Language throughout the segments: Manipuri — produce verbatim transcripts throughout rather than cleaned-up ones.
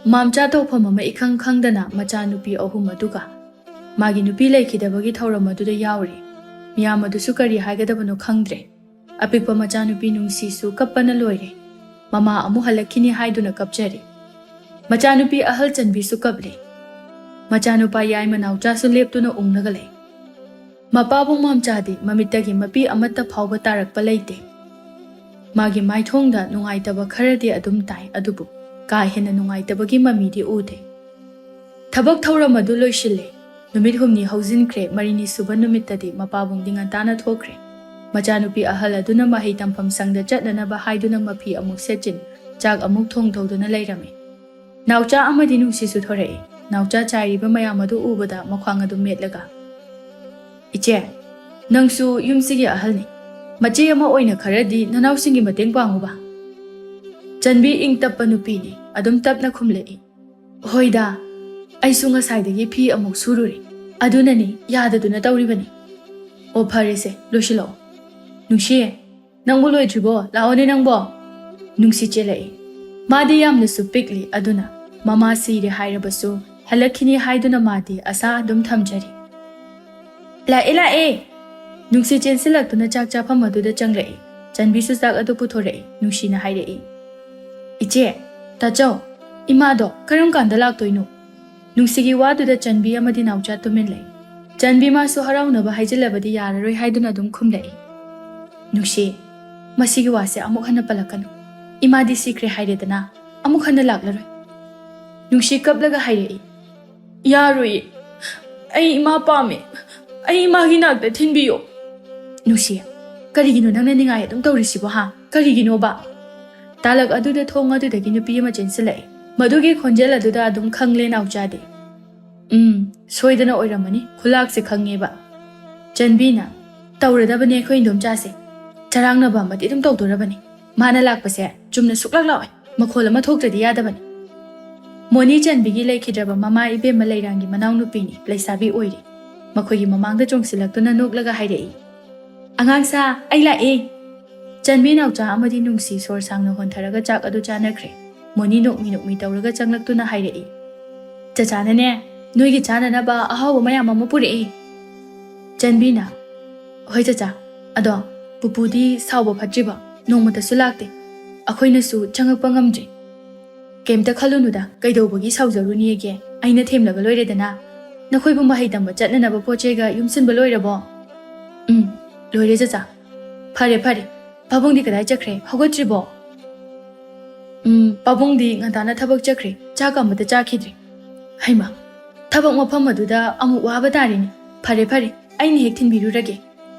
ꯃꯥꯝꯆꯥ ꯇꯧꯐꯝ ꯑꯃ ꯏꯈꯪ ꯈꯪꯗꯅ ꯃꯆꯥꯅꯨꯄꯤ ꯑꯍꯨꯝ ꯑꯗꯨꯒ ꯃꯥꯒꯤ ꯅꯨꯄꯤ ꯂꯩꯈꯤꯗꯕꯒꯤ ꯊꯧꯔꯝ ꯑꯗꯨꯗ ꯌꯥꯎꯔꯤ꯫ ꯃꯤꯌꯥꯝ ꯑꯗꯨꯁꯨ ꯀꯔꯤ ꯍꯥꯏꯒꯗꯕꯅꯣ ꯈꯪꯗ꯭ꯔꯦ꯫ ꯑꯄꯤꯛꯄ ꯃꯆꯥꯅꯨꯄꯤ ꯅꯨꯡꯁꯤꯁꯨ ꯀꯞꯄꯅ ꯂꯣꯏꯔꯦ꯫ ꯃꯃꯥ ꯑꯃꯨꯛ ꯍꯜꯂꯛꯈꯤꯅꯤ ꯍꯥꯏꯗꯨꯅ ꯀꯞꯆꯔꯤ꯫ ꯃꯆꯥꯅꯨꯄꯤ ꯑꯍꯜ ꯆꯟꯕꯤꯁꯨ ꯀꯞꯂꯤ꯫ ꯃꯆꯥꯅꯨꯄꯥ ꯌꯥꯏꯃ ꯅꯥꯎꯆꯥꯁꯨ ꯂꯦꯞꯇꯨꯅ ꯎꯪꯂꯒ ꯂꯩ꯫ ꯃꯄꯥꯕꯨꯡ ꯃꯥꯝꯆꯥꯗꯤ ꯃꯃꯤꯠꯇꯒꯤ ꯃꯄꯤ ꯑꯃꯠꯇ ꯐꯥꯎꯕ ꯇꯥꯔꯛꯄ ꯂꯩꯇꯦ꯫ ꯃꯥꯒꯤ ꯃꯥꯏꯊꯣꯡꯗ ꯅꯨꯡꯉꯥꯏꯇꯕ ꯈꯔꯗꯤ ꯑꯗꯨꯝ ꯇꯥꯏ, ꯑꯗꯨꯕꯨ ꯀꯥ ꯍꯦꯟꯅ ꯅꯨꯡꯉꯥꯏꯇꯕꯒꯤ ꯃꯃꯤꯗꯤ ꯎꯗꯦ꯫ ꯊꯕꯛ ꯊꯧꯔꯝ ꯑꯗꯨ ꯂꯣꯏꯁꯤꯜꯂꯦ꯫ ꯅꯨꯃꯤꯠ ꯍꯨꯝꯅꯤ ꯍꯧꯖꯤꯟꯈ꯭ꯔꯦ꯫ ꯃꯔꯤꯅꯤ ꯁꯨꯕ ꯅꯨꯃꯤꯠꯇꯗꯤ ꯃꯄꯥꯕꯨꯡꯗꯤ ꯉꯟꯇꯥꯅ ꯊꯣꯛꯈ꯭ꯔꯦ꯫ ꯃꯆꯥꯅꯨꯄꯤ ꯑꯍꯜ ꯑꯗꯨꯅ ꯃꯍꯩ ꯇꯝꯐꯝ ꯁꯪꯗ ꯆꯠꯅꯅꯕ ꯍꯥꯏꯗꯨꯅ ꯃꯐꯤ ꯑꯃꯨꯛ ꯁꯦꯠꯆꯤꯟ, ꯆꯥꯛ ꯑꯃꯨꯛ ꯊꯣꯡ ꯇꯧꯗꯨꯅ ꯂꯩꯔꯝꯃꯤ꯫ ꯅꯥꯎꯆꯥ ꯑꯃꯗꯤ ꯅꯨꯡꯁꯤꯁꯨ ꯊꯣꯔꯛꯏ꯫ ꯅꯥꯎꯆꯥ ꯆꯥꯏꯔꯤꯕ ꯃꯌꯥꯝ ꯑꯗꯨ ꯎꯕꯗ ꯃꯈ꯭ꯋꯥꯡ ꯑꯗꯨ ꯃꯦꯠꯂꯒ, "ꯏꯆꯦ, ꯅꯪꯁꯨ ꯌꯨꯝꯁꯤꯒꯤ ꯑꯍꯜꯅꯤ꯫ ꯃꯆꯦ ꯑꯃ ꯑꯣꯏꯅ ꯈꯔꯗꯤ ꯅꯅꯥꯎꯁꯤꯡꯒꯤ ꯃꯇꯦꯡ ꯄꯥꯡꯉꯨꯕ?" ꯆꯟꯕꯤ ꯏꯪ ꯇꯞꯄ ꯅꯨꯄꯤꯅꯤ, ꯑꯗꯨꯝ ꯇꯞꯅ ꯈꯨꯝꯂꯛꯏ, "ꯍꯣꯏꯗ, ꯑꯩꯁꯨ ꯉꯁꯥꯏꯗꯒꯤ ꯐꯤ ꯑꯃꯨꯛ ꯁꯨꯔꯨꯔꯦ, ꯑꯗꯨꯅꯅꯤ, ꯌꯥꯗꯗꯨꯅ ꯇꯧꯔꯤꯕꯅꯤ꯫ ꯑꯣ, ꯐꯔꯦꯁꯦ, ꯂꯣꯏꯁꯤꯜꯂꯛꯑꯣ꯫ ꯅꯨꯡꯁꯤ, ꯅꯪꯕꯨ ꯂꯣꯏꯗ꯭ꯔꯤꯕꯣ? ꯂꯥꯛꯑꯣꯅꯦ ꯅꯪꯕꯣ꯫" ꯅꯨꯡꯁꯤ ꯆꯦꯜꯂꯛꯏ꯫ ꯃꯥꯗꯤ ꯌꯥꯝꯅꯁꯨ ꯄꯤꯛꯂꯤ, ꯑꯗꯨꯅ ꯃꯃꯥ ꯁꯤꯔꯦ ꯍꯥꯏꯔꯕꯁꯨ ꯍꯜꯂꯛꯈꯤꯅꯤ ꯍꯥꯏꯗꯨꯅ ꯃꯥꯗꯤ ꯑꯁꯥ ꯑꯗꯨꯝ ꯊꯝꯖꯔꯤ꯫ "ꯂꯥꯛꯑꯦ, ꯂꯥꯛꯑꯦ!" ꯅꯨꯡꯁꯤ ꯆꯦꯟꯁꯤꯜꯂꯛꯇꯨꯅ ꯆꯥꯛ ꯆꯥꯐꯝ ꯑꯗꯨꯗ ꯆꯪꯂꯛꯏ꯫ ꯆꯟꯕꯤꯁꯨ ꯆꯥꯛ ꯑꯗꯨ ꯄꯨꯊꯣꯔꯛꯏ꯫ ꯅꯨꯡꯁꯤꯅ ꯍꯥꯏꯔꯛꯏ, "ꯏꯆꯦ, ꯇꯥꯆꯧ, ꯏꯃꯥꯗꯣ ꯀꯔꯝ ꯀꯥꯟꯗ ꯂꯥꯛꯇꯣꯏꯅꯣ?" ꯅꯨꯡꯁꯤꯒꯤ ꯋꯥꯗꯨꯗ ꯆꯟꯕꯤ ꯑꯃꯗꯤ ꯅꯥꯎꯆꯥ ꯇꯨꯃꯤꯟ ꯂꯩ꯫ ꯆꯟꯕꯤ ꯃꯥꯁꯨ ꯍꯔꯥꯎꯅꯕ ꯍꯥꯏꯖꯤꯜꯂꯕꯗꯤ ꯌꯥꯔꯔꯣꯏ ꯍꯥꯏꯗꯨꯅ ꯑꯗꯨꯝ ꯈꯨꯝꯂꯛꯏ꯫ "ꯅꯨꯡꯁꯤ, ꯃꯁꯤꯒꯤ ꯋꯥꯁꯦ ꯑꯃꯨꯛ ꯍꯟꯅ ꯄꯜꯂꯛꯀꯅꯨ꯫ ꯏꯃꯥꯗꯤ ꯁꯤꯈ꯭ꯔꯦ ꯍꯥꯏꯔꯦꯗꯅ, ꯑꯃꯨꯛ ꯍꯟꯅ ꯂꯥꯛꯂꯔꯣꯏ꯫" ꯅꯨꯡꯁꯤ ꯀꯞꯂꯒ ꯍꯥꯏꯔꯛꯏ, "ꯌꯥꯔꯣꯏꯌꯦ, ꯑꯩ ꯏꯃꯥ ꯄꯥꯝꯃꯦ꯫ ꯑꯩ ꯏꯃꯥꯒꯤ ꯅꯥꯛꯇ ꯊꯤꯟꯕꯤꯌꯣ꯫" "ꯅꯨꯡꯁꯤ, ꯀꯔꯤꯒꯤꯅꯣ ꯅꯪꯅ ꯅꯤꯡꯉꯥꯏ ꯑꯗꯨꯝ ꯇꯧꯔꯤꯁꯤꯕꯣ, ꯍꯥ? ꯀꯔꯤꯒꯤꯅꯣꯕ?" ꯇꯥꯂꯛ ꯑꯗꯨꯗ ꯊꯣꯡ ꯑꯗꯨꯗꯒꯤ ꯅꯨꯄꯤ ꯑꯃ ꯆꯦꯟꯁꯤꯜꯂꯛꯏ꯫ ꯃꯗꯨꯒꯤ ꯈꯣꯟꯖꯦꯜ ꯑꯗꯨꯗ ꯑꯗꯨꯝ ꯈꯪꯂꯦ ꯅꯥꯎꯆꯥꯗꯤ꯫ "ꯎꯝ, ꯁꯣꯏꯗꯅ ꯑꯣꯏꯔꯝꯃꯅꯤ, ꯈꯨꯂꯥꯛꯁꯦ ꯈꯪꯉꯦꯕ꯫" ꯆꯟꯕꯤꯅ, "ꯇꯧꯔꯗꯕꯅꯦ ꯑꯩꯈꯣꯏ ꯏꯟꯗꯣꯝꯆꯥꯁꯦ꯫ ꯆꯔꯥꯡꯅꯕ ꯑꯃꯗꯤ ꯑꯗꯨꯝ ꯇꯧꯗꯣꯔꯕꯅꯤ꯫ ꯃꯥꯅ ꯂꯥꯛꯄꯁꯦ ꯆꯨꯝꯅ ꯁꯨꯛꯂꯥꯛ ꯂꯥꯛꯑꯣꯏ꯫ ꯃꯈꯣꯜ ꯑꯃ ꯊꯣꯛꯇ꯭ꯔꯗꯤ ꯌꯥꯗꯕꯅꯤ꯫" ꯃꯣꯅꯤ ꯆꯟꯕꯤꯒꯤ ꯂꯩꯈꯤꯗ꯭ꯔꯕ ꯃꯃꯥ ꯏꯕꯦꯝꯃ ꯂꯩꯔꯥꯡꯒꯤ ꯃꯅꯥꯎꯅꯨꯄꯤꯅꯤ, ꯂꯩꯁꯥꯕꯤ ꯑꯣꯏꯔꯤ꯫ ꯃꯈꯣꯏꯒꯤ ꯃꯃꯥꯡꯗ ꯆꯣꯡꯁꯤꯜꯂꯛꯇꯨꯅ ꯅꯣꯛꯂꯒ ꯍꯥꯏꯔꯛꯏ, "ꯑꯉꯥꯡꯁꯥ, ꯑꯩ ꯂꯥꯛꯑꯦ꯫" ꯆꯟꯕꯤ ꯅꯥꯎꯆꯥ ꯑꯃꯗꯤ ꯅꯨꯡꯁꯤ ꯁꯣꯔ ꯁꯥꯡꯅ ꯍꯣꯟꯊꯔꯒ ꯆꯥꯛ ꯑꯗꯨ ꯆꯥꯅꯈ꯭ꯔꯦ꯫ ꯃꯣꯅꯤ ꯅꯣꯛꯃꯤ ꯅꯣꯛꯃꯤ ꯇꯧꯔꯒ ꯆꯪꯂꯛꯇꯨꯅ ꯍꯥꯏꯔꯛꯏ꯫ "ꯆꯆꯥꯅꯅꯦ, ꯅꯣꯏꯒꯤ ꯆꯥꯅꯅꯕ ꯑꯍꯥꯎꯕ ꯃꯌꯥꯝ ꯑꯃ ꯄꯨꯔꯛꯏ꯫" ꯆꯟꯕꯤꯅ, "ꯍꯣꯏ ꯆꯆꯥ, ꯑꯗꯣ ꯄꯨꯄꯨꯗꯤ ꯁꯥꯎꯕ ꯐꯠꯇ꯭ꯔꯤꯕꯣ? ꯅꯣꯡꯃꯇꯁꯨ ꯂꯥꯛꯇꯦ꯫ ꯑꯩꯈꯣꯏꯅꯁꯨ ꯆꯪꯉꯛꯄ ꯉꯝꯗ꯭ꯔꯤ꯫" "ꯀꯩꯝꯇ ꯈꯜꯂꯨꯅꯨꯗ, ꯀꯩꯗꯧꯕꯒꯤ ꯁꯥꯎꯖꯔꯨꯅꯤꯒꯦ? ꯑꯩꯅ ꯊꯦꯝꯂꯒ ꯂꯣꯏꯔꯦꯗꯅ꯫ ꯅꯈꯣꯏꯕꯨ ꯃꯍꯩ ꯇꯝꯕ ꯆꯠꯅꯅꯕ ꯄꯣꯠ ꯆꯩꯒ ꯌꯨꯝꯁꯤꯟꯕ ꯂꯣꯏꯔꯕꯣ?" "ꯎꯝ, ꯂꯣꯏꯔꯦ ꯆꯆꯥ꯫" "ꯐꯔꯦ, ꯐꯔꯦ꯫ ꯄꯥꯕꯨꯡꯗꯤ ꯀꯗꯥꯏ ꯆꯠꯈ꯭ꯔꯦ? ꯍꯧꯒꯠꯇ꯭ꯔꯤꯕꯣ?" "ꯎꯝ, ꯄꯥꯕꯨꯡꯗꯤ ꯉꯟꯇꯥꯅ ꯊꯕꯛ ꯆꯠꯈ꯭ꯔꯦ꯫ ꯆꯥꯛ ꯑꯃꯇ ꯆꯥꯈꯤꯗ꯭ꯔꯤ꯫" "ꯍꯩꯃꯥ, ꯊꯕꯛ ꯃꯐꯝ ꯑꯗꯨꯗ ꯑꯃꯨꯛ ꯋꯥꯕ ꯇꯥꯔꯦꯅꯦ꯫ ꯐꯔꯦ, ꯐꯔꯦ, ꯑꯩꯅ ꯍꯦꯛ ꯊꯤꯟꯕꯤꯔꯨꯔꯒꯦ꯫"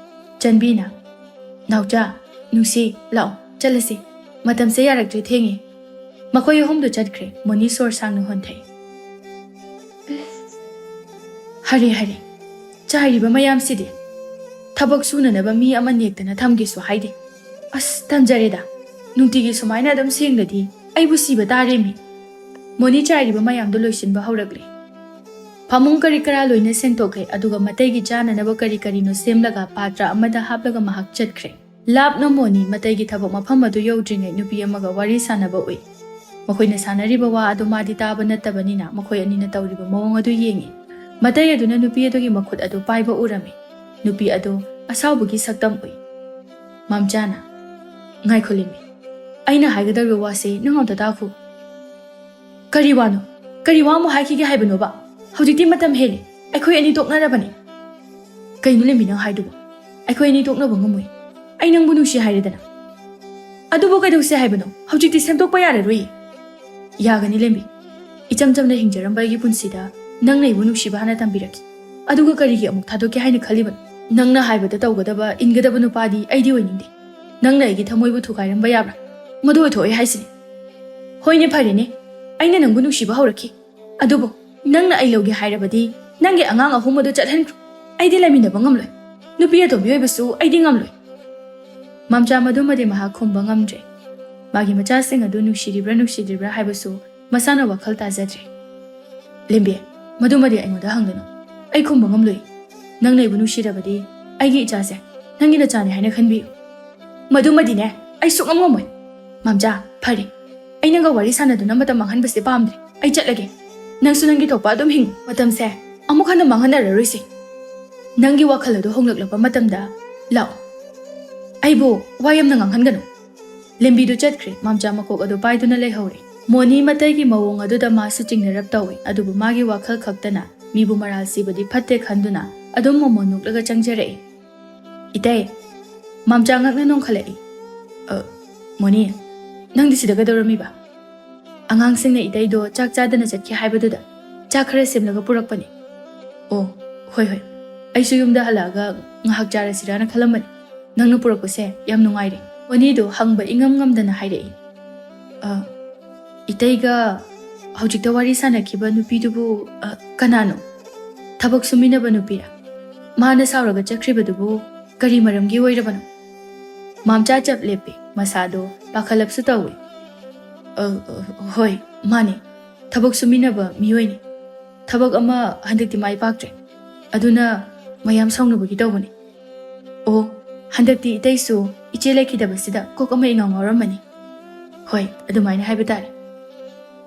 ꯆꯟꯕꯤꯅ, "ꯅꯥꯎꯆꯥ, ꯅꯨꯡꯁꯤ, ꯂꯥꯛꯑꯣ, ꯆꯠꯂꯁꯤ꯫ ꯃꯇꯝꯁꯦ ꯌꯥꯔꯛꯇ꯭ꯔꯦ, ꯊꯦꯡꯉꯦ꯫" ꯃꯈꯣꯏ ꯑꯍꯨꯝꯗꯨ ꯆꯠꯈ꯭ꯔꯦ꯫ ꯃꯣꯅꯤ ꯁꯣꯔ ꯁꯥꯡꯅ ꯍꯣꯟꯊꯩ꯫ "ꯍꯔꯦ, ꯍꯔꯦ, ꯆꯥꯏꯔꯤꯕ ꯃꯌꯥꯝꯁꯤꯗꯤ꯫ ꯊꯕꯛ ꯁꯨꯅꯅꯕ ꯃꯤ ꯑꯃ ꯅꯦꯛꯇꯅ ꯊꯝꯒꯦꯁꯨ ꯍꯥꯏꯗꯦ꯫ ꯑꯁ, ꯇꯟꯖꯔꯦꯗ꯫ ꯅꯨꯡꯇꯤꯒꯤ ꯁꯨꯃꯥꯏꯅ ꯑꯗꯨꯝ ꯁꯦꯡꯂꯗꯤ ꯑꯩꯕꯨ ꯁꯤꯕ ꯇꯥꯔꯦꯃꯤ꯫" ꯃꯣꯅꯤ ꯆꯥꯏꯔꯤꯕ ꯃꯌꯥꯝꯗꯨ ꯂꯣꯏꯁꯤꯟꯕ ꯍꯧꯔꯛꯂꯦ꯫ ꯐꯃꯨꯡ ꯀꯔꯤ ꯀꯔꯥ ꯂꯣꯏꯅ ꯁꯦꯡꯗꯣꯛꯈ꯭ꯔꯦ, ꯑꯗꯨꯒ ꯃꯇꯩꯒꯤ ꯆꯥꯅꯅꯕ ꯀꯔꯤ ꯀꯔꯤꯅꯣ ꯁꯦꯝꯂꯒ ꯄꯥꯇ꯭ꯔ ꯑꯃꯗ ꯍꯥꯞꯂꯒ ꯃꯍꯥꯛ ꯆꯠꯈ꯭ꯔꯦ꯫ ꯂꯥꯞꯅ ꯃꯣꯅꯤ ꯃꯇꯩꯒꯤ ꯊꯕꯛ ꯃꯐꯝ ꯑꯗꯨ ꯌꯧꯗ꯭ꯔꯤꯉꯩ ꯅꯨꯄꯤ ꯑꯃꯒ ꯋꯥꯔꯤ ꯁꯥꯟꯅꯕ ꯎꯏ꯫ ꯃꯈꯣꯏꯅ ꯁꯥꯟꯅꯔꯤꯕ ꯋꯥ ꯑꯗꯨ ꯃꯥꯗꯤ ꯇꯥꯕ ꯅꯠꯇꯕꯅꯤꯅ ꯃꯈꯣꯏ ꯑꯅꯤꯅ ꯇꯧꯔꯤꯕ ꯃꯑꯣꯡ ꯑꯗꯨ ꯌꯦꯡꯏ꯫ ꯃꯇꯩ ꯑꯗꯨꯅ ꯅꯨꯄꯤ ꯑꯗꯨꯒꯤ ꯃꯈꯨꯠ ꯑꯗꯨ ꯄꯥꯏꯕ ꯎꯔꯝꯃꯤ꯫ ꯅꯨꯄꯤ ꯑꯗꯨ ꯑꯁꯥꯎꯕꯒꯤ ꯁꯛꯇꯝ ꯎꯏ꯫ ꯃꯝꯆꯥꯅ, "ꯉꯥꯏꯈꯣ ꯂꯤꯃꯤ, ꯑꯩꯅ ꯍꯥꯏꯒꯗꯧꯔꯤꯕ ꯋꯥꯁꯤ ꯅꯪ ꯑꯝꯇ ꯇꯥꯈꯣ꯫" "ꯀꯔꯤ ꯋꯥꯅꯣ? ꯀꯔꯤ ꯋꯥ ꯑꯃꯨꯛ ꯍꯥꯏꯈꯤꯒꯦ ꯍꯥꯏꯕꯅꯣꯕ? ꯍꯧꯖꯤꯛꯇꯤ ꯃꯇꯝ ꯍꯦꯜꯂꯦ꯫ ꯑꯩꯈꯣꯏ ꯑꯅꯤ ꯇꯣꯛꯅꯔꯕꯅꯤ꯫" "ꯀꯩꯅꯣ ꯂꯦꯝꯕꯤ ꯅꯪ ꯍꯥꯏꯗꯨꯕꯣ? ꯑꯩꯈꯣꯏ ꯑꯅꯤ ꯇꯣꯛꯅꯕ ꯉꯝꯃꯣꯏ꯫ ꯑꯩ ꯅꯪꯕꯨ ꯅꯨꯡꯁꯤ ꯍꯥꯏꯔꯦꯗꯅ꯫ ꯑꯗꯨꯕꯨ ꯀꯩꯗꯧꯁꯦ ꯍꯥꯏꯕꯅꯣ? ꯍꯧꯖꯤꯛꯇꯤ ꯁꯦꯝꯗꯣꯛꯄ ꯌꯥꯔꯔꯣꯏꯌꯦ꯫" "ꯌꯥꯒꯅꯤ ꯂꯦꯝꯕꯤ꯫ ꯏꯆꯝ ꯆꯝꯅ ꯍꯤꯡꯖꯔꯝꯕ ꯑꯩꯒꯤ ꯄꯨꯟꯁꯤꯗ ꯅꯪꯅ ꯑꯩꯕꯨ ꯅꯨꯡꯁꯤꯕ ꯍꯥꯟꯅ ꯇꯝꯕꯤꯔꯛꯈꯤ꯫ ꯑꯗꯨꯒ ꯀꯔꯤꯒꯤ ꯑꯃꯨꯛ ꯊꯥꯗꯣꯛꯀꯦ ꯍꯥꯏꯅ ꯈꯜꯂꯤꯕꯅꯣ? ꯅꯪꯅ ꯍꯥꯏꯕꯗ ꯇꯧꯒꯗꯕ, ꯏꯟꯒꯗꯕ ꯅꯨꯄꯥꯗꯤ ꯑꯩꯗꯤ ꯑꯣꯏꯅꯤꯡꯗꯦ꯫ ꯅꯪꯅ ꯑꯩꯒꯤ ꯊꯃꯣꯏꯕꯨ ꯊꯨꯒꯥꯏꯔꯝꯕ ꯌꯥꯕ꯭ꯔꯥ? ꯃꯗꯨ ꯑꯣꯏꯊꯣꯛꯑꯣꯏ ꯍꯥꯏꯁꯤꯅꯤ꯫" "ꯍꯣꯏꯅꯦ, ꯐꯔꯦꯅꯦ, ꯑꯩꯅ ꯅꯪꯕꯨ ꯅꯨꯡꯁꯤꯕ ꯍꯧꯔꯛꯈꯤ꯫ ꯑꯗꯨꯕꯨ ꯅꯪꯅ ꯑꯩ ꯂꯧꯒꯦ ꯍꯥꯏꯔꯕꯗꯤ ꯅꯪꯒꯤ ꯑꯉꯥꯡ ꯑꯍꯨꯝ ꯑꯗꯨ ꯆꯠꯍꯟꯈ꯭ꯔꯣ꯫ ꯑꯩꯗꯤ ꯂꯩꯃꯤꯟꯅꯕ ꯉꯝꯂꯣꯏ꯫ ꯅꯨꯄꯤ ꯑꯇꯣꯝꯕꯤ ꯑꯣꯏꯕꯁꯨ ꯑꯩꯗꯤ ꯉꯝꯂꯣꯏ꯫" ꯃꯝꯆꯥ ꯃꯗꯨꯃꯗꯤ ꯃꯍꯥꯛ ꯈꯨꯝꯕ ꯉꯝꯗ꯭ꯔꯦ꯫ ꯃꯥꯒꯤ ꯃꯆꯥꯁꯤꯡ ꯑꯗꯨ ꯅꯨꯡꯁꯤꯔꯤꯕ꯭ꯔꯥ ꯅꯨꯡꯁꯤꯗ꯭ꯔꯤꯕ꯭ꯔꯥ ꯍꯥꯏꯕꯁꯨ ꯃꯁꯥꯅ ꯋꯥꯈꯜ ꯇꯥꯖꯗ꯭ꯔꯦ꯫ "ꯂꯦꯝꯕꯤ, ꯃꯗꯨꯃꯗꯤ ꯑꯩꯉꯣꯟꯗ ꯍꯪꯒꯅꯨ꯫ ꯑꯩ ꯈꯨꯝꯕ ꯉꯝꯂꯣꯏ꯫ ꯅꯪꯅ ꯑꯩꯕꯨ ꯅꯨꯡꯁꯤꯔꯕꯗꯤ ꯑꯩꯒꯤ ꯏꯆꯥꯁꯦ ꯅꯪꯒꯤ ꯅꯆꯥꯅꯤ ꯍꯥꯏꯅ ꯈꯟꯕꯤꯌꯨ꯫" "ꯃꯗꯨꯃꯗꯤꯅꯦ, ꯑꯩ ꯁꯨꯛꯉꯝ ꯉꯝꯃꯣꯏ꯫" "ꯃꯝꯆꯥ, ꯐꯔꯦ, ꯑꯩꯅꯒ ꯋꯥꯔꯤ ꯁꯥꯟꯅꯗꯨꯅ ꯃꯇꯝ ꯃꯥꯡꯍꯟꯕꯁꯦ ꯄꯥꯝꯗ꯭ꯔꯦ꯫ ꯑꯩ ꯆꯠꯂꯒꯦ꯫ ꯅꯪꯁꯨ ꯅꯪꯒꯤ ꯊꯣꯛꯄ ꯑꯗꯨꯝ ꯍꯤꯡꯉꯨ꯫ ꯃꯇꯝꯁꯦ ꯑꯃꯨꯛ ꯍꯟꯅ ꯃꯥꯡꯍꯟꯅꯔꯔꯣꯏꯁꯦ꯫ ꯅꯪꯒꯤ ꯋꯥꯈꯜ ꯑꯗꯨ ꯍꯣꯡꯂꯛꯂꯕ ꯃꯇꯝꯗ ꯂꯥꯛꯑꯣ꯫ ꯑꯩꯕꯨ ꯋꯥ ꯌꯥꯝꯅ ꯉꯥꯡꯍꯟꯒꯅꯨ꯫ ꯂꯦꯝꯕꯤꯗꯨ ꯆꯠꯈ꯭ꯔꯦ꯫ ꯃꯥꯝꯆꯥ ꯃꯀꯣꯛ ꯑꯗꯨ ꯄꯥꯏꯗꯨꯅ ꯂꯩꯍꯧꯔꯦ꯫ ꯃꯣꯅꯤ ꯃꯇꯩꯒꯤ ꯃꯑꯣꯡ ꯑꯗꯨꯗ ꯃꯥꯁꯨ ꯆꯤꯡꯅꯔꯞ ꯇꯧꯏ, ꯑꯗꯨꯕꯨ ꯃꯥꯒꯤ ꯋꯥꯈꯜ ꯈꯛꯇꯅ ꯃꯤꯕꯨ ꯃꯔꯥꯜ ꯁꯤꯕꯗꯤ ꯐꯠꯇꯦ ꯈꯟꯗꯨꯅ ꯑꯗꯨꯝ ꯃꯣꯃꯣꯟ ꯅꯣꯛꯂꯒ ꯆꯪꯖꯔꯛꯏ꯫ "ꯏꯇꯩ!" ꯃꯥꯝꯆꯥ ꯉꯛꯅ ꯅꯣꯡꯈꯠꯂꯛꯏ꯫ "ꯑ, ꯃꯣꯅꯤ, ꯅꯪꯗꯤ ꯁꯤꯗ ꯀꯩꯗꯧꯔꯝꯃꯤꯕ?" "ꯑꯉꯥꯡꯁꯤꯡꯅ ꯏꯇꯩꯗꯣ ꯆꯥꯛ ꯆꯥꯗꯅ ꯆꯠꯈꯤ ꯍꯥꯏꯕꯗꯨꯗ ꯆꯥꯛ ꯈꯔ ꯁꯦꯝꯂꯒ ꯄꯨꯔꯛꯄꯅꯤ꯫" "ꯑꯣ, ꯍꯣꯏ, ꯍꯣꯏ꯫ ꯑꯩꯁꯨ ꯌꯨꯝꯗ ꯍꯜꯂꯛꯑꯒ ꯉꯥꯏꯍꯥꯛ ꯆꯥꯔꯁꯤꯔꯥꯅ ꯈꯜꯂꯝꯕꯅꯤ꯫ ꯅꯪꯅ ꯄꯨꯔꯛꯄꯁꯦ ꯌꯥꯝ ꯅꯨꯡꯉꯥꯏꯔꯦ꯫" ꯃꯣꯅꯤꯗꯣ ꯍꯪꯕ ꯏꯉꯝ ꯉꯝꯗꯅ ꯍꯥꯏꯔꯛꯏ꯫ "ꯑ, ꯏꯇꯩꯒ ꯍꯧꯖꯤꯛꯇ ꯋꯥꯔꯤ ꯁꯥꯟꯅꯈꯤꯕ ꯅꯨꯄꯤꯗꯨꯕꯨ, ꯑ, ꯀꯅꯥꯅꯣ? ꯊꯕꯛ ꯁꯨꯃꯤꯟꯅꯕ ꯅꯨꯄꯤꯔꯥ? ꯃꯥꯅ ꯁꯥꯎꯔꯒ ꯆꯠꯈ꯭ꯔꯤꯕꯗꯨꯕꯨ ꯀꯔꯤ ꯃꯔꯝꯒꯤ ꯑꯣꯏꯔꯕꯅꯣ?" ꯃꯥꯝꯆꯥ ꯆꯞ ꯂꯦꯞꯄꯤ꯫ ꯃꯁꯥꯗꯣ ꯄꯥꯈꯠꯂꯞꯁꯨ ꯇꯧꯏ꯫ "ꯑ, ꯑ, ꯍꯣꯏ, ꯃꯥꯅꯤ꯫ ꯊꯕꯛ ꯁꯨꯃꯤꯟꯅꯕ ꯃꯤꯑꯣꯏꯅꯤ꯫ ꯊꯕꯛ ꯑꯃ ꯍꯟꯗꯛꯇꯤ ꯃꯥꯏ ꯄꯥꯛꯇ꯭ꯔꯦ꯫ ꯑꯗꯨꯅ ꯃꯌꯥꯝ ꯁꯥꯎꯅꯕꯒꯤ ꯇꯧꯕꯅꯤ꯫" "ꯑꯣ, ꯍꯟꯗꯛꯇꯤ ꯏꯇꯩꯁꯨ ꯏꯆꯦ ꯂꯩꯈꯤꯗꯕꯁꯤꯗ ꯀꯣꯛ ꯑꯃ ꯏꯉꯥꯎ ꯉꯥꯎꯔꯝꯃꯅꯤ꯫" "ꯍꯣꯏ, ꯑꯗꯨꯃꯥꯏꯅ ꯍꯥꯏꯕ ꯇꯥꯔꯦ꯫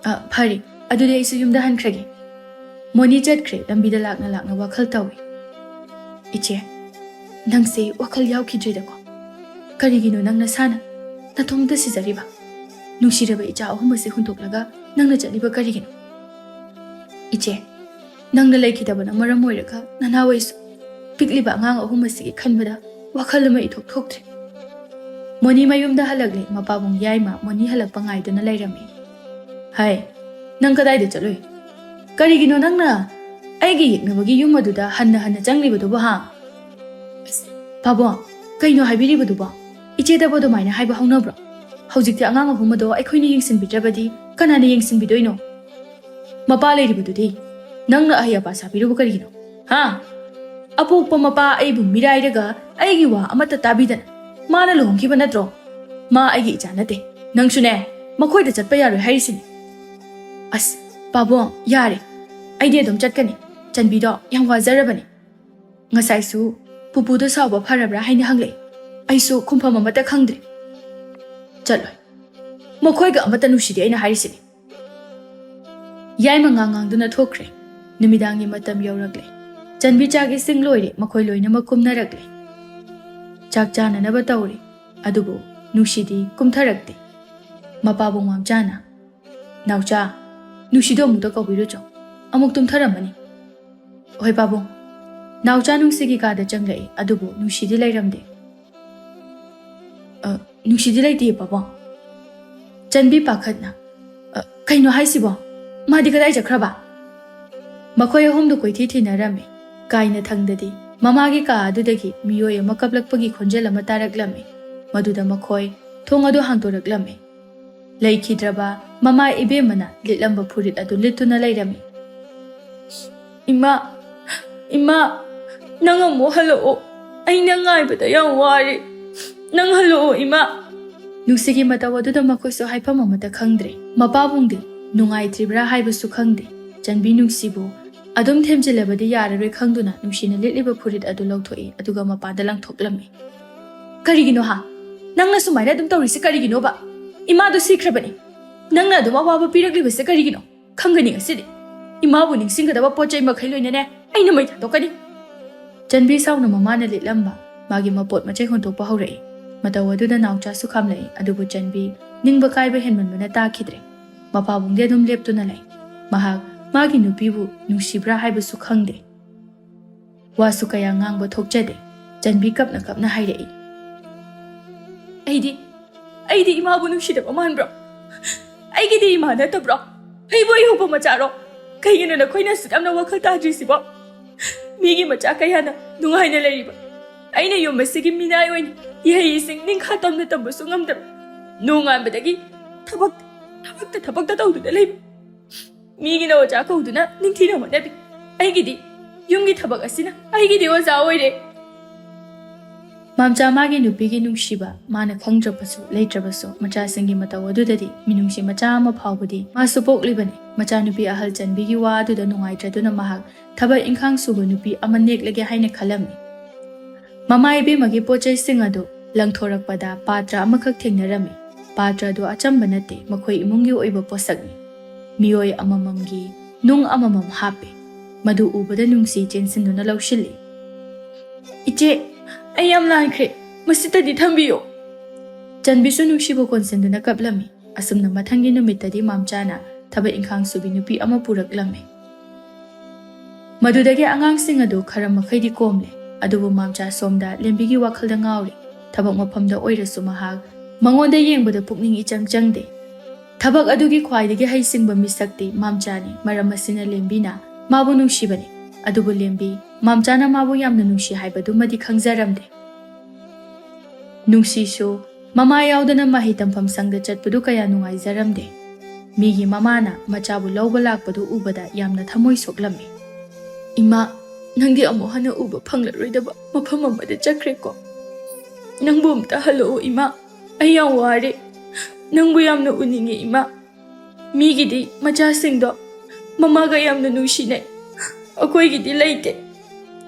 ꯑ, ꯐꯔꯦ, ꯑꯗꯨꯗꯤ ꯑꯩꯁꯨ ꯌꯨꯝꯗ ꯍꯟꯈ꯭ꯔꯒꯦ꯫" ꯃꯣꯅꯤ ꯆꯠꯈ꯭ꯔꯦ꯫ ꯂꯝꯕꯤꯗ ꯂꯥꯛꯅ ꯂꯥꯛꯅ ꯋꯥꯈꯜ ꯇꯧꯏ꯫ "ꯏꯆꯦ, ꯅꯪꯁꯦ ꯋꯥꯈꯜ ꯌꯥꯎꯈꯤꯗ꯭ꯔꯦꯗꯀꯣ? ꯀꯔꯤꯒꯤꯅꯣ ꯅꯪ ꯅꯁꯥꯅ ꯅꯊꯣꯝꯇ ꯁꯤꯖꯔꯤꯕ? ꯅꯨꯡꯁꯤꯔꯕ ꯏꯆꯥ ꯑꯍꯨꯝ ꯑꯁꯤ ꯍꯨꯟꯗꯣꯛꯂꯒ ꯅꯪꯅ ꯆꯠꯂꯤꯕ ꯀꯔꯤꯒꯤꯅꯣ? ꯏꯆꯦ, ꯅꯪꯅ ꯂꯩꯈꯤꯗꯕꯅ ꯃꯔꯝ ꯑꯣꯏꯔꯒ ꯅꯅꯥꯎ ꯑꯩꯁꯨ ꯄꯤꯛꯂꯤꯕ ꯑꯉꯥꯡ ꯑꯍꯨꯝ ꯑꯁꯤꯒꯤ ꯈꯟꯕꯗ ꯋꯥꯈꯜ ꯑꯃ ꯏꯊꯣꯛ ꯊꯣꯛꯇ꯭ꯔꯦ꯫" ꯃꯣꯅꯤ ꯃꯌꯨꯝꯗ ꯍꯜꯂꯛꯂꯦ꯫ ꯃꯄꯥꯕꯨꯡ ꯌꯥꯏꯃ ꯃꯣꯅꯤ ꯍꯜꯂꯛꯄ ꯉꯥꯏꯗꯨꯅ ꯂꯩꯔꯝꯃꯤ꯫ "ꯍꯥꯏ, ꯅꯪ ꯀꯗꯥꯏꯗ ꯆꯠꯂꯨꯏ? ꯀꯔꯤꯒꯤꯅꯣ ꯅꯪꯅ ꯑꯩꯒꯤ ꯌꯦꯛꯅꯕꯒꯤ ꯌꯨꯝ ꯑꯗꯨꯗ ꯍꯟꯅ ꯍꯟꯅ ꯆꯪꯂꯤꯕꯗꯨꯕꯨ, ꯍꯥ?" "ꯑꯁ, ꯄꯥꯕꯨꯡ, ꯀꯩꯅꯣ ꯍꯥꯏꯕꯤꯔꯤꯕꯗꯨꯕꯣ? ꯏꯆꯦꯗꯕꯨ ꯑꯗꯨꯃꯥꯏꯅ ꯍꯥꯏꯕ ꯍꯧꯅꯕ꯭ꯔꯣ? ꯍꯧꯖꯤꯛꯇꯤ ꯑꯉꯥꯡ ꯑꯍꯨꯝ ꯑꯗꯣ ꯑꯩꯈꯣꯏꯅ ꯌꯦꯡꯁꯤꯟꯕꯤꯗ꯭ꯔꯕꯗꯤ ꯀꯅꯥꯅ ꯌꯦꯡꯁꯤꯟꯕꯤꯗꯣꯏꯅꯣ? ꯃꯄꯥ ꯂꯩꯔꯤꯕꯗꯨꯗꯤ ꯅꯪꯅ ꯑꯍꯩ ꯑꯄꯥ ꯁꯥꯕꯤꯔꯨꯕ ꯀꯔꯤꯒꯤꯅꯣ? ꯍꯥ? ꯑꯄꯣꯛꯄ ꯃꯄꯥ ꯑꯩꯕꯨ ꯃꯤꯔꯥꯏꯔꯒ ꯑꯩꯒꯤ ꯋꯥ ꯑꯃꯠꯇ ꯇꯥꯕꯤꯗꯅ ꯃꯥꯅ ꯂꯨꯍꯣꯡꯈꯤꯕ ꯅꯠꯇ꯭ꯔꯣ? ꯃꯥ ꯑꯩꯒꯤ ꯏꯆꯥ ꯅꯠꯇꯦ꯫ ꯅꯪꯁꯨꯅꯦ, ꯃꯈꯣꯏꯗ ꯆꯠꯄ ꯌꯥꯔꯣꯏ ꯍꯥꯏꯔꯤꯁꯤꯅꯤ꯫" "ꯑꯁ, ꯄꯥꯕꯨꯡ, ꯌꯥꯔꯦ꯫ ꯑꯩꯗꯤ ꯑꯗꯨꯝ ꯆꯠꯀꯅꯤ꯫ ꯆꯟꯕꯤꯗꯣ ꯌꯥꯝ ꯋꯥꯖꯔꯕꯅꯤ꯫ ꯉꯁꯥꯏꯁꯨ ꯄꯨꯄꯨꯗꯣ ꯁꯥꯎꯕ ꯐꯔꯕ꯭ꯔꯥ ꯍꯥꯏꯅ ꯍꯪꯂꯛꯏ꯫ ꯑꯩꯁꯨ ꯈꯨꯝꯐꯝ ꯑꯃꯠꯇ ꯈꯪꯗ꯭ꯔꯦ꯫ ꯆꯠꯂꯣꯏ꯫ ꯃꯈꯣꯏꯒ ꯑꯃꯠꯇ ꯅꯨꯡꯁꯤꯗꯦ ꯑꯩꯅ ꯍꯥꯏꯔꯤꯁꯤꯅꯤ꯫ ꯌꯥꯏꯃ ꯉꯥꯡ ꯉꯥꯡꯗꯨꯅ ꯊꯣꯛꯈ꯭ꯔꯦ꯫ ꯅꯨꯃꯤꯗꯥꯡꯒꯤ ꯃꯇꯝ ꯌꯧꯔꯛꯂꯦ꯫ ꯆꯟꯕꯤ ꯆꯥꯛ ꯏꯁꯤꯡ ꯂꯣꯏꯔꯦ, ꯃꯈꯣꯏ ꯂꯣꯏꯅꯃꯛ ꯀꯨꯝꯅꯔꯛꯂꯦ꯫ ꯆꯥꯛ ꯆꯥꯅꯅꯕ ꯇꯧꯔꯦ, ꯑꯗꯨꯕꯨ ꯅꯨꯡꯁꯤꯗꯤ ꯀꯨꯝꯊꯔꯛꯇꯦ꯫ ꯃꯄꯥꯕꯨꯡ ꯃꯝꯆꯥꯅ, "ꯅꯥꯎꯆꯥ, ꯅꯨꯡꯁꯤꯗꯣ ꯑꯃꯨꯛꯇ ꯀꯧꯕꯤꯔꯨꯆꯣ, ꯑꯃꯨꯛ ꯇꯨꯝꯊꯔꯝꯃꯅꯤ"꯫ "ꯍꯣꯏ ꯄꯥꯕꯨꯡ"꯫ ꯅꯥꯎꯆꯥ ꯅꯨꯡꯁꯤꯒꯤ ꯀꯥꯗ ꯆꯪꯂꯛꯏ, ꯑꯗꯨꯕꯨ ꯅꯨꯡꯁꯤꯗꯤ ꯂꯩꯔꯝꯗꯦ꯫ "ꯑ, ꯅꯨꯡꯁꯤꯗꯤ ꯂꯩꯇꯦ ꯄꯥꯕꯨꯡ"꯫ ꯆꯟꯕꯤ ꯄꯥꯈꯠꯅ, "ꯑ, ꯀꯩꯅꯣ ꯍꯥꯏꯁꯤꯕꯣ? ꯃꯥꯗꯤ ꯀꯗꯥꯏ ꯆꯠꯈ꯭ꯔꯕ?" ꯃꯈꯣꯏ ꯑꯍꯨꯝꯗꯨ ꯀꯣꯏꯊꯤ ꯊꯤꯅꯔꯝꯃꯤ꯫ ꯀꯥꯏꯅ ꯊꯪꯗꯗꯤ ꯃꯃꯥꯒꯤ ꯀꯥ ꯑꯗꯨꯗꯒꯤ ꯃꯤꯑꯣꯏ ꯑꯃ ꯀꯞꯂꯛꯄꯒꯤ ꯈꯣꯟꯖꯦꯜ ꯑꯃ ꯇꯥꯔꯛꯂꯝꯃꯤ꯫ ꯃꯗꯨꯗ ꯃꯈꯣꯏ ꯊꯣꯡ ꯑꯗꯨ ꯍꯥꯡꯗꯣꯔꯛꯂꯝꯃꯤ꯫ ꯂꯩꯈꯤꯗ꯭ꯔꯕ ꯃꯃꯥ ꯏꯕꯦꯝꯃꯅ ꯂꯤꯠꯂꯝꯕ ꯐꯨꯔꯤꯠ ꯑꯗꯨ ꯂꯤꯠꯇꯨꯅ ꯂꯩꯔꯝꯃꯤ꯫ "ꯏꯃꯥ, ꯏꯃꯥ, ꯅꯪ ꯑꯃꯨꯛ ꯍꯜꯂꯛꯑꯣ꯫ ꯑꯩ ꯅꯪ ꯉꯥꯏꯕꯗ ꯌꯥꯝ ꯋꯥꯔꯦ꯫ ꯅꯪ ꯍꯜꯂꯛꯑꯣ, ꯏꯃꯥ"꯫ ꯅꯨꯡꯁꯤꯒꯤ ꯃꯇꯧ ꯑꯗꯨꯗ ꯃꯈꯣꯏꯁꯨ ꯍꯥꯏꯐꯝ ꯑꯃꯠꯇ ꯈꯪꯗ꯭ꯔꯦ꯫ ꯃꯄꯥꯕꯨꯡꯗꯤ ꯅꯨꯡꯉꯥꯏꯇ꯭ꯔꯤꯕ꯭ꯔꯥ ꯍꯥꯏꯕꯁꯨ ꯈꯪꯗꯦ꯫ ꯆꯟꯕꯤ ꯅꯨꯡꯁꯤꯕꯨ ꯑꯗꯨꯝ ꯊꯦꯝꯖꯤꯜꯂꯕꯗꯤ ꯌꯥꯔꯔꯣꯏ ꯈꯪꯗꯨꯅ ꯅꯨꯡꯁꯤꯅ ꯂꯤꯠꯂꯤꯕ ꯐꯨꯔꯤꯠ ꯑꯗꯨ ꯂꯧꯊꯣꯛꯏ, ꯑꯗꯨꯒ ꯃꯄꯥꯟꯗ ꯂꯪꯊꯣꯛꯂꯝꯃꯤ꯫ "ꯀꯔꯤꯒꯤꯅꯣ ꯍꯥ? ꯅꯪꯅ ꯁꯨꯃꯥꯏꯅ ꯑꯗꯨꯝ ꯇꯧꯔꯤꯁꯦ ꯀꯔꯤꯒꯤꯅꯣꯕ? ꯏꯃꯥꯗꯣ ꯁꯤꯈ꯭ꯔꯕꯅꯤ꯫ ꯅꯪꯅ ꯑꯗꯨꯝ ꯑꯋꯥꯕ ꯄꯤꯔꯛꯂꯤꯕꯁꯦ ꯀꯔꯤꯒꯤꯅꯣ? ꯈꯪꯒꯅꯤ ꯉꯁꯤꯗꯤ꯫ ꯏꯃꯥꯕꯨ ꯅꯤꯡꯁꯤꯡꯒꯗꯕ ꯄꯣꯠ ꯆꯩ ꯃꯈꯩ ꯂꯣꯏꯅꯅꯦ ꯑꯩꯅ ꯃꯩ ꯊꯥꯗꯣꯛꯀꯅꯤ"꯫ ꯆꯟꯕꯤ ꯁꯥꯎꯅ ꯃꯃꯥꯅ ꯂꯤꯠꯂꯝꯕ ꯃꯥꯒꯤ ꯃꯄꯣꯠ ꯃꯆꯩ ꯍꯨꯟꯗꯣꯛꯄ ꯍꯧꯔꯛꯏ꯫ ꯃꯇꯧ ꯑꯗꯨꯗ ꯅꯥꯎꯆꯥꯁꯨ ꯈꯥꯝꯂꯛꯏ, ꯑꯗꯨꯕꯨ ꯆꯟꯕꯤ ꯅꯤꯡꯕ ꯀꯥꯏꯕ ꯍꯦꯟꯃꯟꯕꯅ ꯇꯥꯈꯤꯗ꯭ꯔꯦ꯫ ꯃꯄꯥꯕꯨꯡꯗꯤ ꯑꯗꯨꯝ ꯂꯦꯞꯇꯨꯅ ꯂꯩ꯫ ꯃꯍꯥꯛ ꯃꯥꯒꯤ ꯅꯨꯄꯤꯕꯨ ꯅꯨꯡꯁꯤꯕ꯭ꯔꯥ ꯍꯥꯏꯕꯁꯨ ꯈꯪꯗꯦ꯫ ꯋꯥꯁꯨ ꯀꯌꯥ ꯉꯥꯡꯕ ꯊꯣꯛꯆꯗꯦ꯫ ꯆꯟꯕꯤ ꯀꯞꯅ ꯀꯞꯅ ꯍꯥꯏꯔꯛꯏ, "ꯑꯩꯗꯤ, ꯑꯩꯗꯤ ꯏꯃꯥꯕꯨ ꯅꯨꯡꯁꯤꯗꯕ ꯃꯥꯟꯕ꯭ꯔꯣ? ꯑꯩꯒꯤꯗꯤ ꯏꯃꯥ ꯅꯠꯇꯕ꯭ꯔꯣ? ꯑꯩꯕꯨ ꯑꯌꯣꯛꯄ ꯃꯆꯥꯔꯣ? ꯀꯩꯒꯤꯅꯣ ꯅꯈꯣꯏꯅ ꯑꯁꯨꯛ ꯌꯥꯝꯅ ꯋꯥꯈꯜ ꯇꯥꯗ꯭ꯔꯤꯁꯤꯕꯣ? ꯃꯤꯒꯤ ꯃꯆꯥ ꯀꯌꯥꯅ ꯅꯨꯡꯉꯥꯏꯅ ꯂꯩꯔꯤꯕ ꯑꯩꯅ ꯌꯨꯝ ꯑꯁꯤꯒꯤ ꯃꯤꯅꯥꯏ ꯑꯣꯏꯅ ꯏꯍꯩ ꯏꯁꯤꯡ ꯅꯤꯡꯈꯥ ꯇꯝꯅ ꯇꯝꯕꯁꯨ ꯉꯝꯗꯕ, ꯅꯣꯡꯉꯥꯟꯕꯗꯒꯤ ꯊꯕꯛ, ꯊꯕꯛꯇ, ꯊꯕꯛꯇ ꯇꯧꯗꯨꯅ ꯂꯩꯕ꯫ ꯃꯤꯒꯤꯅ ꯑꯣꯖꯥ ꯀꯧꯗꯨꯅ ꯅꯤꯡꯊꯤꯅ ꯍꯣꯠꯅꯕꯤ꯫ ꯑꯩꯒꯤꯗꯤ ꯌꯨꯝꯒꯤ ꯊꯕꯛ ꯑꯁꯤꯅ ꯑꯩꯒꯤꯗꯤ ꯑꯣꯖꯥ ꯑꯣꯏꯔꯦ"꯫ ꯃꯥꯝꯆꯥ ꯃꯥꯒꯤ ꯅꯨꯄꯤꯒꯤ ꯅꯨꯡꯁꯤꯕ ꯃꯥꯅ ꯈꯪꯗ꯭ꯔꯕꯁꯨ ꯂꯩꯇ꯭ꯔꯕꯁꯨ, ꯃꯆꯥꯁꯤꯡꯒꯤ ꯃꯇꯧ ꯑꯗꯨꯗꯗꯤ ꯃꯤꯅꯨꯡꯁꯤ ꯃꯆꯥ ꯑꯃ ꯐꯥꯎꯕꯗꯤ ꯃꯥꯁꯨ ꯄꯣꯛꯂꯤꯕꯅꯤ꯫ ꯃꯆꯥꯅꯨꯄꯤ ꯑꯍꯜ ꯆꯟꯕꯤꯒꯤ ꯋꯥ ꯑꯗꯨꯗ ꯅꯨꯡꯉꯥꯏꯇ꯭ꯔꯗꯨꯅ ꯃꯍꯥꯛ ꯊꯕꯛ ꯏꯪꯈꯥꯡ ꯁꯨꯕ ꯅꯨꯄꯤ ꯑꯃ ꯅꯦꯛꯂꯒꯦ ꯍꯥꯏꯅ ꯈꯜꯂꯝꯃꯤ꯫ ꯃꯃꯥ ꯏꯕꯦꯝꯃꯒꯤ ꯄꯣꯠ ꯆꯩꯁꯤꯡ ꯑꯗꯨ ꯂꯪꯊꯣꯔꯛꯄꯗ ꯄꯥꯇ꯭ꯔ ꯑꯃꯈꯛ ꯊꯦꯡꯅꯔꯝꯃꯤ꯫ ꯄꯥꯇ꯭ꯔ ꯑꯗꯨ ꯑꯆꯝꯕ ꯅꯠꯇꯦ, ꯃꯈꯣꯏ ꯏꯃꯨꯡꯒꯤ ꯑꯣꯏꯕ ꯄꯣꯠꯁꯛꯅꯤ꯫ ꯃꯤꯑꯣꯏ ꯑꯃꯃꯝꯒꯤ ꯅꯨꯡ ꯑꯃꯃꯝ ꯍꯥꯞꯄꯤ꯫ ꯃꯗꯨ ꯎꯕꯗ ꯅꯨꯡꯁꯤ ꯆꯦꯟꯁꯤꯟꯗꯨꯅ ꯂꯧꯁꯤꯜꯂꯤ꯫ "ꯏꯆꯦ, ꯑꯩ ꯌꯥꯝ ꯂꯥꯟꯈ꯭ꯔꯦ, ꯃꯁꯤꯇꯗꯤ ꯊꯝꯕꯤꯌꯨ!" ꯆꯟꯕꯤꯁꯨ ꯅꯨꯡꯁꯤꯕ ꯀꯣꯟꯁꯤꯟꯗꯨꯅ ꯀꯞꯂꯝꯃꯤ꯫ ꯑꯁꯨꯝꯅ ꯃꯊꯪꯒꯤ ꯅꯨꯃꯤꯠꯇꯗꯤ ꯃꯥꯝꯆꯥꯅ ꯊꯕꯛ ꯏꯪꯈꯥꯡ ꯁꯨꯕꯤ ꯅꯨꯄꯤ ꯑꯃ ꯄꯨꯔꯛꯂꯝꯃꯤ꯫ ꯃꯗꯨꯗꯒꯤ ꯑꯉꯥꯡꯁꯤꯡ ꯑꯗꯨ ꯈꯔ ꯃꯈꯩꯗꯤ ꯀꯣꯝꯂꯦ, ꯑꯗꯨꯕꯨ ꯃꯥꯝꯆꯥ ꯁꯣꯝꯗ ꯂꯦꯝꯕꯤꯒꯤ ꯋꯥꯈꯜꯗ ꯉꯥꯎꯔꯤ꯫ ꯊꯕꯛ ꯃꯐꯝꯗ ꯑꯣꯏꯔꯁꯨ ꯃꯍꯥꯛ ꯃꯉꯣꯟꯗ ꯌꯦꯡꯕꯗ ꯄꯨꯛꯅꯤꯡ ꯏꯆꯪ ꯆꯪꯗꯦ꯫ ꯊꯕꯛ ꯑꯗꯨꯒꯤ ꯈ꯭ꯋꯥꯏꯗꯒꯤ ꯍꯩꯁꯤꯡꯕ ꯃꯤꯁꯛꯇꯤ ꯃꯥꯝꯆꯥꯅꯤ, ꯃꯔꯝ ꯑꯁꯤꯅ ꯂꯦꯝꯕꯤꯅ ꯃꯥꯕꯨ ꯅꯨꯡꯁꯤꯕꯅꯤ꯫ ꯑꯗꯨꯕꯨ ꯂꯦꯝꯕꯤ ꯃꯥꯝꯆꯥꯅ ꯃꯥꯕꯨ ꯌꯥꯝꯅ ꯅꯨꯡꯁꯤ ꯍꯥꯏꯕꯗꯨꯃꯗꯤ ꯈꯪꯖꯔꯝꯗꯦ꯫ ꯅꯨꯡꯁꯤꯁꯨ ꯃꯃꯥ ꯌꯥꯎꯗꯅ ꯃꯍꯩ ꯇꯝꯐꯝ ꯁꯪꯗ ꯆꯠꯄꯗꯨ ꯀꯌꯥ ꯅꯨꯡꯉꯥꯏꯖꯔꯝꯗꯦ꯫ ꯃꯤꯒꯤ ꯃꯃꯥꯅ ꯃꯆꯥꯕꯨ ꯂꯧꯕ ꯂꯥꯛꯄꯗꯨ ꯎꯕꯗ ꯌꯥꯝꯅ ꯊꯃꯣꯏ ꯁꯣꯛꯂꯝꯃꯤ꯫ "ꯏꯃꯥ, ꯅꯪꯗꯤ ꯑꯃꯨꯛ ꯍꯟꯅ ꯎꯕ ꯐꯪꯂꯔꯣꯏꯗꯕ ꯃꯐꯝ ꯑꯃꯗ ꯆꯠꯈ꯭ꯔꯦꯀꯣ꯫ ꯅꯪꯕꯨ ꯑꯝꯇ ꯍꯜꯂꯛꯑꯣ ꯏꯃꯥ, ꯑꯩ ꯌꯥꯝ ꯋꯥꯔꯦ꯫ ꯅꯪꯕꯨ ꯌꯥꯝꯅ ꯎꯅꯤꯡꯉꯦ ꯏꯃꯥ꯫ ꯃꯤꯒꯤꯗꯤ ꯃꯆꯥꯁꯤꯡꯗꯣ ꯃꯃꯥꯒ ꯌꯥꯝꯅ ꯅꯨꯡꯁꯤꯅꯩ, ꯑꯩꯈꯣꯏꯒꯤꯗꯤ ꯂꯩꯇꯦ꯫"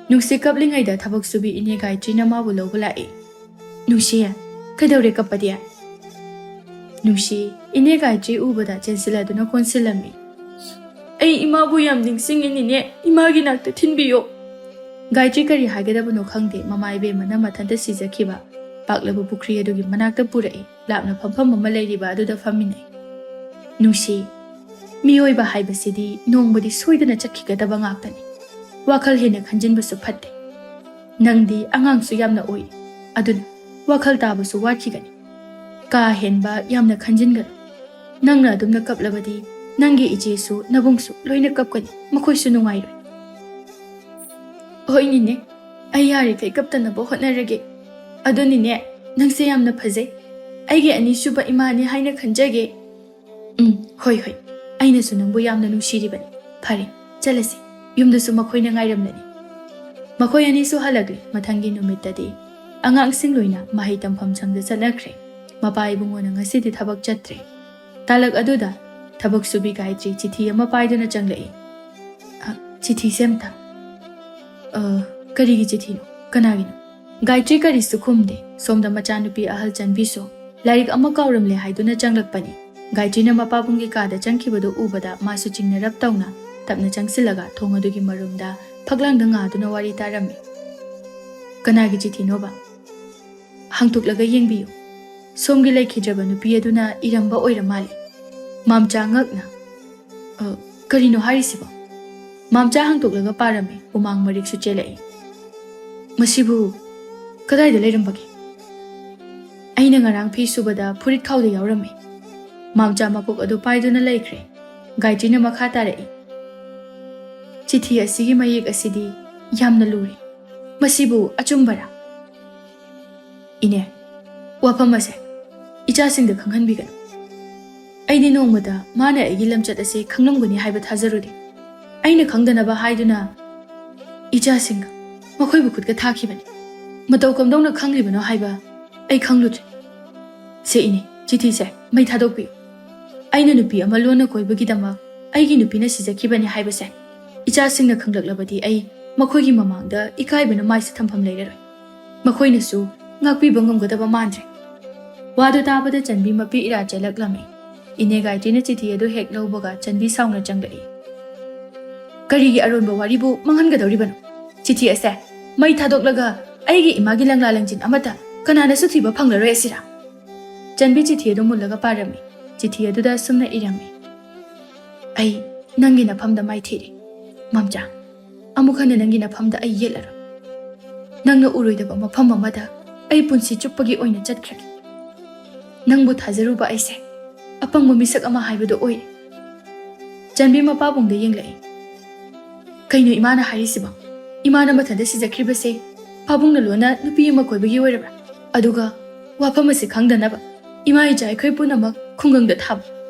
ꯅꯨꯡꯁꯤ ꯀꯞꯂꯤꯉꯩꯗ ꯊꯕꯛ ꯁꯨꯕꯤ ꯏꯅꯦ ꯒꯥꯌꯇ꯭ꯔꯤꯅ ꯃꯥꯕꯨ ꯂꯧꯕ ꯂꯥꯛꯏ꯫ "ꯅꯨꯡꯁꯤ, ꯀꯩꯗꯧꯔꯦ ꯀꯞꯄꯗꯤ?" ꯅꯨꯡꯁꯤ ꯏꯅꯦ ꯒꯥꯌꯇ꯭ꯔꯤ ꯎꯕꯗ ꯆꯦꯟꯁꯤꯜꯂꯗꯨꯅ ꯀꯣꯟꯁꯤꯜꯂꯝꯃꯤ꯫ "ꯑꯩ ꯏꯃꯥꯕꯨ ꯌꯥꯝ ꯅꯤꯡꯁꯤꯡꯉꯤ ꯅꯤꯅꯦ, ꯏꯃꯥꯒꯤ ꯅꯥꯛꯇ ꯊꯤꯟꯕꯤꯌꯣ꯫" ꯒꯥꯌꯇ꯭ꯔꯤ ꯀꯔꯤ ꯍꯥꯏꯒꯗꯕꯅꯣ ꯈꯪꯗꯦ, ꯃꯃꯥ ꯏꯕꯦꯝꯃꯅ ꯃꯊꯟꯇ ꯁꯤꯖꯈꯤꯕ ꯄꯥꯛꯂꯕ ꯄꯨꯈ꯭ꯔꯤ ꯑꯗꯨꯒꯤ ꯃꯅꯥꯛꯇ ꯄꯨꯔꯛꯏ꯫ ꯂꯥꯞꯅ ꯐꯝꯐꯝ ꯑꯃ ꯂꯩꯔꯤꯕ ꯑꯗꯨꯗ ꯐꯝꯃꯤꯟꯅꯩ꯫ "ꯅꯨꯡꯁꯤ, ꯃꯤꯑꯣꯏꯕ ꯍꯥꯏꯕꯁꯤꯗꯤ ꯅꯣꯡꯃꯗꯤ ꯁꯣꯏꯗꯅ ꯆꯠꯈꯤꯒꯗꯕ ꯉꯥꯛꯇꯅꯤ꯫ ꯋꯥꯈꯜ ꯍꯦꯟꯅ ꯈꯟꯖꯤꯟꯕꯁꯨ ꯐꯠꯇꯦ꯫ ꯅꯪꯗꯤ ꯑꯉꯥꯡꯁꯨ ꯌꯥꯝꯅ ꯑꯣꯏꯔꯤ, ꯑꯗꯨꯅ ꯋꯥꯈꯜ ꯇꯥꯕꯁꯨ ꯋꯥꯠꯈꯤꯒꯅꯤ꯫ ꯀꯥ ꯍꯦꯟꯕ ꯌꯥꯝꯅ ꯈꯟꯖꯤꯟꯒꯅꯨ꯫ ꯅꯪꯅ ꯑꯗꯨꯝꯅ ꯀꯞꯂꯕꯗꯤ ꯅꯪꯒꯤ ꯏꯆꯦꯁꯨ ꯅꯕꯨꯡꯁꯨ ꯂꯣꯏꯅ ꯀꯞꯀꯅꯤ, ꯃꯈꯣꯏꯁꯨ ꯅꯨꯡꯉꯥꯏꯔꯣꯏ꯫" "ꯍꯣꯏ ꯅꯤꯅꯦ, ꯑꯩ ꯌꯥꯔꯤꯈꯩ ꯀꯞꯇꯅꯕ ꯍꯣꯠꯅꯔꯒꯦ꯫ ꯑꯗꯣ ꯅꯤꯅꯦ, ꯅꯪꯁꯦ ꯌꯥꯝꯅ ꯐꯖꯩ꯫ ꯑꯩꯒꯤ ꯑꯅꯤꯁꯨꯕ ꯏꯃꯥꯅꯤ ꯍꯥꯏꯅ ꯈꯟꯖꯒꯦ꯫" "ꯎꯝ, ꯍꯣꯏ, ꯍꯣꯏ, ꯑꯩꯅꯁꯨ ꯅꯪꯕꯨ ꯌꯥꯝꯅ ꯅꯨꯡꯁꯤꯔꯤꯕꯅꯤ꯫ ꯐꯔꯦ, ꯆꯠꯂꯁꯤ, ꯌꯨꯝꯗꯁꯨ ꯃꯈꯣꯏꯅ ꯉꯥꯏꯔꯝꯂꯅꯤ꯫" ꯃꯈꯣꯏ ꯑꯅꯤꯁꯨ ꯍꯜꯂꯛꯂꯦ꯫ ꯃꯊꯪꯒꯤ ꯅꯨꯃꯤꯠꯇꯗꯤ ꯑꯉꯥꯡꯁꯤꯡ ꯂꯣꯏꯅ ꯃꯍꯩ ꯇꯝꯐꯝ ꯁꯪꯗ ꯆꯠꯅꯈ꯭ꯔꯦ꯫ ꯃꯄꯥ ꯏꯕꯨꯡꯉꯣꯅ ꯉꯁꯤꯗꯤ ꯊꯕꯛ ꯆꯠꯇ꯭ꯔꯦ꯫ ꯇꯥꯂꯛ ꯑꯗꯨꯗ ꯊꯕꯛ ꯁꯨꯕꯤ ꯒꯥꯌꯇ꯭ꯔꯤ ꯆꯤꯊꯤ ꯑꯃ ꯄꯥꯏꯗꯨꯅ ꯆꯪꯂꯛꯏ꯫ "ꯑ, ꯆꯤꯊꯤꯁꯦ ꯑꯝꯇ꯫ ꯑ, ꯀꯔꯤꯒꯤ ꯆꯤꯊꯤꯅꯣ? ꯀꯅꯥꯒꯤꯅꯣ?" ꯒꯥꯌꯇ꯭ꯔꯤ ꯀꯔꯤꯁꯨ ꯈꯨꯝꯗꯦ꯫ ꯁꯣꯝꯗ ꯃꯆꯥꯅꯨꯄꯤ ꯑꯍꯜ ꯆꯟꯕꯤꯁꯨ ꯂꯥꯏꯔꯤꯛ ꯑꯃ ꯀꯥꯎꯔꯝꯂꯦ ꯍꯥꯏꯗꯨꯅ ꯆꯪꯂꯛꯄꯅꯤ꯫ ꯒꯥꯌꯇ꯭ꯔꯤꯅ ꯃꯄꯥꯕꯨꯡꯒꯤ ꯀꯥꯗ ꯆꯪꯈꯤꯕꯗꯨ ꯎꯕꯗ ꯃꯥꯁꯨ ꯆꯤꯡꯅꯔꯞ ꯇꯧꯅ ꯇꯞꯅ ꯆꯪꯁꯤꯜꯂꯒ ꯊꯣꯡ ꯑꯗꯨꯒꯤ ꯃꯔꯨꯝꯗ ꯐꯛꯂꯥꯡꯗ ꯉꯥꯗꯨꯅ ꯋꯥꯔꯤ ꯇꯥꯔꯝꯃꯤ꯫ "ꯀꯅꯥꯒꯤ ꯆꯤꯊꯤꯅꯣꯕ? ꯍꯥꯡꯇꯣꯛꯂꯒ ꯌꯦꯡꯕꯤꯌꯨ꯫ ꯁꯣꯝꯒꯤ ꯂꯩꯈꯤꯗ꯭ꯔꯕ ꯅꯨꯄꯤ ꯑꯗꯨꯅ ꯏꯔꯝꯕ ꯑꯣꯏꯔ ꯃꯥꯜꯂꯦ꯫" ꯃꯥꯝꯆꯥ ꯉꯛꯅ, "ꯑ, ꯀꯔꯤꯅꯣ ꯍꯥꯏꯔꯤꯁꯤꯕꯣ?" ꯃꯥꯝꯆꯥ ꯍꯥꯡꯇꯣꯛꯂꯒ ꯄꯥꯔꯝꯃꯤ, ꯍꯨꯃꯥꯡ ꯃꯔꯤꯛꯁꯨ ꯆꯦꯜꯂꯛꯏ꯫ "ꯃꯁꯤꯕꯨ ꯀꯗꯥꯏꯗ ꯂꯩꯔꯝꯕꯒꯦ?" "ꯑꯩꯅ ꯉꯔꯥꯡ ꯐꯤ ꯁꯨꯕꯗ ꯐꯨꯔꯤꯠ ꯈꯥꯎꯗ ꯌꯥꯎꯔꯝꯃꯤ꯫" ꯃꯥꯝꯆꯥ ꯃꯀꯣꯛ ꯑꯗꯨ ꯄꯥꯏꯗꯨꯅ ꯂꯩꯈ꯭ꯔꯦ꯫ ꯒꯥꯌꯇ꯭ꯔꯤꯅ ꯃꯈꯥ ꯇꯥꯔꯛꯏ, "ꯆꯤꯊꯤ ꯑꯁꯤꯒꯤ ꯃꯌꯦꯛ ꯑꯁꯤꯗꯤ ꯌꯥꯝꯅ ꯂꯨꯔꯦ꯫ ꯃꯁꯤꯕꯨ ꯑꯆꯨꯝꯕꯔꯥ?" "ꯏꯅꯦ, ꯋꯥꯐꯝ ꯑꯁꯦ ꯏꯆꯥꯁꯤꯡꯗ ꯈꯪꯍꯟꯕꯤꯒꯅꯨ꯫ ꯑꯩꯗꯤ ꯅꯣꯡꯃꯇ ꯃꯥꯅ ꯑꯩꯒꯤ ꯂꯝꯆꯠ ꯑꯁꯦ ꯈꯪꯂꯝꯒꯅꯤ ꯍꯥꯏꯕ ꯊꯥꯖꯔꯨꯗꯦ꯫ ꯑꯩꯅ ꯈꯪꯗꯅꯕ ꯍꯥꯏꯗꯨꯅ ꯏꯆꯥꯁꯤꯡꯒ ꯃꯈꯣꯏꯕꯨ ꯈꯨꯠꯀ ꯊꯥꯈꯤꯕꯅꯤ꯫ ꯃꯇꯧ ꯀꯝꯗꯧꯅ ꯈꯪꯂꯤꯕꯅꯣ ꯍꯥꯏꯕ ꯑꯩ ꯈꯪꯂꯨꯗ꯭ꯔꯦ꯫ ꯁꯦ ꯏꯅꯦ, ꯆꯤꯊꯤꯁꯦ ꯃꯩ ꯊꯥꯗꯣꯛꯄꯤꯌꯨ꯫ ꯑꯩꯅ ꯅꯨꯄꯤ ꯑꯃ ꯂꯣꯟꯅ ꯀꯣꯏꯕꯒꯤꯗꯃꯛ ꯑꯩꯒꯤ ꯅꯨꯄꯤꯅ ꯁꯤꯖꯈꯤꯕꯅꯤ ꯍꯥꯏꯕꯁꯦ ꯏꯆꯥꯁꯤꯡꯅ ꯈꯪꯂꯛꯂꯕꯗꯤ ꯑꯩ ꯃꯈꯣꯏꯒꯤ ꯃꯃꯥꯡꯗ ꯏꯀꯥꯏꯕꯅ ꯃꯥꯏꯁꯦ ꯊꯝꯐꯝ ꯂꯩꯔꯔꯣꯏ꯫ ꯃꯈꯣꯏꯅꯁꯨ ꯉꯥꯛꯄꯤꯕ ꯉꯝꯒꯗꯕ ꯃꯥꯟꯗ꯭ꯔꯦ꯫" ꯋꯥꯗꯨ ꯇꯥꯕꯗ ꯆꯟꯕꯤ ꯃꯄꯤ ꯏꯔꯥ ꯆꯦꯜꯂꯛꯂꯝꯃꯤ꯫ ꯏꯅꯦ ꯒꯥꯌꯇ꯭ꯔꯤꯅ ꯆꯤꯊꯤ ꯑꯗꯨ ꯍꯦꯛ ꯂꯧꯕꯒ ꯆꯟꯕꯤ ꯁꯥꯎꯅ ꯆꯪꯂꯛꯏ꯫ "ꯀꯔꯤꯒꯤ ꯑꯔꯣꯟꯕ ꯋꯥꯔꯤꯕꯨ ꯃꯥꯡꯍꯟꯒꯗꯧꯔꯤꯕꯅꯣ? ꯆꯤꯊꯤ ꯑꯁꯦ ꯃꯩ ꯊꯥꯗꯣꯛꯂꯒ ꯑꯩꯒꯤ ꯏꯃꯥꯒꯤ ꯂꯪꯂꯥ ꯂꯪꯖꯤꯟ ꯑꯃꯠꯇ ꯀꯅꯥꯅꯁꯨ ꯊꯤꯕ ꯐꯪꯂꯔꯣꯏ ꯑꯁꯤꯔꯥ?" ꯆꯟꯕꯤ ꯆꯤꯊꯤ ꯑꯗꯨ ꯃꯨꯜꯂꯒ ꯄꯥꯔꯝꯃꯤ꯫ ꯆꯤꯊꯤ ꯑꯗꯨꯗ ꯑꯁꯨꯝꯅ ꯏꯔꯝꯃꯤ, "ꯑꯩ ꯅꯪꯒꯤ ꯅꯐꯝꯗ ꯃꯥꯏꯊꯤꯔꯦ꯫ ꯃꯥꯝꯆꯥ, ꯑꯃꯨꯛ ꯍꯟꯅ ꯅꯪꯒꯤ ꯅꯐꯝꯗ ꯑꯩ ꯌꯦꯠꯂꯔꯣꯏ꯫ ꯅꯪꯅ ꯎꯔꯣꯏꯗꯕ ꯃꯐꯝ ꯑꯃꯗ ꯑꯩ ꯄꯨꯟꯁꯤ ꯆꯨꯞꯄꯒꯤ ꯑꯣꯏꯅ ꯆꯠꯈ꯭ꯔꯒꯦ꯫ ꯅꯪꯕꯨ ꯊꯥꯖꯔꯨꯕ ꯑꯩꯁꯦ ꯑꯄꯪꯕ ꯃꯤꯁꯛ ꯑꯃ ꯍꯥꯏꯕꯗꯨ ꯑꯣꯏꯔꯦ꯫" ꯆꯟꯕꯤ ꯃꯄꯥꯕꯨꯡꯗ ꯌꯦꯡꯂꯛꯏ꯫ "ꯀꯩꯅꯣ ꯏꯃꯥꯅ ꯍꯥꯏꯔꯤꯁꯤꯕꯣ? ꯏꯃꯥꯅ ꯃꯊꯟꯇ ꯁꯤꯖꯈ꯭ꯔꯤꯕꯁꯦ ꯄꯥꯕꯨꯡꯅ ꯂꯣꯟꯅ ꯅꯨꯄꯤ ꯑꯃ ꯀꯣꯏꯕꯒꯤ ꯑꯣꯏꯔꯕ꯭ꯔꯥ? ꯑꯗꯨꯒ ꯋꯥꯐꯝ ꯑꯁꯤ ꯈꯪꯗꯅꯕ ꯏꯃꯥ ꯏꯆꯥ ꯑꯩꯈꯣꯏ ꯄꯨꯝꯅꯃꯛ ꯈꯨꯡꯒꯪꯗ ꯊꯥꯕ,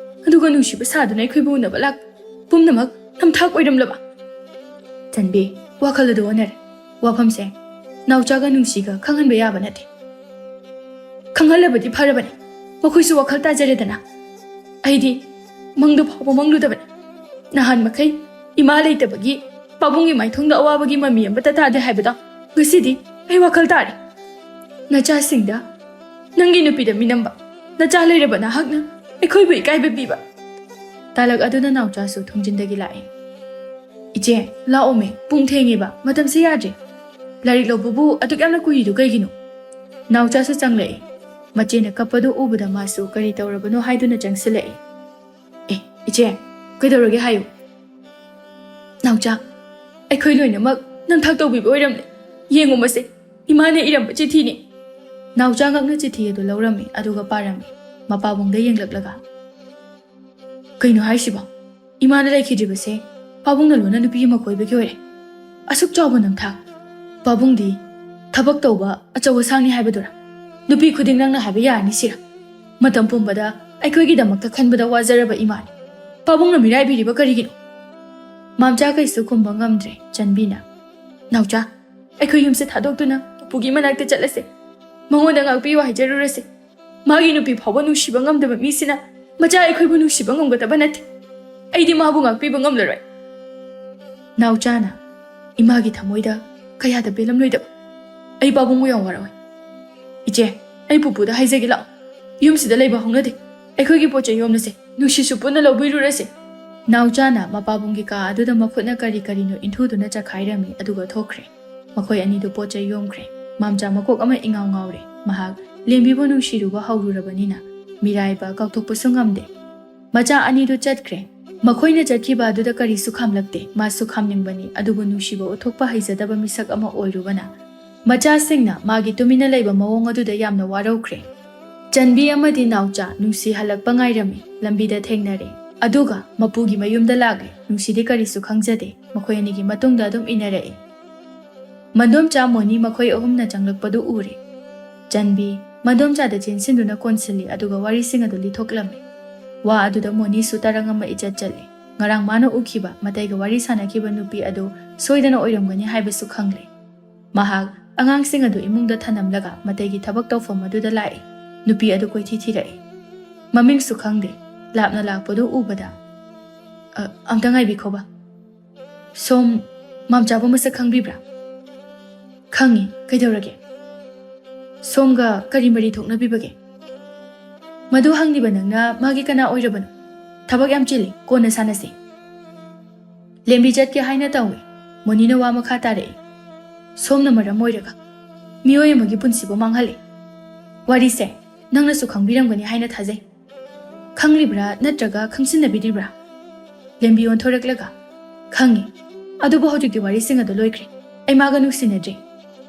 ꯑꯗꯨꯒ ꯅꯨꯡꯁꯤꯕ ꯁꯥꯗꯨꯅ ꯑꯩꯈꯣꯏꯕꯨ ꯎꯅꯕ ꯂꯥꯛꯄ ꯄꯨꯝꯅꯃꯛ ꯅꯝꯊꯥꯛ ꯑꯣꯏꯔꯝꯂꯕ?" ꯆꯟꯕꯤ, ꯋꯥꯈꯜ ꯑꯗꯨ ꯑꯣꯟꯅꯔꯦ꯫ ꯋꯥꯐꯝꯁꯦ ꯅꯥꯎꯆꯥꯒ ꯅꯨꯡꯁꯤꯒ ꯈꯪꯍꯟꯕ ꯌꯥꯕ ꯅꯠꯇꯦ꯫ ꯈꯪꯍꯜꯂꯕꯗꯤ ꯐꯔꯕꯅꯤ, ꯃꯈꯣꯏꯁꯨ ꯋꯥꯈꯜ ꯇꯥꯖꯔꯦꯗꯅ꯫ ꯑꯩꯗꯤ ꯃꯪꯗ ꯐꯥꯎꯕ ꯃꯪꯂꯨꯗꯕꯅꯤ꯫ ꯅꯍꯥꯟ ꯃꯈꯩ ꯏꯃꯥ ꯂꯩꯇꯕꯒꯤ ꯄꯥꯕꯨꯡꯒꯤ ꯃꯥꯏꯊꯣꯡꯗ ꯑꯋꯥꯕꯒꯤ ꯃꯃꯤ ꯑꯃꯠꯇ ꯇꯥꯗꯦ ꯍꯥꯏꯕꯗꯣ ꯉꯁꯤꯗꯤ ꯑꯩ ꯋꯥꯈꯜ ꯇꯥꯔꯦ꯫ ꯅꯆꯥꯁꯤꯡꯗ, ꯅꯪꯒꯤ ꯅꯨꯄꯤꯗ ꯃꯤꯅꯝꯕ, ꯅꯆꯥ ꯂꯩꯔꯕ ꯅꯍꯥꯛꯅ ꯑꯩꯈꯣꯏꯕꯨ ꯏꯀꯥꯏꯕ ꯄꯤꯕ꯫ ꯇꯥꯂꯛ ꯑꯗꯨꯅ ꯅꯥꯎꯆꯥꯁꯨ ꯊꯣꯡꯖꯤꯟꯗꯒꯤ ꯂꯥꯛꯏ꯫ "ꯏꯆꯦ, ꯂꯥꯛꯑꯣꯃꯦ, ꯄꯨꯡ ꯊꯦꯡꯉꯦꯕ, ꯃꯇꯝꯁꯦ ꯌꯥꯗ꯭ꯔꯦ꯫ ꯂꯥꯏꯔꯤꯛ ꯂꯧꯕꯕꯨ ꯑꯗꯨꯛ ꯌꯥꯝꯅ ꯀꯨꯏꯔꯤꯗꯨ ꯀꯩꯒꯤꯅꯣ?" ꯅꯥꯎꯆꯥꯁꯨ ꯆꯪꯂꯛꯏ꯫ ꯃꯆꯦꯅ ꯀꯞꯄꯗꯨ ꯎꯕꯗ ꯃꯥꯁꯨ ꯀꯔꯤ ꯇꯧꯔꯕꯅꯣ ꯍꯥꯏꯗꯨꯅ ꯆꯪꯁꯤꯜꯂꯛꯏ꯫ "ꯑꯦ, ꯏꯆꯦ, ꯀꯩꯗꯧꯔꯒꯦ ꯍꯥꯏꯌꯨ?" "ꯅꯥꯎꯆꯥ, ꯑꯩꯈꯣꯏ ꯂꯣꯏꯅꯃꯛ ꯅꯝꯊꯥꯛ ꯇꯧꯕꯤꯕ ꯑꯣꯏꯔꯝꯂꯦ꯫ ꯌꯦꯡꯉꯨ, ꯃꯁꯦ ꯏꯃꯥꯅ ꯏꯔꯝꯕ ꯆꯤꯊꯤꯅꯤ꯫" ꯅꯥꯎꯆꯥ ꯉꯛꯅ ꯆꯤꯊꯤ ꯑꯗꯨ ꯂꯧꯔꯝꯃꯤ, ꯑꯗꯨꯒ ꯄꯥꯔꯝꯃꯤ, ꯃꯄꯥꯕꯨꯡꯗ ꯌꯦꯡꯂꯛꯂꯒ꯫ "ꯀꯩꯅꯣ ꯍꯥꯏꯁꯤꯕꯣ? ꯏꯃꯥꯅ ꯂꯩꯈꯤꯗ꯭ꯔꯤꯕꯁꯦ ꯄꯥꯕꯨꯡꯅ ꯂꯣꯟꯅ ꯅꯨꯄꯤ ꯑꯃ ꯀꯣꯏꯕꯒꯤ ꯑꯣꯏꯔꯦ꯫ ꯑꯁꯨꯛ ꯆꯥꯎꯕ ꯅꯝꯊꯥꯛ! ꯄꯥꯕꯨꯡꯗꯤ ꯊꯕꯛ ꯇꯧꯕ ꯑꯆꯧ ꯑꯁꯥꯡꯅꯤ ꯍꯥꯏꯕꯗꯨꯔꯥ? ꯅꯨꯄꯤ ꯈꯨꯗꯤꯡ ꯅꯪꯅ ꯍꯥꯏꯕ ꯌꯥꯔꯅꯤ ꯁꯤꯔꯥ? ꯃꯇꯝ ꯄꯨꯝꯕꯗ ꯑꯩꯈꯣꯏꯒꯤꯗꯃꯛꯇ ꯈꯟꯕꯗ ꯋꯥꯖꯔꯕ ꯏꯃꯥꯅꯤ꯫ ꯄꯥꯕꯨꯡꯅ ꯃꯤꯔꯥꯏꯕꯤꯔꯤꯕ ꯀꯔꯤꯒꯤꯅꯣ?" ꯃꯥꯝꯆꯥ ꯀꯩꯁꯨ ꯈꯨꯝꯕ ꯉꯝꯗ꯭ꯔꯦ꯫ ꯆꯟꯕꯤꯅ, "ꯅꯥꯎꯆꯥ, ꯑꯩꯈꯣꯏ ꯌꯨꯝꯁꯦ ꯊꯥꯗꯣꯛꯇꯨꯅ ꯄꯨꯄꯨꯒꯤ ꯃꯅꯥꯛꯇ ꯆꯠꯂꯁꯦ꯫ ꯃꯉꯣꯟꯗ ꯉꯥꯛꯄꯤꯌꯨ ꯍꯥꯏꯖꯔꯨꯔꯁꯦ꯫ ꯃꯥꯒꯤ ꯅꯨꯄꯤ ꯐꯥꯎꯕ ꯅꯨꯡꯁꯤꯕ ꯉꯝꯗꯕ ꯃꯤꯁꯤꯅ ꯃꯆꯥ ꯑꯩꯈꯣꯏꯕꯨ ꯅꯨꯡꯁꯤꯕ ꯉꯝꯒꯗꯕ ꯅꯠꯇꯦ꯫ ꯑꯩꯗꯤ ꯃꯥꯕꯨ ꯉꯥꯛꯄꯤꯕ ꯉꯝꯂꯔꯣꯏ꯫" ꯅꯥꯎꯆꯥꯅ, "ꯏꯃꯥꯒꯤ ꯊꯃꯣꯏꯗ ꯀꯌꯥꯗ ꯄꯦꯜꯂꯝꯂꯣꯏꯗꯕ꯫ ꯑꯩ ꯄꯥꯕꯨꯡꯕꯨ ꯌꯥꯝ ꯋꯥꯔꯧꯏ꯫ ꯏꯆꯦ, ꯑꯩ ꯄꯨꯄꯨꯗ ꯍꯥꯏꯖꯒꯦ ꯂꯥꯛꯑꯣ꯫ ꯌꯨꯝꯁꯤꯗ ꯂꯩꯕ ꯍꯧꯅꯗꯦ꯫ ꯑꯩꯈꯣꯏꯒꯤ ꯄꯣꯠ ꯆꯩ ꯌꯣꯝꯂꯁꯦ꯫ ꯅꯨꯡꯁꯤꯠꯁꯨ ꯄꯨꯟꯅ ꯂꯧꯕꯤꯔꯨꯔꯁꯦ꯫" ꯅꯥꯎꯆꯥꯅ ꯃꯄꯥꯕꯨꯡꯒꯤ ꯀꯥ ꯑꯗꯨꯗ ꯃꯈꯨꯠꯅ ꯀꯔꯤ ꯀꯔꯤꯅꯣ ꯏꯟꯊꯨꯗꯨꯅ ꯆꯈꯥꯏꯔꯝꯃꯤ, ꯑꯗꯨꯒ ꯊꯣꯛꯈ꯭ꯔꯦ꯫ ꯃꯈꯣꯏ ꯑꯅꯤꯗꯨ ꯄꯣꯠ ꯆꯩ ꯌꯣꯝꯈ꯭ꯔꯦ꯫ ꯃꯥꯝꯆꯥ ꯃꯀꯣꯛ ꯑꯃ ꯏꯉꯥꯎ ꯉꯥꯎꯔꯦ꯫ ꯃꯍꯥꯛ ꯂꯦꯝꯕꯤꯕꯨ ꯅꯨꯡꯁꯤꯔꯨꯕ ꯍꯧꯔꯨꯔꯕꯅꯤꯅ ꯃꯤꯔꯥꯏꯕ ꯀꯥꯎꯊꯣꯛꯄꯁꯨ ꯉꯝꯗꯦ꯫ ꯃꯆꯥ ꯑꯅꯤꯗꯨ ꯆꯠꯈ꯭ꯔꯦ꯫ ꯃꯈꯣꯏꯅ ꯆꯠꯈꯤꯕ ꯑꯗꯨꯗ ꯀꯔꯤꯁꯨ ꯈꯥꯝꯂꯛꯇꯦ꯫ ꯃꯥꯁꯨ ꯈꯥꯝꯅꯤꯡꯕꯅꯤ, ꯑꯗꯨꯕꯨ ꯅꯨꯡꯁꯤꯕ ꯎꯠꯊꯣꯛꯄ ꯍꯩꯖꯗꯕ ꯃꯤꯁꯛ ꯑꯃ ꯑꯣꯏꯔꯨꯕꯅ ꯃꯆꯥꯁꯤꯡꯅ ꯃꯥꯒꯤ ꯇꯨꯃꯤꯟꯅ ꯂꯩꯕ ꯃꯑꯣꯡ ꯑꯗꯨꯗ ꯌꯥꯝꯅ ꯋꯥꯔꯧꯈ꯭ꯔꯦ꯫ ꯆꯟꯕꯤ ꯑꯃꯗꯤ ꯅꯥꯎꯆꯥ ꯅꯨꯡꯁꯤ ꯍꯜꯂꯛꯄ ꯉꯥꯏꯔꯝꯃꯤ꯫ ꯂꯝꯕꯤꯗ ꯊꯦꯡꯅꯔꯦ꯫ ꯑꯗꯨꯒ ꯃꯄꯨꯒꯤ ꯃꯌꯨꯝꯗ ꯂꯥꯛꯂꯦ꯫ ꯅꯨꯡꯁꯤꯗꯤ ꯀꯔꯤꯁꯨ ꯈꯪꯖꯗꯦ꯫ ꯃꯈꯣꯏ ꯑꯅꯤꯒꯤ ꯃꯇꯨꯡꯗ ꯑꯗꯨꯝ ꯏꯟꯅꯔꯛꯏ꯫ ꯃꯟꯗꯣꯝꯆꯥ ꯃꯣꯅꯤ ꯃꯈꯣꯏ ꯑꯍꯨꯝꯅ ꯆꯪꯂꯛꯄꯗꯨ ꯎꯔꯦ꯫ ꯆꯟꯕꯤ ꯃꯟꯗꯣꯝꯆꯥꯗ ꯆꯦꯟꯁꯤꯟꯗꯨꯅ ꯀꯣꯟꯁꯤꯜꯂꯤ, ꯑꯗꯨꯒ ꯋꯥꯔꯤꯁꯤꯡ ꯑꯗꯨ ꯂꯤꯊꯣꯛꯂꯝꯃꯤ꯫ ꯋꯥ ꯑꯗꯨꯗ ꯃꯣꯅꯤꯁꯨ ꯇꯔꯪ ꯑꯃ ꯏꯆꯠ ꯆꯠꯂꯤ꯫ ꯉꯔꯥꯡ ꯃꯥꯅ ꯎꯈꯤꯕ ꯃꯇꯩꯒ ꯋꯥꯔꯤ ꯁꯥꯟꯅꯈꯤꯕ ꯅꯨꯄꯤ ꯑꯗꯨ ꯁꯣꯏꯗꯅ ꯑꯣꯏꯔꯝꯒꯅꯤ ꯍꯥꯏꯕꯁꯨ ꯈꯪꯂꯦ꯫ ꯃꯍꯥꯛ ꯑꯉꯥꯡꯁꯤꯡ ꯑꯗꯨ ꯏꯃꯨꯡꯗ ꯊꯅꯝꯂꯒ ꯃꯇꯩꯒꯤ ꯊꯕꯛ ꯇꯧꯐꯝ ꯑꯗꯨꯗ ꯂꯥꯛꯏ꯫ ꯅꯨꯄꯤ ꯑꯗꯨ ꯀꯣꯏꯊꯤ ꯊꯤꯔꯛꯏ꯫ ꯃꯃꯤꯡꯁꯨ ꯈꯪꯗꯦ꯫ ꯂꯥꯞꯅ ꯂꯥꯛꯄꯗꯨ ꯎꯕꯗ, "ꯑ, ꯑꯝꯇ ꯉꯥꯏꯕꯤꯈꯣꯕ꯫ ꯁꯣꯝ ꯃꯥꯝꯆꯥꯕꯨ ꯃꯁꯛ ꯈꯪꯕꯤꯕ꯭ꯔꯥ?" "ꯈꯪꯉꯤ꯫ ꯀꯩꯗꯧꯔꯒꯦ? ꯁꯣꯝꯒ ꯀꯔꯤ ꯃꯔꯤ ꯊꯣꯛꯅꯕꯤꯕꯒꯦ?" ꯃꯗꯨ ꯍꯪꯂꯤꯕ ꯅꯪꯅ ꯃꯥꯒꯤ ꯀꯅꯥ ꯑꯣꯏꯔꯕꯅꯣ? ꯊꯕꯛ ꯌꯥꯝ ꯆꯤꯜꯂꯤ, ꯀꯣꯟꯅ ꯁꯥꯟꯅꯁꯤ꯫ ꯂꯦꯝꯕꯤ ꯆꯠꯀꯦ ꯍꯥꯏꯅ ꯇꯧꯏ꯫ ꯃꯣꯅꯤꯅ ꯋꯥ ꯃꯈꯥ ꯇꯥꯔꯛꯏ꯫ ꯁꯣꯝꯅ ꯃꯔꯝ ꯑꯣꯏꯔꯒ ꯃꯤꯑꯣꯏ ꯑꯃꯒꯤ ꯄꯨꯟꯁꯤꯕꯨ ꯃꯥꯡꯍꯜꯂꯤ꯫ ꯋꯥꯔꯤꯁꯦ ꯅꯪꯅꯁꯨ ꯈꯪꯕꯤꯔꯝꯒꯅꯤ ꯍꯥꯏꯅ ꯊꯥꯖꯩ꯫ ꯈꯪꯂꯤꯕ꯭ꯔꯥ ꯅꯠꯇ꯭ꯔꯒ ꯈꯪꯁꯤꯟꯅꯕꯤꯔꯤꯕ꯭ꯔꯥ? ꯂꯦꯝꯕꯤ ꯑꯣꯟꯊꯣꯔꯛꯂꯒ, "ꯈꯪꯉꯤ, ꯑꯗꯨꯕꯨ ꯍꯧꯖꯤꯛꯇꯤ ꯋꯥꯔꯤꯁꯤꯡ ꯑꯗꯨ ꯂꯣꯏꯈ꯭ꯔꯦ꯫ ꯑꯩ ꯃꯥꯒ ꯅꯨꯡꯁꯤꯅꯗ꯭ꯔꯦ꯫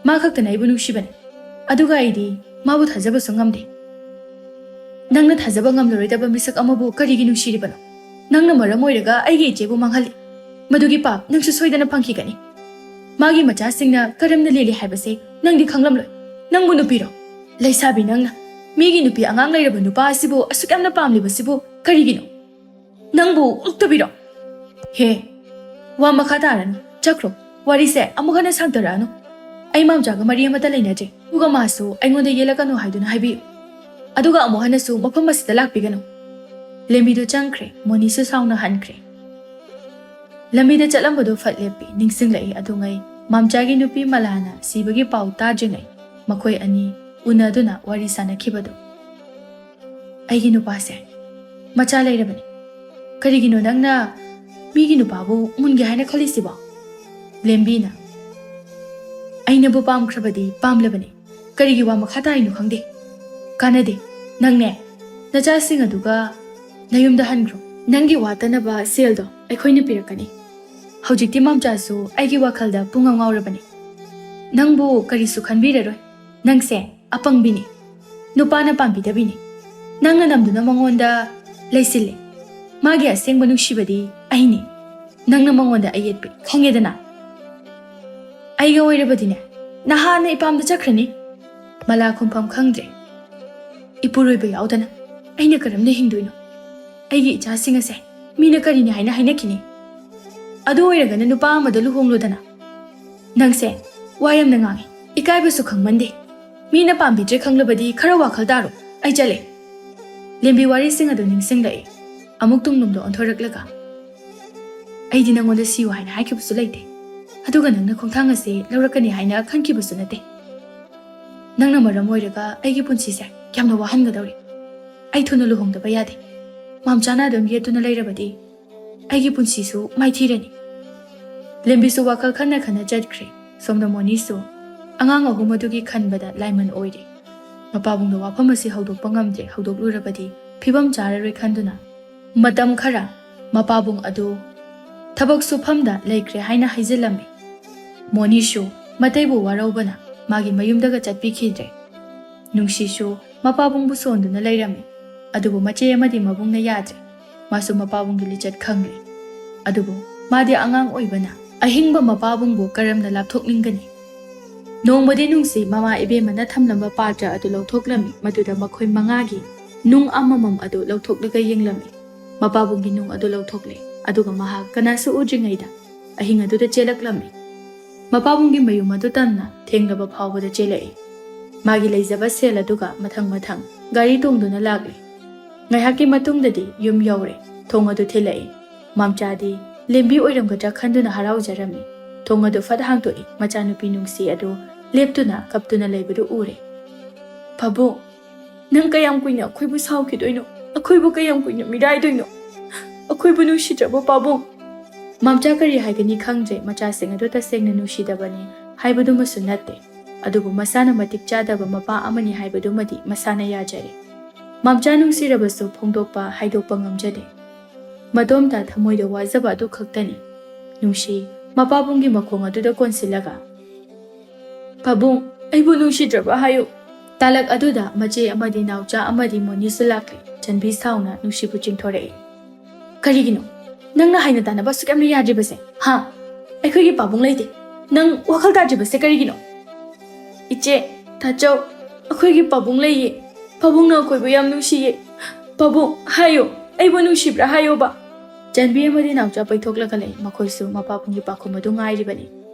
ꯃꯥ ꯈꯛꯇꯅ ꯑꯩꯕꯨ ꯅꯨꯡꯁꯤꯕꯅꯤ꯫ ꯑꯗꯨꯒ ꯑꯩꯗꯤ ꯃꯥꯕꯨ ꯊꯥꯖꯕꯁꯨ ꯉꯝꯗꯦ꯫" "ꯅꯪꯅ ꯊꯥꯖꯕ ꯉꯝꯂꯔꯣꯏꯗꯕ ꯃꯤꯁꯛ ꯑꯃꯕꯨ ꯀꯔꯤꯒꯤ ꯅꯨꯡꯁꯤꯔꯤꯕꯅꯣ? ꯅꯪꯅ ꯃꯔꯝ ꯑꯣꯏꯔꯒ ꯑꯩꯒꯤ ꯏꯆꯦꯕꯨ ꯃꯥꯡꯍꯜꯂꯤ꯫ ꯃꯗꯨꯒꯤ ꯄꯥꯞ ꯅꯪꯁꯨ ꯁꯣꯏꯗꯅ ꯐꯪꯈꯤꯒꯅꯤ꯫ ꯃꯥꯒꯤ ꯃꯆꯥꯁꯤꯡꯅ ꯀꯔꯝꯅ ꯂꯦꯜꯂꯤ ꯍꯥꯏꯕꯁꯦ ꯅꯪꯗꯤ ꯈꯪꯂꯝꯂꯣꯏ꯫ ꯅꯪꯕꯨ ꯅꯨꯄꯤꯔꯣ? ꯂꯩꯁꯥꯕꯤ ꯅꯪꯅ ꯃꯤꯒꯤ ꯅꯨꯄꯤ ꯑꯉꯥꯡ ꯂꯩꯔꯕ ꯅꯨꯄꯥ ꯑꯁꯤꯕꯨ ꯑꯁꯨꯛ ꯌꯥꯝꯅ ꯄꯥꯝꯂꯤꯕꯁꯤꯕꯨ ꯀꯔꯤꯒꯤꯅꯣ? ꯅꯪꯕꯨ ꯑꯣꯛꯇꯕꯤꯔꯣ?" "ꯍꯦ, ꯋꯥ ꯃꯈꯥ ꯇꯥꯔꯅꯨ, ꯆꯠꯈ꯭ꯔꯣ꯫ ꯋꯥꯔꯤꯁꯦ ꯑꯃꯨꯛ ꯍꯟꯅ ꯁꯥꯡꯊꯔꯛꯑꯅꯨ꯫ ꯑꯩ ꯃꯥꯝꯆꯥꯒ ꯃꯔꯤ ꯑꯃꯠꯇ ꯂꯩꯅꯗ꯭ꯔꯦ, ꯑꯗꯨꯒ ꯃꯥꯁꯨ ꯑꯩꯉꯣꯟꯗ ꯌꯦꯠꯂꯛꯀꯅꯨ ꯍꯥꯏꯗꯨꯅ ꯍꯥꯏꯕꯤꯌꯨ꯫ ꯑꯗꯨꯒ ꯑꯃꯨꯛ ꯍꯟꯅꯁꯨ ꯃꯐꯝ ꯑꯁꯤꯗ ꯂꯥꯛꯄꯤꯒꯅꯨ꯫" ꯂꯦꯝꯕꯤꯗꯨ ꯆꯪꯈ꯭ꯔꯦ, ꯃꯣꯅꯤꯁꯨ ꯁꯥꯎꯅ ꯍꯟꯈ꯭ꯔꯦ꯫ ꯂꯝꯕꯤꯗ ꯆꯠꯂꯝꯕꯗꯨ ꯐꯠ ꯂꯦꯞꯄꯤ꯫ ꯅꯤꯡꯁꯤꯡꯂꯛꯏ ꯑꯗꯨꯉꯩ ꯃꯥꯝꯆꯥꯒꯤ ꯅꯨꯄꯤ ꯃꯂꯥꯅ ꯁꯤꯕꯒꯤ ꯄꯥꯎ ꯇꯥꯗ꯭ꯔꯤꯉꯩ ꯃꯈꯣꯏ ꯑꯅꯤ ꯎꯅꯗꯨꯅ ꯋꯥꯔꯤ ꯁꯥꯅꯈꯤꯕꯗꯨ꯫ "ꯑꯩꯒꯤ ꯅꯨꯄꯥꯁꯦ ꯃꯆꯥ ꯂꯩꯔꯕꯅꯤ꯫ ꯀꯔꯤꯒꯤꯅꯣ ꯅꯪꯅ ꯃꯤꯒꯤ ꯅꯨꯄꯥꯕꯨ ꯃꯨꯟꯒꯦ ꯍꯥꯏꯅ ꯈꯜꯂꯤꯁꯤꯕꯣ?" ꯂꯦꯝꯕꯤꯅ, "ꯑꯩꯅꯕꯨ ꯄꯥꯝꯈ꯭ꯔꯕꯗꯤ ꯄꯥꯝꯂꯕꯅꯤ꯫ ꯀꯔꯤꯒꯤ ꯋꯥ ꯃꯈꯥ ꯇꯥꯔꯤꯅꯣ ꯈꯪꯗꯦ꯫ ꯀꯥꯟꯅꯗꯦ꯫ ꯅꯪꯅꯦ, ꯅꯆꯥꯁꯤꯡ ꯑꯗꯨꯒ ꯅꯌꯨꯝꯗ ꯍꯟꯈ꯭ꯔꯣ꯫ ꯅꯪꯒꯤ ꯋꯥꯠꯇꯅꯕ ꯁꯦꯜꯗꯣ ꯑꯩꯈꯣꯏꯅ ꯄꯤꯔꯛꯀꯅꯤ꯫ ꯍꯧꯖꯤꯛꯇꯤ ꯃꯥꯝꯆꯥꯁꯨ ꯑꯩꯒꯤ ꯋꯥꯈꯜꯗ ꯄꯨꯡꯉꯥꯎ ꯉꯥꯎꯔꯕꯅꯤ꯫ ꯅꯪꯕꯨ ꯀꯔꯤꯁꯨ ꯈꯟꯕꯤꯔꯔꯣꯏ꯫ ꯅꯪꯁꯦ ꯑꯄꯪꯕꯤꯅꯤ꯫ ꯅꯨꯄꯥꯅ ꯄꯥꯝꯕꯤꯗꯕꯤꯅꯤ꯫ ꯅꯪꯅ ꯅꯝꯗꯨꯅ ꯃꯉꯣꯟꯗ ꯂꯩꯁꯤꯜꯂꯦ꯫ ꯃꯥꯒꯤ ꯑꯁꯦꯡꯕ ꯅꯨꯡꯁꯤꯕꯗꯤ ꯑꯩꯅꯤ꯫ ꯅꯪꯅ ꯃꯉꯣꯟꯗ ꯑꯌꯦꯠꯄꯤ, ꯈꯪꯉꯦꯗꯅ? ꯑꯩꯒ ꯑꯣꯏꯔꯕꯗꯤꯅꯦ, ꯅꯍꯥꯟꯅ ꯏꯄꯥꯝꯗ ꯆꯠꯈ꯭ꯔꯅꯤ꯫" ꯃꯂꯥ ꯈꯨꯝꯐꯝ ꯈꯪꯗ꯭ꯔꯦ꯫ "ꯏꯄꯨꯔꯣꯏꯕ ꯌꯥꯎꯗꯅ ꯑꯩꯅ ꯀꯔꯝꯅ ꯍꯤꯡꯗꯣꯏꯅꯣ? ꯑꯩꯒꯤ ꯏꯆꯥꯁꯤꯡ ꯑꯁꯦ ꯃꯤꯅ ꯀꯔꯤꯅꯤ ꯍꯥꯏꯅ ꯍꯥꯏꯅꯈꯤꯅꯤ? ꯑꯗꯨ ꯑꯣꯏꯔꯒꯅ ꯅꯨꯄꯥ ꯑꯃꯗ ꯂꯨꯍꯣꯡꯂꯣꯗꯅ꯫" "ꯅꯪꯁꯦ ꯋꯥ ꯌꯥꯝꯅ ꯉꯥꯡꯉꯤ, ꯏꯀꯥꯏꯕꯁꯨ ꯈꯪꯃꯟꯗꯦ꯫ ꯃꯤꯅ ꯄꯥꯝꯕꯤꯗ꯭ꯔꯦ ꯈꯪꯂꯕꯗꯤ ꯈꯔ ꯋꯥꯈꯜ ꯇꯥꯔꯣ꯫ ꯑꯩ ꯆꯠꯂꯦ꯫" ꯂꯦꯝꯕꯤ ꯋꯥꯔꯤꯁꯤꯡ ꯑꯗꯨ ꯅꯤꯡꯁꯤꯡꯂꯛꯏ꯫ ꯑꯃꯨꯛ ꯇꯨꯡꯂꯣꯝꯗ ꯑꯣꯟꯊꯣꯔꯛꯂꯒ, "ꯑꯩꯗꯤ ꯅꯪꯉꯣꯟꯗ ꯁꯤꯌꯨ ꯍꯥꯏꯅ ꯍꯥꯏꯈꯤꯕꯁꯨ ꯂꯩꯇꯦ, ꯑꯗꯨꯒ ꯅꯪꯅ ꯈꯣꯡꯊꯥꯡ ꯑꯁꯤ ꯂꯧꯔꯛꯀꯅꯤ ꯍꯥꯏꯅ ꯈꯟꯈꯤꯕꯁꯨ ꯅꯠꯇꯦ꯫ ꯅꯪꯅ ꯃꯔꯝ ꯑꯣꯏꯔꯒ ꯑꯩꯒꯤ ꯄꯨꯟꯁꯤꯁꯦ ꯌꯥꯝꯅ ꯋꯥꯍꯟꯒꯗꯧꯔꯤ꯫ ꯑꯩ ꯊꯨꯅ ꯂꯨꯍꯣꯡꯗꯕ ꯌꯥꯗꯦ꯫ ꯃꯥꯝꯆꯥꯅ ꯑꯗꯨꯝ ꯌꯦꯠꯇꯨꯅ ꯂꯩꯔꯕꯗꯤ ꯑꯩꯒꯤ ꯄꯨꯟꯁꯤꯁꯨ ꯃꯥꯏꯊꯤꯔꯅꯤ꯫ ꯂꯦꯝꯕꯤꯁꯨ ꯋꯥꯈꯜ ꯈꯟꯅ ꯈꯟꯅ ꯆꯠꯈ꯭ꯔꯦ꯫ ꯁꯣꯝꯗ ꯃꯣꯅꯤꯁꯨ ꯑꯉꯥꯡ ꯑꯍꯨꯝ ꯑꯗꯨꯒꯤ ꯈꯟꯕꯗ ꯂꯥꯏꯃꯟ ꯑꯣꯏꯔꯦ꯫ ꯃꯄꯥꯕꯨꯡꯗ ꯋꯥꯐꯝ ꯑꯁꯤ ꯍꯧꯗꯣꯛꯄ ꯉꯝꯗ꯭ꯔꯦ, ꯍꯧꯗꯣꯛꯂꯨꯔꯕꯗꯤ ꯐꯤꯕꯝ ꯆꯥꯔꯔꯣꯏ ꯈꯟꯗꯨꯅ ꯃꯇꯝ ꯈꯔ ꯃꯄꯥꯕꯨꯡ ꯑꯗꯨ ꯊꯕꯛ ꯁꯨꯐꯝꯗ ꯂꯩꯈ꯭ꯔꯦ ꯍꯥꯏꯅ ꯍꯥꯏꯖꯤꯜꯂꯝꯃꯤ꯫ ꯃꯣꯅꯤꯁꯨ ꯃꯇꯩꯕꯨ ꯋꯥꯔꯧꯕꯅ ꯃꯥꯒꯤ ꯃꯌꯨꯝꯗꯒ ꯆꯠꯄꯤꯈꯤꯗ꯭ꯔꯦ꯫ ꯅꯨꯡꯁꯤꯁꯨ ꯃꯄꯥꯕꯨꯡꯕꯨ ꯁꯣꯟꯗꯨꯅ ꯂꯩꯔꯝꯃꯤ꯫ ꯑꯗꯨꯕꯨ ꯃꯆꯦ ꯑꯃꯗꯤ ꯃꯕꯨꯡꯅ ꯌꯥꯗ꯭ꯔꯦ꯫ ꯃꯥꯁꯨ ꯃꯄꯥꯕꯨꯡꯒꯤ ꯂꯤꯆꯠ ꯈꯪꯂꯦ꯫ ꯑꯗꯨꯕꯨ ꯃꯥꯗꯤ ꯑꯉꯥꯡ ꯑꯣꯏꯕꯅ ꯑꯍꯤꯡꯕ ꯃꯄꯥꯕꯨꯡꯕꯨ ꯀꯔꯝꯅ ꯂꯥꯞꯊꯣꯛꯅꯤꯡꯒꯅꯤ? ꯅꯣꯡꯃꯗꯤ ꯅꯨꯡꯁꯤ ꯃꯃꯥ ꯏꯕꯦꯝꯃꯅ ꯊꯝꯂꯝꯕ ꯄꯥꯇ꯭ꯔ ꯑꯗꯨ ꯂꯧꯊꯣꯛꯂꯝꯃꯤ꯫ ꯃꯗꯨꯗ ꯃꯈꯣꯏ ꯃꯉꯥꯒꯤ ꯅꯨꯡ ꯑꯃꯃꯝ ꯑꯗꯨ ꯂꯧꯊꯣꯛꯂꯒ ꯌꯦꯡꯂꯝꯃꯤ꯫ ꯃꯄꯥꯕꯨꯡꯒꯤ ꯅꯨꯡ ꯑꯗꯨ ꯂꯧꯊꯣꯛꯂꯦ꯫ ꯑꯗꯨꯒ ꯃꯍꯥꯛ ꯀꯅꯥꯁꯨ ꯎꯗ꯭ꯔꯤꯉꯩꯗ ꯑꯍꯤꯡ ꯑꯗꯨꯗ ꯆꯦꯜꯂꯛꯂꯝꯃꯤ꯫ ꯃꯄꯥꯕꯨꯡꯒꯤ ꯃꯌꯨꯝ ꯑꯗꯨ ꯇꯝꯅ ꯊꯦꯡꯂꯕ ꯐꯥꯎꯕꯗ ꯆꯦꯜꯂꯛꯏ꯫ ꯃꯥꯒꯤ ꯂꯩꯖꯕ ꯁꯦꯜ ꯑꯗꯨꯒ ꯃꯊꯪ ꯃꯊꯪ ꯒꯥꯔꯤ ꯇꯣꯡꯗꯨꯅ ꯂꯥꯛꯂꯦ꯫ ꯉꯥꯏꯍꯥꯛꯀꯤ ꯃꯇꯨꯡꯗꯗꯤ ꯌꯨꯝ ꯌꯧꯔꯦ꯫ ꯊꯣꯡ ꯑꯗꯨ ꯊꯤꯜꯂꯛꯏ꯫ ꯃꯥꯝꯆꯥꯗꯤ ꯂꯦꯝꯕꯤ ꯑꯣꯏꯔꯝꯒꯗ꯭ꯔꯥ ꯈꯟꯗꯨꯅ ꯍꯔꯥꯎꯖꯔꯝꯃꯤ꯫ ꯊꯣꯡ ꯑꯗꯨ ꯐꯠ ꯍꯥꯡꯗꯣꯛꯏ꯫ ꯃꯆꯥꯅꯨꯄꯤ ꯅꯨꯡꯁꯤ ꯑꯗꯨ ꯂꯦꯞꯇꯨꯅ ꯀꯞꯇꯨꯅ ꯂꯩꯕꯗꯨ ꯎꯔꯦ꯫ "ꯄꯥꯕꯨꯡ, ꯅꯪ ꯀꯌꯥꯝ ꯀꯨꯏꯅ ꯑꯩꯈꯣꯏꯕꯨ ꯁꯥꯎꯈꯤꯗꯣꯏꯅꯣ? ꯑꯩꯈꯣꯏꯕꯨ ꯀꯌꯥꯝ ꯀꯨꯏꯅ ꯃꯤꯔꯥꯏꯗꯣꯏꯅꯣ? ꯑꯩꯈꯣꯏꯕꯨ ꯅꯨꯡꯁꯤꯗ꯭ꯔꯕꯣ, ꯄꯥꯕꯨꯡ?" ꯃꯥꯝꯆꯥ ꯀꯔꯤ ꯍꯥꯏꯒꯅꯤ ꯈꯪꯗ꯭ꯔꯦ꯫ ꯃꯆꯥꯁꯤꯡ ꯑꯗꯨ ꯇꯁꯦꯡꯅ ꯅꯨꯡꯁꯤꯗꯕꯅꯤ ꯍꯥꯏꯕꯗꯨꯃꯁꯨ ꯅꯠꯇꯦ, ꯑꯗꯨꯕꯨ ꯃꯁꯥꯅ ꯃꯇꯤꯛ ꯆꯥꯗꯕ ꯃꯄꯥ ꯑꯃꯅꯤ ꯍꯥꯏꯕꯗꯨꯃꯗꯤ ꯃꯁꯥꯅ ꯌꯥꯖꯔꯦ꯫ ꯃꯥꯝꯆꯥ ꯅꯨꯡꯁꯤꯔꯕꯁꯨ ꯐꯣꯡꯗꯣꯛꯄ, ꯍꯥꯏꯗꯣꯛꯄ ꯉꯝꯖꯗꯦ꯫ ꯃꯇꯣꯝꯇ ꯊꯃꯣꯏꯗ ꯋꯥꯖꯕ ꯑꯗꯨ ꯈꯛꯇꯅꯤ꯫ ꯅꯨꯡꯁꯤ ꯃꯄꯥꯕꯨꯡꯒꯤ ꯃꯈꯣꯡ ꯑꯗꯨꯗ ꯀꯣꯟꯁꯤꯜꯂꯒ, "ꯄꯥꯕꯨꯡ, ꯑꯩꯕꯨ ꯅꯨꯡꯁꯤꯗ꯭ꯔꯕ ꯍꯥꯏꯌꯨ"꯫ ꯇꯥꯂꯛ ꯑꯗꯨꯗ ꯃꯆꯦ ꯑꯃꯗꯤ ꯅꯥꯎꯆꯥ ꯑꯃꯗꯤ ꯃꯣꯅꯤꯁꯨ ꯂꯥꯛꯂꯦ꯫ ꯆꯟꯕꯤ ꯁꯥꯎꯅ ꯅꯨꯡꯁꯤꯕꯨ ꯆꯤꯡꯊꯣꯔꯛꯏ꯫ "ꯀꯔꯤꯒꯤꯅꯣ? ꯅꯪꯅ ꯍꯥꯏꯅ ꯇꯥꯅꯕ ꯑꯁꯨꯛ ꯌꯥꯝꯅ ꯌꯥꯗ꯭ꯔꯤꯕꯁꯦ, ꯍꯥ? ꯑꯩꯈꯣꯏꯒꯤ ꯄꯥꯕꯨꯡ ꯂꯩꯇꯦ꯫ ꯅꯪ ꯋꯥꯈꯜ ꯇꯥꯗ꯭ꯔꯤꯕꯁꯦ ꯀꯔꯤꯒꯤꯅꯣ?" "ꯏꯆꯦ, ꯇꯥꯆꯧ, ꯑꯩꯈꯣꯏꯒꯤ ꯄꯥꯕꯨꯡ ꯂꯩꯌꯦ꯫ ꯄꯥꯕꯨꯡꯅ ꯑꯩꯈꯣꯏꯕꯨ ꯌꯥꯝ ꯅꯨꯡꯁꯤꯌꯦ꯫ ꯄꯥꯕꯨꯡ, ꯍꯥꯏꯌꯨ, ꯑꯩꯕꯨ ꯅꯨꯡꯁꯤꯕ꯭ꯔꯥ ꯍꯥꯏꯌꯣꯕ"꯫ ꯆꯟꯕꯤ ꯑꯃꯗꯤ ꯅꯥꯎꯆꯥ ꯄꯩꯊꯣꯛꯂꯒ ꯂꯩ꯫ ꯃꯈꯣꯏꯁꯨ ꯃꯄꯥꯕꯨꯡꯒꯤ ꯄꯥꯎꯈꯨꯝ ꯑꯗꯨ ꯉꯥꯏꯔꯤꯕꯅꯤ꯫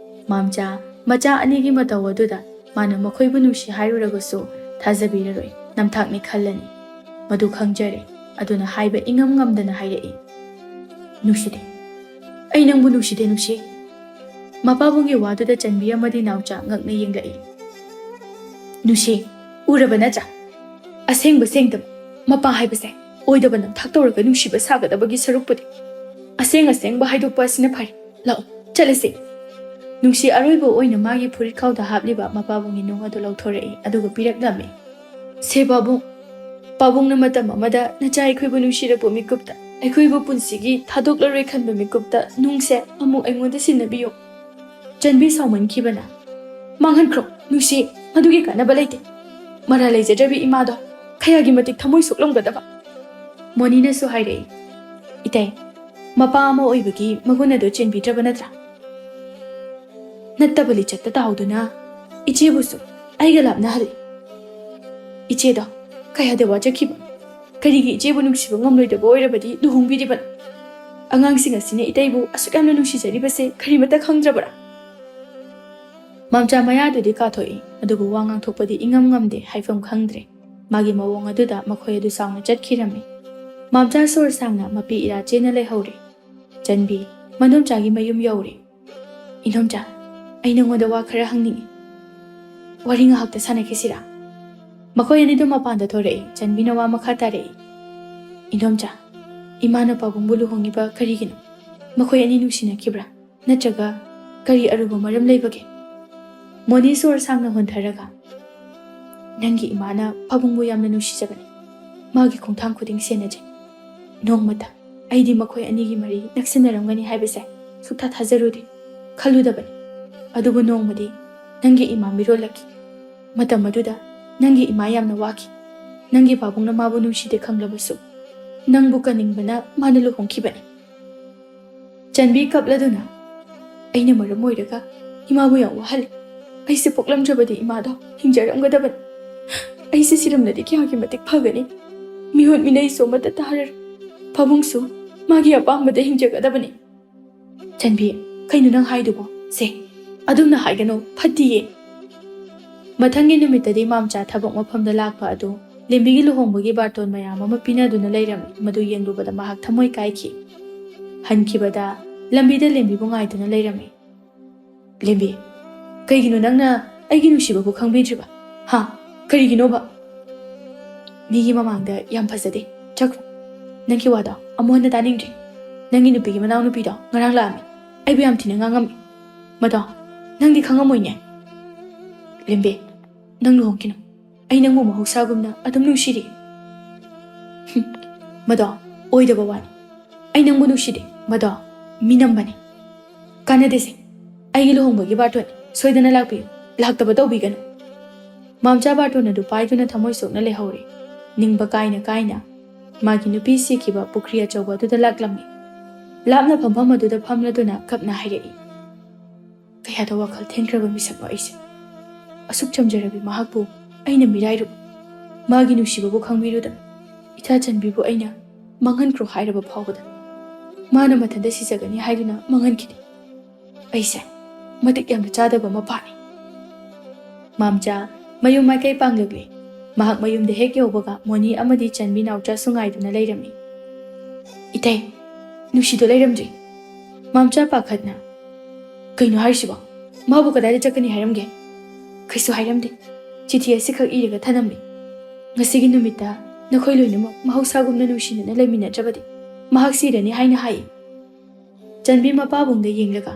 ꯃꯥꯝꯆꯥ, ꯃꯆꯥ ꯑꯅꯤꯒꯤ ꯃꯇꯧ ꯑꯗꯨꯗ ꯃꯥꯅ ꯃꯈꯣꯏꯕꯨ ꯅꯨꯡꯁꯤ ꯍꯥꯏꯔꯨꯔꯒꯁꯨ ꯊꯥꯖꯕꯤꯔꯔꯣꯏ, ꯅꯝꯊꯥꯛꯅꯤ ꯈꯜꯂꯅꯤ꯫ ꯃꯗꯨ ꯈꯪꯖꯔꯦ꯫ ꯑꯗꯨꯅ ꯍꯥꯏꯕ ꯏꯉꯝ ꯉꯝꯗꯅ ꯍꯥꯏꯔꯛꯏ, "ꯅꯨꯡꯁꯤꯗꯦ꯫ ꯑꯩ ꯅꯪꯕꯨ ꯅꯨꯡꯁꯤꯗꯦ, ꯅꯨꯡꯁꯤ"꯫ ꯃꯄꯥꯕꯨꯡꯒꯤ ꯋꯥꯗꯨꯗ ꯆꯟꯕꯤ ꯑꯃꯗꯤ ꯅꯥꯎꯆꯥ ꯉꯛꯅ ꯌꯦꯡꯂꯛꯏ꯫ "ꯅꯨꯡꯁꯤ, ꯎꯔꯕ ꯅꯠꯇ꯭ꯔꯥ? ꯑꯁꯦꯡꯕ ꯁꯦꯡꯗꯕ, ꯃꯄꯥ ꯍꯥꯏꯕꯁꯦ ꯑꯣꯏꯗꯕ ꯅꯝꯊꯥꯛ ꯇꯧꯔꯒ ꯅꯨꯡꯁꯤꯕ ꯁꯥꯒꯗꯕꯒꯤ ꯁꯔꯨꯛꯄꯨꯗꯤ ꯑꯁꯦꯡ ꯑꯁꯦꯡꯕ ꯍꯥꯏꯗꯣꯛꯄ ꯑꯁꯤꯅ ꯐꯔꯦ꯫ ꯂꯥꯛꯑꯣ, ꯆꯠꯂꯁꯤ꯫ ꯅꯨꯡꯁꯤ ꯑꯔꯣꯏꯕ ꯑꯣꯏꯅ ꯃꯥꯒꯤ ꯐꯨꯔꯤꯠꯈꯥꯎꯗ ꯍꯥꯞꯂꯤꯕ ꯃꯄꯥꯕꯨꯡꯒꯤ ꯅꯨꯡ ꯑꯗꯨ ꯂꯧꯊꯣꯔꯛꯏ, ꯑꯗꯨꯒ ꯄꯤꯔꯛꯂꯝꯃꯤ꯫ "ꯁꯦ ꯄꯥꯕꯨꯡ, ꯄꯥꯕꯨꯡꯅ ꯃꯇꯝ ꯑꯃꯗ ꯅꯆꯥ ꯑꯩꯈꯣꯏꯕꯨ ꯅꯨꯡꯁꯤꯔꯛꯄ ꯃꯤꯀꯨꯞꯇ, ꯑꯩꯈꯣꯏꯕꯨ ꯄꯨꯟꯁꯤꯒꯤ ꯊꯥꯗꯣꯛꯂꯔꯣꯏ ꯈꯟꯕ ꯃꯤꯀꯨꯞꯇ ꯅꯨꯡꯁꯦ ꯑꯃꯨꯛ ꯑꯩꯉꯣꯟꯗ ꯁꯤꯟꯅꯕꯤꯌꯨ꯫" ꯆꯟꯕꯤ ꯁꯥꯎꯃꯟꯈꯤꯕꯅ, "ꯃꯥꯡꯍꯟꯈ꯭ꯔꯣ ꯅꯨꯡꯁꯤ, ꯃꯗꯨꯒꯤ ꯀꯥꯟꯅꯕ ꯂꯩꯇꯦ꯫ ꯃꯔꯥꯜ ꯂꯩꯖꯗ꯭ꯔꯕꯤ ꯏꯃꯥꯗꯣ ꯀꯌꯥꯒꯤ ꯃꯇꯤꯛ ꯊꯃꯣꯏ ꯁꯣꯛꯂꯝꯒꯗꯕ꯫" ꯃꯣꯅꯤꯅꯁꯨ ꯍꯥꯏꯔꯛꯏ, "ꯏꯇꯩ, ꯃꯄꯥ ꯑꯃ ꯑꯣꯏꯕꯒꯤ ꯃꯒꯨꯟ ꯑꯗꯨ ꯆꯦꯟꯕꯤꯗ꯭ꯔꯕ ꯅꯠꯇ꯭ꯔꯥ? ꯅꯠꯇꯕ ꯂꯤꯆꯠꯇ ꯇꯥꯎꯗꯨꯅ ꯏꯆꯦꯕꯨꯁꯨ ꯑꯩꯒ ꯂꯥꯞꯅꯍꯜꯂꯤ꯫ ꯏꯆꯦꯗꯣ ꯀꯌꯥꯗ ꯋꯥꯖꯈꯤꯕ? ꯀꯔꯤꯒꯤ ꯏꯆꯦꯕꯨ ꯅꯨꯡꯁꯤꯕ ꯉꯝꯂꯣꯏꯗꯕ ꯑꯣꯏꯔꯕꯗꯤ ꯂꯨꯍꯣꯡꯕꯤꯔꯤꯕꯅꯣ? ꯑꯉꯥꯡꯁꯤꯡ ꯑꯁꯤꯅ ꯏꯇꯩꯕꯨ ꯑꯁꯨꯛ ꯌꯥꯝꯅ ꯅꯨꯡꯁꯤꯖꯔꯤꯕꯁꯦ ꯀꯔꯤꯃꯠꯇ ꯈꯪꯗ꯭ꯔꯕ꯭ꯔꯥ?" ꯃꯥꯝꯆꯥ ꯃꯌꯥꯗꯨꯗꯤ ꯀꯥꯊꯣꯛꯏ, ꯑꯗꯨꯕꯨ ꯋꯥ ꯉꯥꯡꯊꯣꯛꯄꯗꯤ ꯏꯉꯝ ꯉꯝꯗꯦ, ꯍꯥꯏꯐꯝ ꯈꯪꯗ꯭ꯔꯦ꯫ ꯃꯥꯒꯤ ꯃꯑꯣꯡ ꯑꯗꯨꯗ ꯃꯈꯣꯏ ꯑꯗꯨ ꯁꯥꯎꯅ ꯆꯠꯈꯤꯔꯝꯃꯤ꯫ ꯃꯥꯝꯆꯥ ꯁꯣꯔ ꯁꯥꯡꯅ ꯃꯄꯤ ꯏꯔꯥ ꯆꯦꯟꯅ ꯂꯩꯍꯧꯔꯦ꯫ ꯆꯟꯕꯤ, ꯃꯅꯣꯝꯆꯥꯒꯤ ꯃꯌꯨꯝ ꯌꯧꯔꯦ꯫ "ꯏꯅꯣꯝꯆꯥ, ꯑꯩ ꯅꯉꯣꯟꯗ ꯋꯥ ꯈꯔ ꯍꯪꯅꯤꯡꯏ꯫ ꯋꯥꯔꯤ ꯉꯥꯏꯍꯥꯛꯇ ꯁꯥꯟꯅꯈꯤꯁꯤꯔꯥ?" ꯃꯈꯣꯏ ꯑꯅꯤꯗꯨ ꯃꯄꯥꯟꯗ ꯊꯣꯔꯛꯏ꯫ ꯆꯟꯕꯤꯅ ꯋꯥ ꯃꯈꯥ ꯇꯥꯔꯛꯏ, "ꯏꯅꯣꯝꯆꯥ, ꯏꯃꯥꯅ ꯄꯥꯕꯨꯡꯕꯨ ꯂꯨꯍꯣꯡꯉꯤꯕ ꯀꯔꯤꯒꯤꯅꯣ? ꯃꯈꯣꯏ ꯑꯅꯤ ꯅꯨꯡꯁꯤꯅꯈꯤꯕ꯭ꯔꯥ? ꯅꯠꯇ꯭ꯔꯒ ꯀꯔꯤ ꯑꯔꯨꯕ ꯃꯔꯝ ꯂꯩꯕꯒꯦ?" ꯃꯣꯅꯤ ꯁꯣꯔ ꯁꯥꯡꯅ ꯍꯣꯟꯊꯔꯒ, "ꯅꯪꯒꯤ ꯏꯃꯥꯅ ꯄꯥꯕꯨꯡꯕꯨ ꯌꯥꯝꯅ ꯅꯨꯡꯁꯤꯖꯕꯅꯤ꯫ ꯃꯥꯒꯤ ꯈꯣꯡꯊꯥꯡ ꯈꯨꯗꯤꯡ ꯁꯦꯟꯅꯖꯩ꯫ ꯅꯣꯡꯃꯇ ꯑꯩꯗꯤ ꯃꯈꯣꯏ ꯑꯅꯤꯒꯤ ꯃꯔꯤ ꯅꯛꯁꯤꯟꯅꯔꯝꯒꯅꯤ ꯍꯥꯏꯕꯁꯦ ꯁꯨꯛꯊꯥ ꯊꯥꯖꯔꯨꯗꯦ, ꯈꯜꯂꯨꯗꯕꯅꯤ꯫ ꯑꯗꯨꯕꯨ ꯅꯣꯡꯃꯗꯤ ꯅꯪꯒꯤ ꯏꯃꯥ ꯃꯤꯔꯣꯜꯂꯛꯈꯤ꯫ ꯃꯇꯝ ꯑꯗꯨꯗ ꯅꯪꯒꯤ ꯏꯃꯥ ꯌꯥꯝꯅ ꯋꯥꯈꯤ꯫ ꯅꯪꯒꯤ ꯄꯥꯕꯨꯡꯅ ꯃꯥꯕꯨ ꯅꯨꯡꯁꯤꯗꯦ ꯈꯪꯂꯕꯁꯨ, ꯅꯪꯕꯨ ꯀꯟꯅꯤꯡꯕꯅ ꯃꯥꯅ ꯂꯨꯍꯣꯡꯈꯤꯕꯅꯤ꯫" ꯆꯟꯕꯤ ꯀꯞꯂꯗꯨꯅ, "ꯑꯩꯅ ꯃꯔꯝ ꯑꯣꯏꯔꯒ ꯏꯃꯥꯕꯨ ꯌꯥꯝ ꯋꯥꯍꯜꯂꯤ꯫ ꯑꯩꯁꯦ ꯄꯣꯛꯂꯝꯗ꯭ꯔꯕꯗꯤ ꯏꯃꯥꯗꯣ ꯍꯤꯡꯖꯔꯝꯒꯗꯕꯅꯤ꯫ ꯑꯩꯁꯦ ꯁꯤꯔꯝꯂꯗꯤ ꯀꯌꯥꯒꯤ ꯃꯇꯤꯛ ꯐꯒꯅꯤ꯫ ꯃꯤꯍꯨꯠ ꯃꯤꯅꯩꯁꯨ ꯑꯃꯠꯇ ꯇꯥꯔꯔꯣꯏ꯫ ꯄꯥꯕꯨꯡꯁꯨ ꯃꯥꯒꯤ ꯑꯄꯥꯝꯕꯗ ꯍꯤꯡꯖꯒꯗꯕꯅꯤ꯫" "ꯆꯟꯕꯤ, ꯀꯩꯅꯣ ꯅꯪ ꯍꯥꯏꯗꯨꯕꯣ? ꯁꯦ, ꯑꯗꯨꯝꯅ ꯍꯥꯏꯒꯅꯨ, ꯐꯠꯇꯤꯌꯦ꯫" ꯃꯊꯪꯒꯤ ꯅꯨꯃꯤꯠꯇꯗꯤ ꯃꯥꯝꯆꯥ ꯊꯕꯛ ꯃꯐꯝꯗ ꯂꯥꯛꯄ ꯑꯗꯨ ꯂꯦꯝꯕꯤꯒꯤ ꯂꯨꯍꯣꯡꯕꯒꯤ ꯕꯥꯔꯇꯣꯟ ꯃꯌꯥꯝ ꯑꯃ ꯄꯤꯅꯗꯨꯅ ꯂꯩꯔꯝꯃꯤ꯫ ꯃꯗꯨ ꯌꯦꯡꯂꯨꯕꯗ ꯃꯍꯥꯛ ꯊꯃꯣꯏ ꯀꯥꯏꯈꯤ꯫ ꯍꯟꯈꯤꯕꯗ ꯂꯝꯕꯤꯗ ꯂꯦꯝꯕꯤꯕꯨ ꯉꯥꯏꯗꯨꯅ ꯂꯩꯔꯝꯃꯤ꯫ "ꯂꯦꯝꯕꯤ, ꯀꯩꯒꯤꯅꯣ ꯅꯪꯅ ꯑꯩꯒꯤ ꯅꯨꯡꯁꯤꯕꯕꯨ ꯈꯪꯕꯤꯗ꯭ꯔꯤꯕ? ꯍꯥ? ꯀꯔꯤꯒꯤꯅꯣꯕ?" ꯃꯤꯒꯤ ꯃꯃꯥꯡꯗ ꯌꯥꯝ ꯐꯖꯗꯦ꯫ ꯆꯠꯈ꯭ꯔꯣ꯫ ꯅꯪꯒꯤ ꯋꯥꯗꯣ ꯑꯃꯨꯛ ꯍꯟꯅ ꯇꯥꯅꯤꯡꯗ꯭ꯔꯦ꯫ ꯅꯪꯒꯤ ꯅꯨꯄꯤꯒꯤ ꯃꯅꯥꯎꯅꯨꯄꯤꯗꯣ ꯉꯔꯥꯡ ꯂꯥꯛꯑꯝꯃꯤ꯫ ꯑꯩꯕꯨ ꯌꯥꯝ ꯊꯤꯅ ꯉꯥꯡꯉꯝꯃꯤ꯫ ꯃꯗꯣ ꯅꯪꯗꯤ ꯈꯪꯉꯝꯃꯣꯏꯅꯦ꯫ ꯂꯦꯝꯕꯤ, ꯅꯪ ꯂꯨꯍꯣꯡꯈꯤꯅꯨ꯫ ꯑꯩ ꯅꯪꯕꯨ ꯃꯍꯧꯁꯥꯒꯨꯝꯅ ꯑꯗꯨꯝ ꯅꯨꯡꯁꯤꯔꯤ꯫ ꯍꯨꯝ, ꯃꯗꯣ ꯑꯣꯏꯗꯕ ꯋꯥꯅꯤ꯫ ꯑꯩ ꯅꯪꯕꯨ ꯅꯨꯡꯁꯤꯗꯦ꯫ ꯃꯗꯣ ꯃꯤꯅꯝꯕꯅꯤ꯫ ꯀꯥꯟꯅꯗꯦꯁꯦ꯫ ꯑꯩꯒꯤ ꯂꯨꯍꯣꯡꯕꯒꯤ ꯕꯥꯔꯇꯣꯟ ꯁꯣꯏꯗꯅ ꯂꯥꯛꯄꯤꯌꯨ꯫ ꯂꯥꯛꯇꯕ ꯇꯧꯕꯤꯒꯅꯨ꯫ ꯃꯥꯝꯆꯥ ꯕꯥꯔꯇꯣꯟ ꯑꯗꯨ ꯄꯥꯏꯗꯨꯅ ꯊꯃꯣꯏ ꯁꯣꯛꯅ ꯂꯩꯍꯧꯔꯦ꯫ ꯅꯤꯡꯕ ꯀꯥꯏꯅ ꯀꯥꯏꯅ ꯃꯥꯒꯤ ꯅꯨꯄꯤ ꯁꯤꯈꯤꯕ ꯄꯨꯈ꯭ꯔꯤ ꯑꯆꯧꯕ ꯑꯗꯨꯗ ꯂꯥꯛꯂꯝꯃꯤ꯫ ꯂꯥꯞꯅ ꯐꯝꯐꯝ ꯑꯗꯨꯗ ꯐꯝꯂꯗꯨꯅ ꯀꯞꯅ ꯍꯥꯏꯔꯛꯏ꯫ ꯀꯌꯥꯗ ꯋꯥꯈꯜ ꯊꯦꯡꯈ꯭ꯔꯕ ꯃꯤꯁꯛꯅꯣ ꯑꯩꯁꯦ꯫ ꯑꯁꯨꯛ ꯆꯝꯖꯔꯕꯤ ꯃꯍꯥꯛꯄꯨ ꯑꯩꯅ ꯃꯤꯔꯥꯏꯔꯨ, ꯃꯥꯒꯤ ꯅꯨꯡꯁꯤꯕꯕꯨ ꯈꯪꯕꯤꯔꯨꯗꯅ, ꯏꯆꯥ ꯆꯟꯕꯤꯕꯨ ꯑꯩꯅ ꯃꯥꯡꯍꯟꯈ꯭ꯔꯣ ꯍꯥꯏꯔꯕ ꯐꯥꯎꯕꯗ, ꯃꯥꯅ ꯃꯊꯟꯇ ꯁꯤꯖꯒꯅꯤ ꯍꯥꯏꯗꯨꯅ ꯃꯥꯡꯍꯟꯈꯤꯗꯦ꯫ ꯑꯩꯁꯦ ꯃꯇꯤꯛ ꯌꯥꯝꯅ ꯆꯥꯗꯕ ꯃꯄꯥꯅꯤ꯫ ꯃꯥꯝꯆꯥ ꯃꯌꯨꯝ ꯃꯥꯏꯀꯩ ꯄꯥꯡꯂꯛꯂꯦ꯫ ꯃꯍꯥꯛ ꯃꯌꯨꯝꯗ ꯍꯦꯛ ꯌꯧꯕꯒ ꯃꯣꯅꯤ ꯑꯃꯗꯤ ꯆꯟꯕꯤ ꯅꯥꯎꯆꯥꯁꯨ ꯉꯥꯏꯗꯨꯅ ꯂꯩꯔꯝꯃꯤ꯫ "ꯏꯇꯩ, ꯅꯨꯡꯁꯤꯗꯣ ꯂꯩꯔꯝꯗ꯭ꯔꯤ?" ꯃꯥꯝꯆꯥ ꯄꯥꯈꯠꯅ, "ꯀꯩꯅꯣ ꯍꯥꯏꯔꯤꯁꯤꯕꯣ? ꯃꯥꯕꯨ ꯀꯗꯥꯏꯗ ꯆꯠꯀꯅꯤ ꯍꯥꯏꯔꯝꯒꯦ?" "ꯀꯩꯁꯨ ꯍꯥꯏꯔꯝꯗꯦ꯫ ꯆꯤꯊꯤ ꯑꯁꯤꯈꯛ ꯏꯔꯒ ꯊꯅꯝꯃꯤ꯫ ꯉꯁꯤꯒꯤ ꯅꯨꯃꯤꯠꯇ ꯅꯈꯣꯏ ꯂꯣꯏꯅꯃꯛ ꯃꯍꯧꯁꯥꯒꯨꯝꯅ ꯅꯨꯡꯁꯤꯅꯅ ꯂꯩꯃꯤꯟꯅꯗ꯭ꯔꯕꯗꯤ ꯃꯍꯥꯛ ꯁꯤꯔꯅꯤ ꯍꯥꯏꯅ ꯍꯥꯏ꯫" ꯆꯟꯕꯤ ꯃꯄꯥꯕꯨꯡꯗ ꯌꯦꯡꯂꯒ,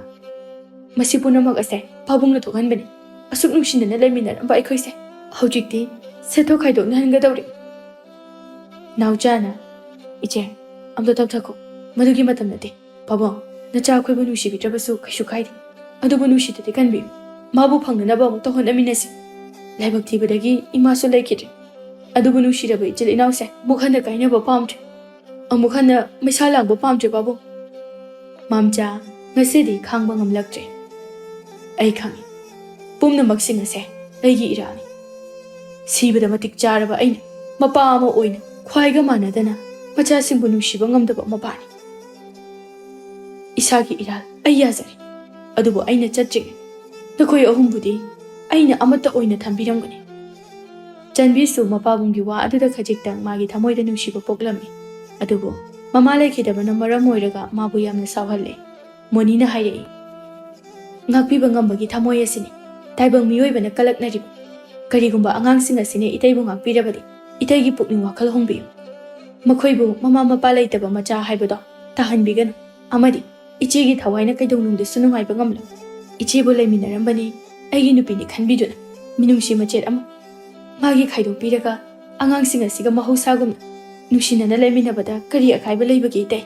"ꯃꯁꯤ ꯄꯨꯝꯅꯃꯛ ꯑꯁꯦ ꯄꯥꯕꯨꯡꯅ ꯊꯣꯛꯍꯟꯕꯅꯤ꯫ ꯑꯁꯨꯛ ꯅꯨꯡꯁꯤꯅꯅ ꯂꯩꯃꯤꯟꯅꯔꯝꯕ ꯑꯩꯈꯣꯏꯁꯦ ꯍꯧꯖꯤꯛꯇꯤ ꯁꯦꯠꯊꯣꯛ ꯈꯥꯏꯗꯣꯛꯅꯍꯟꯒꯗꯧꯔꯤ꯫" ꯅꯥꯎꯆꯥꯅ, "ꯏꯆꯦ, ꯑꯝꯇ ꯇꯞꯊꯈꯣ꯫ ꯃꯗꯨꯒꯤ ꯃꯇꯝ ꯅꯠꯇꯦ꯫ ꯄꯥꯕꯨꯡ, ꯅꯆꯥ ꯑꯩꯈꯣꯏꯕꯨ ꯅꯨꯡꯁꯤꯕꯤꯗ꯭ꯔꯕꯁꯨ ꯀꯩꯁꯨ ꯀꯥꯏꯗꯦ꯫ ꯑꯗꯨꯕꯨ ꯅꯨꯡꯁꯤꯗꯗꯤ ꯀꯟꯕꯤꯌꯨ꯫ ꯃꯥꯕꯨ ꯐꯪꯅꯅꯕ ꯑꯃꯨꯛꯇ ꯍꯣꯠꯅꯃꯤꯟꯅꯁꯤ꯫ ꯂꯥꯏꯕꯛ ꯊꯤꯕꯗꯒꯤ ꯏꯃꯥꯁꯨ ꯂꯩꯈꯤꯗ꯭ꯔꯦ꯫ ꯑꯗꯨꯕꯨ ꯅꯨꯡꯁꯤꯔꯕ ꯏꯆꯤꯜ ꯏꯅꯥꯎꯁꯦ ꯑꯃꯨꯛ ꯍꯟꯅ ꯀꯥꯏꯅꯕ ꯄꯥꯝꯗ꯭ꯔꯦ꯫ ꯑꯃꯨꯛ ꯍꯟꯅ ꯃꯩꯁꯥ ꯂꯥꯡꯕ ꯄꯥꯝꯗ꯭ꯔꯦ ꯄꯥꯕꯨꯡ꯫" ꯃꯥꯝꯆꯥ ꯉꯁꯤꯗꯤ ꯈꯥꯡꯕ ꯉꯝꯂꯛꯇ꯭ꯔꯦ꯫ "ꯑꯩ ꯈꯪꯏ꯫ ꯄꯨꯝꯅꯃꯛꯁꯤꯡ ꯑꯁꯦ ꯑꯩꯒꯤ ꯏꯔꯥꯜꯅꯤ꯫ ꯁꯤꯕꯗ ꯃꯇꯤꯛ ꯆꯥꯔꯕ ꯑꯩꯅ ꯃꯄꯥ ꯑꯃ ꯑꯣꯏꯅ ꯈ꯭ꯋꯥꯏꯒ ꯃꯥꯟꯅꯗꯅ ꯃꯆꯥꯁꯤꯡꯕꯨ ꯅꯨꯡꯁꯤꯕ ꯉꯝꯗꯕ ꯃꯄꯥꯅꯤ꯫ ꯏꯁꯥꯒꯤ ꯏꯔꯥꯜ ꯑꯩ ꯌꯥꯖꯔꯦ꯫ ꯑꯗꯨꯕꯨ ꯑꯩꯅ ꯆꯠꯇ꯭ꯔꯤꯉꯩ ꯅꯈꯣꯏ ꯑꯍꯨꯝꯕꯨꯗꯤ ꯑꯩꯅ ꯑꯃꯠꯇ ꯑꯣꯏꯅ ꯊꯝꯕꯤꯔꯝꯒꯅꯤ꯫" ꯆꯟꯕꯤꯁꯨ ꯃꯄꯥꯕꯨꯡꯒꯤ ꯋꯥ ꯑꯗꯨꯗ ꯈꯖꯤꯛꯇꯪ ꯃꯥꯒꯤ ꯊꯃꯣꯏꯗ ꯅꯨꯡꯁꯤꯕ ꯄꯣꯛꯂꯝꯃꯤ꯫ ꯑꯗꯨꯕꯨ ꯃꯃꯥ ꯂꯩꯈꯤꯗꯕꯅ ꯃꯔꯝ ꯑꯣꯏꯔꯒ ꯃꯥꯕꯨ ꯌꯥꯝꯅ ꯁꯥꯎꯍꯜꯂꯦ꯫ ꯃꯣꯅꯤꯅ ꯍꯥꯏꯔꯛꯏ, "ꯉꯥꯛꯄꯤꯕ ꯉꯝꯕꯒꯤ ꯊꯃꯣꯏ ꯑꯁꯤꯅꯤ ꯇꯥꯏꯕꯪ ꯃꯤꯑꯣꯏꯕꯅ ꯀꯜꯂꯛꯅꯔꯤꯕ꯫ ꯀꯔꯤꯒꯨꯝꯕ ꯑꯉꯥꯡꯁꯤꯡ ꯑꯁꯤꯅ ꯏꯇꯩꯕꯨ ꯉꯥꯛꯄꯤꯔꯕꯗꯤ ꯏꯇꯩꯒꯤ ꯄꯨꯛꯅꯤꯡ ꯋꯥꯈꯜ ꯍꯣꯡꯕꯤꯌꯨ꯫ ꯃꯈꯣꯏꯕꯨ ꯃꯃꯥ ꯃꯄꯥ ꯂꯩꯇꯕ ꯃꯆꯥ ꯍꯥꯏꯕꯗꯣ ꯇꯥꯍꯟꯕꯤꯒꯅꯨ꯫ ꯑꯃꯗꯤ ꯏꯆꯦꯒꯤ ꯊꯋꯥꯏꯅ ꯀꯩꯗꯧꯅꯨꯡꯗꯁꯨ ꯅꯨꯡꯉꯥꯏꯕ ꯉꯝꯂꯣꯏ꯫ ꯏꯆꯦꯕꯨ ꯂꯩꯃꯤꯟꯅꯔꯝꯕꯅꯤ, ꯑꯩꯒꯤ ꯅꯨꯄꯤꯅꯤ ꯈꯟꯕꯤꯗꯨꯅ ꯃꯤꯅꯨꯡꯁꯤ ꯃꯆꯦꯠ ꯑꯃ ꯃꯥꯒꯤ ꯈꯥꯏꯗꯣꯛꯄꯤꯔꯒ ꯑꯉꯥꯡꯁꯤꯡ ꯑꯁꯤꯒ ꯃꯍꯧꯁꯥꯒꯨꯝꯅ ꯅꯨꯡꯁꯤꯅꯅ ꯂꯩꯃꯤꯟꯅꯕꯗ ꯀꯔꯤ ꯑꯀꯥꯏꯕ ꯂꯩꯕꯒꯦ ꯏꯇꯩ?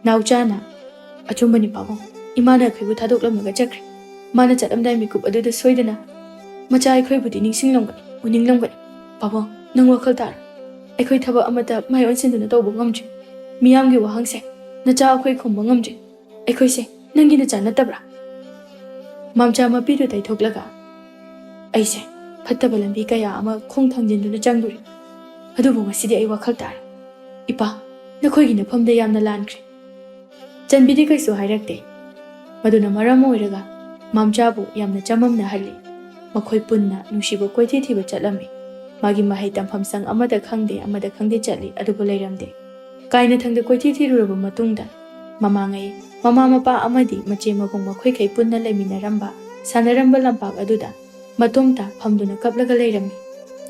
ꯅꯥꯎꯆꯥꯅ, ꯑꯆꯨꯝꯕꯅꯤ ꯄꯥꯕꯨꯡ, ꯏꯃꯥꯅ ꯑꯩꯈꯣꯏꯕꯨ ꯊꯥꯗꯣꯛꯂꯝꯂꯒ ꯆꯠꯈ꯭ꯔꯦ꯫ ꯃꯥꯅ ꯆꯠꯂꯝꯗꯥꯏ ꯃꯤꯀꯨꯞ ꯑꯗꯨꯗ ꯁꯣꯏꯗꯅ ꯃꯆꯥ ꯑꯩꯈꯣꯏꯕꯨꯗꯤ ꯅꯤꯡꯁꯤꯡꯂꯝꯒꯅꯤ, ꯎꯅꯤꯡꯂꯝꯒꯅꯤ꯫ ꯄꯥꯕꯨꯡ, ꯅꯪ ꯋꯥꯈꯜ ꯇꯥꯔꯣ꯫ ꯑꯩꯈꯣꯏ ꯊꯕꯛ ꯑꯃꯠꯇ ꯃꯥꯏ ꯑꯣꯟꯁꯤꯟꯗꯨꯅ ꯇꯧꯕ ꯉꯝꯗ꯭ꯔꯤ꯫ ꯃꯤꯌꯥꯝꯒꯤ ꯋꯥꯍꯪꯁꯦ ꯅꯆꯥ ꯑꯩꯈꯣꯏ ꯈꯨꯝꯕ ꯉꯝꯗ꯭ꯔꯤ꯫ ꯑꯩꯈꯣꯏꯁꯦ ꯅꯪꯒꯤ ꯅꯆꯥ ꯅꯠꯇꯕ꯭ꯔꯥ? ꯃꯥꯝꯆꯥ ꯃꯄꯤꯗꯨ ꯇꯩꯊꯣꯛꯂꯒ, ꯑꯩꯁꯦ ꯐꯠꯇꯕ ꯂꯝꯕꯤ ꯀꯌꯥ ꯑꯃ ꯈꯣꯡ ꯊꯥꯡꯖꯤꯟꯗꯨꯅ ꯆꯪꯗꯣꯔꯤ꯫ ꯑꯗꯨꯕꯨ ꯉꯁꯤꯗꯤ ꯑꯩ ꯋꯥꯈꯜ ꯇꯥꯔꯦ꯫ ꯏꯄꯥ, ꯅꯈꯣꯏꯒꯤ ꯅꯐꯝꯗ ꯌꯥꯝꯅ ꯂꯥꯟꯈ꯭ꯔꯦ꯫ ꯆꯟꯕꯤꯗꯤ ꯀꯩꯁꯨ ꯍꯥꯏꯔꯛꯇꯦ꯫ ꯃꯗꯨꯅ ꯃꯔꯝ ꯑꯣꯏꯔꯒ ꯃꯥꯝꯆꯥꯕꯨ ꯌꯥꯝꯅ ꯆꯃꯝꯅꯍꯜꯂꯤ꯫ ꯃꯈꯣꯏ ꯄꯨꯟꯅ ꯅꯨꯡꯁꯤꯕ ꯀꯣꯏꯊꯤ ꯊꯤꯕ ꯆꯠꯂꯝꯃꯤ꯫ ꯃꯥꯒꯤ ꯃꯍꯩ ꯇꯝꯐꯝ ꯁꯪ ꯑꯃꯗ ꯈꯪꯗꯦ, ꯑꯃꯗ ꯈꯪꯗꯦ ꯆꯠꯂꯤ, ꯑꯗꯨꯕꯨ ꯂꯩꯔꯝꯗꯦ꯫ ꯀꯥꯏꯅꯊꯪꯗ ꯀꯣꯏꯊꯤ ꯊꯤꯔꯨꯔꯕ ꯃꯇꯨꯡꯗ ꯃꯃꯥꯡꯉꯩ ꯃꯃꯥ ꯃꯄꯥ ꯑꯃꯗꯤ ꯃꯆꯦ ꯃꯕꯨꯡ ꯃꯈꯣꯏꯈꯩ ꯄꯨꯟꯅ ꯂꯩꯃꯤꯟꯅꯔꯝꯕ, ꯁꯥꯟꯅꯔꯝꯕ ꯂꯝꯄꯥꯛ ꯑꯗꯨꯗ ꯃꯇꯣꯝꯇ ꯐꯝꯗꯨꯅ ꯀꯞꯂꯒ ꯂꯩꯔꯝꯃꯤ꯫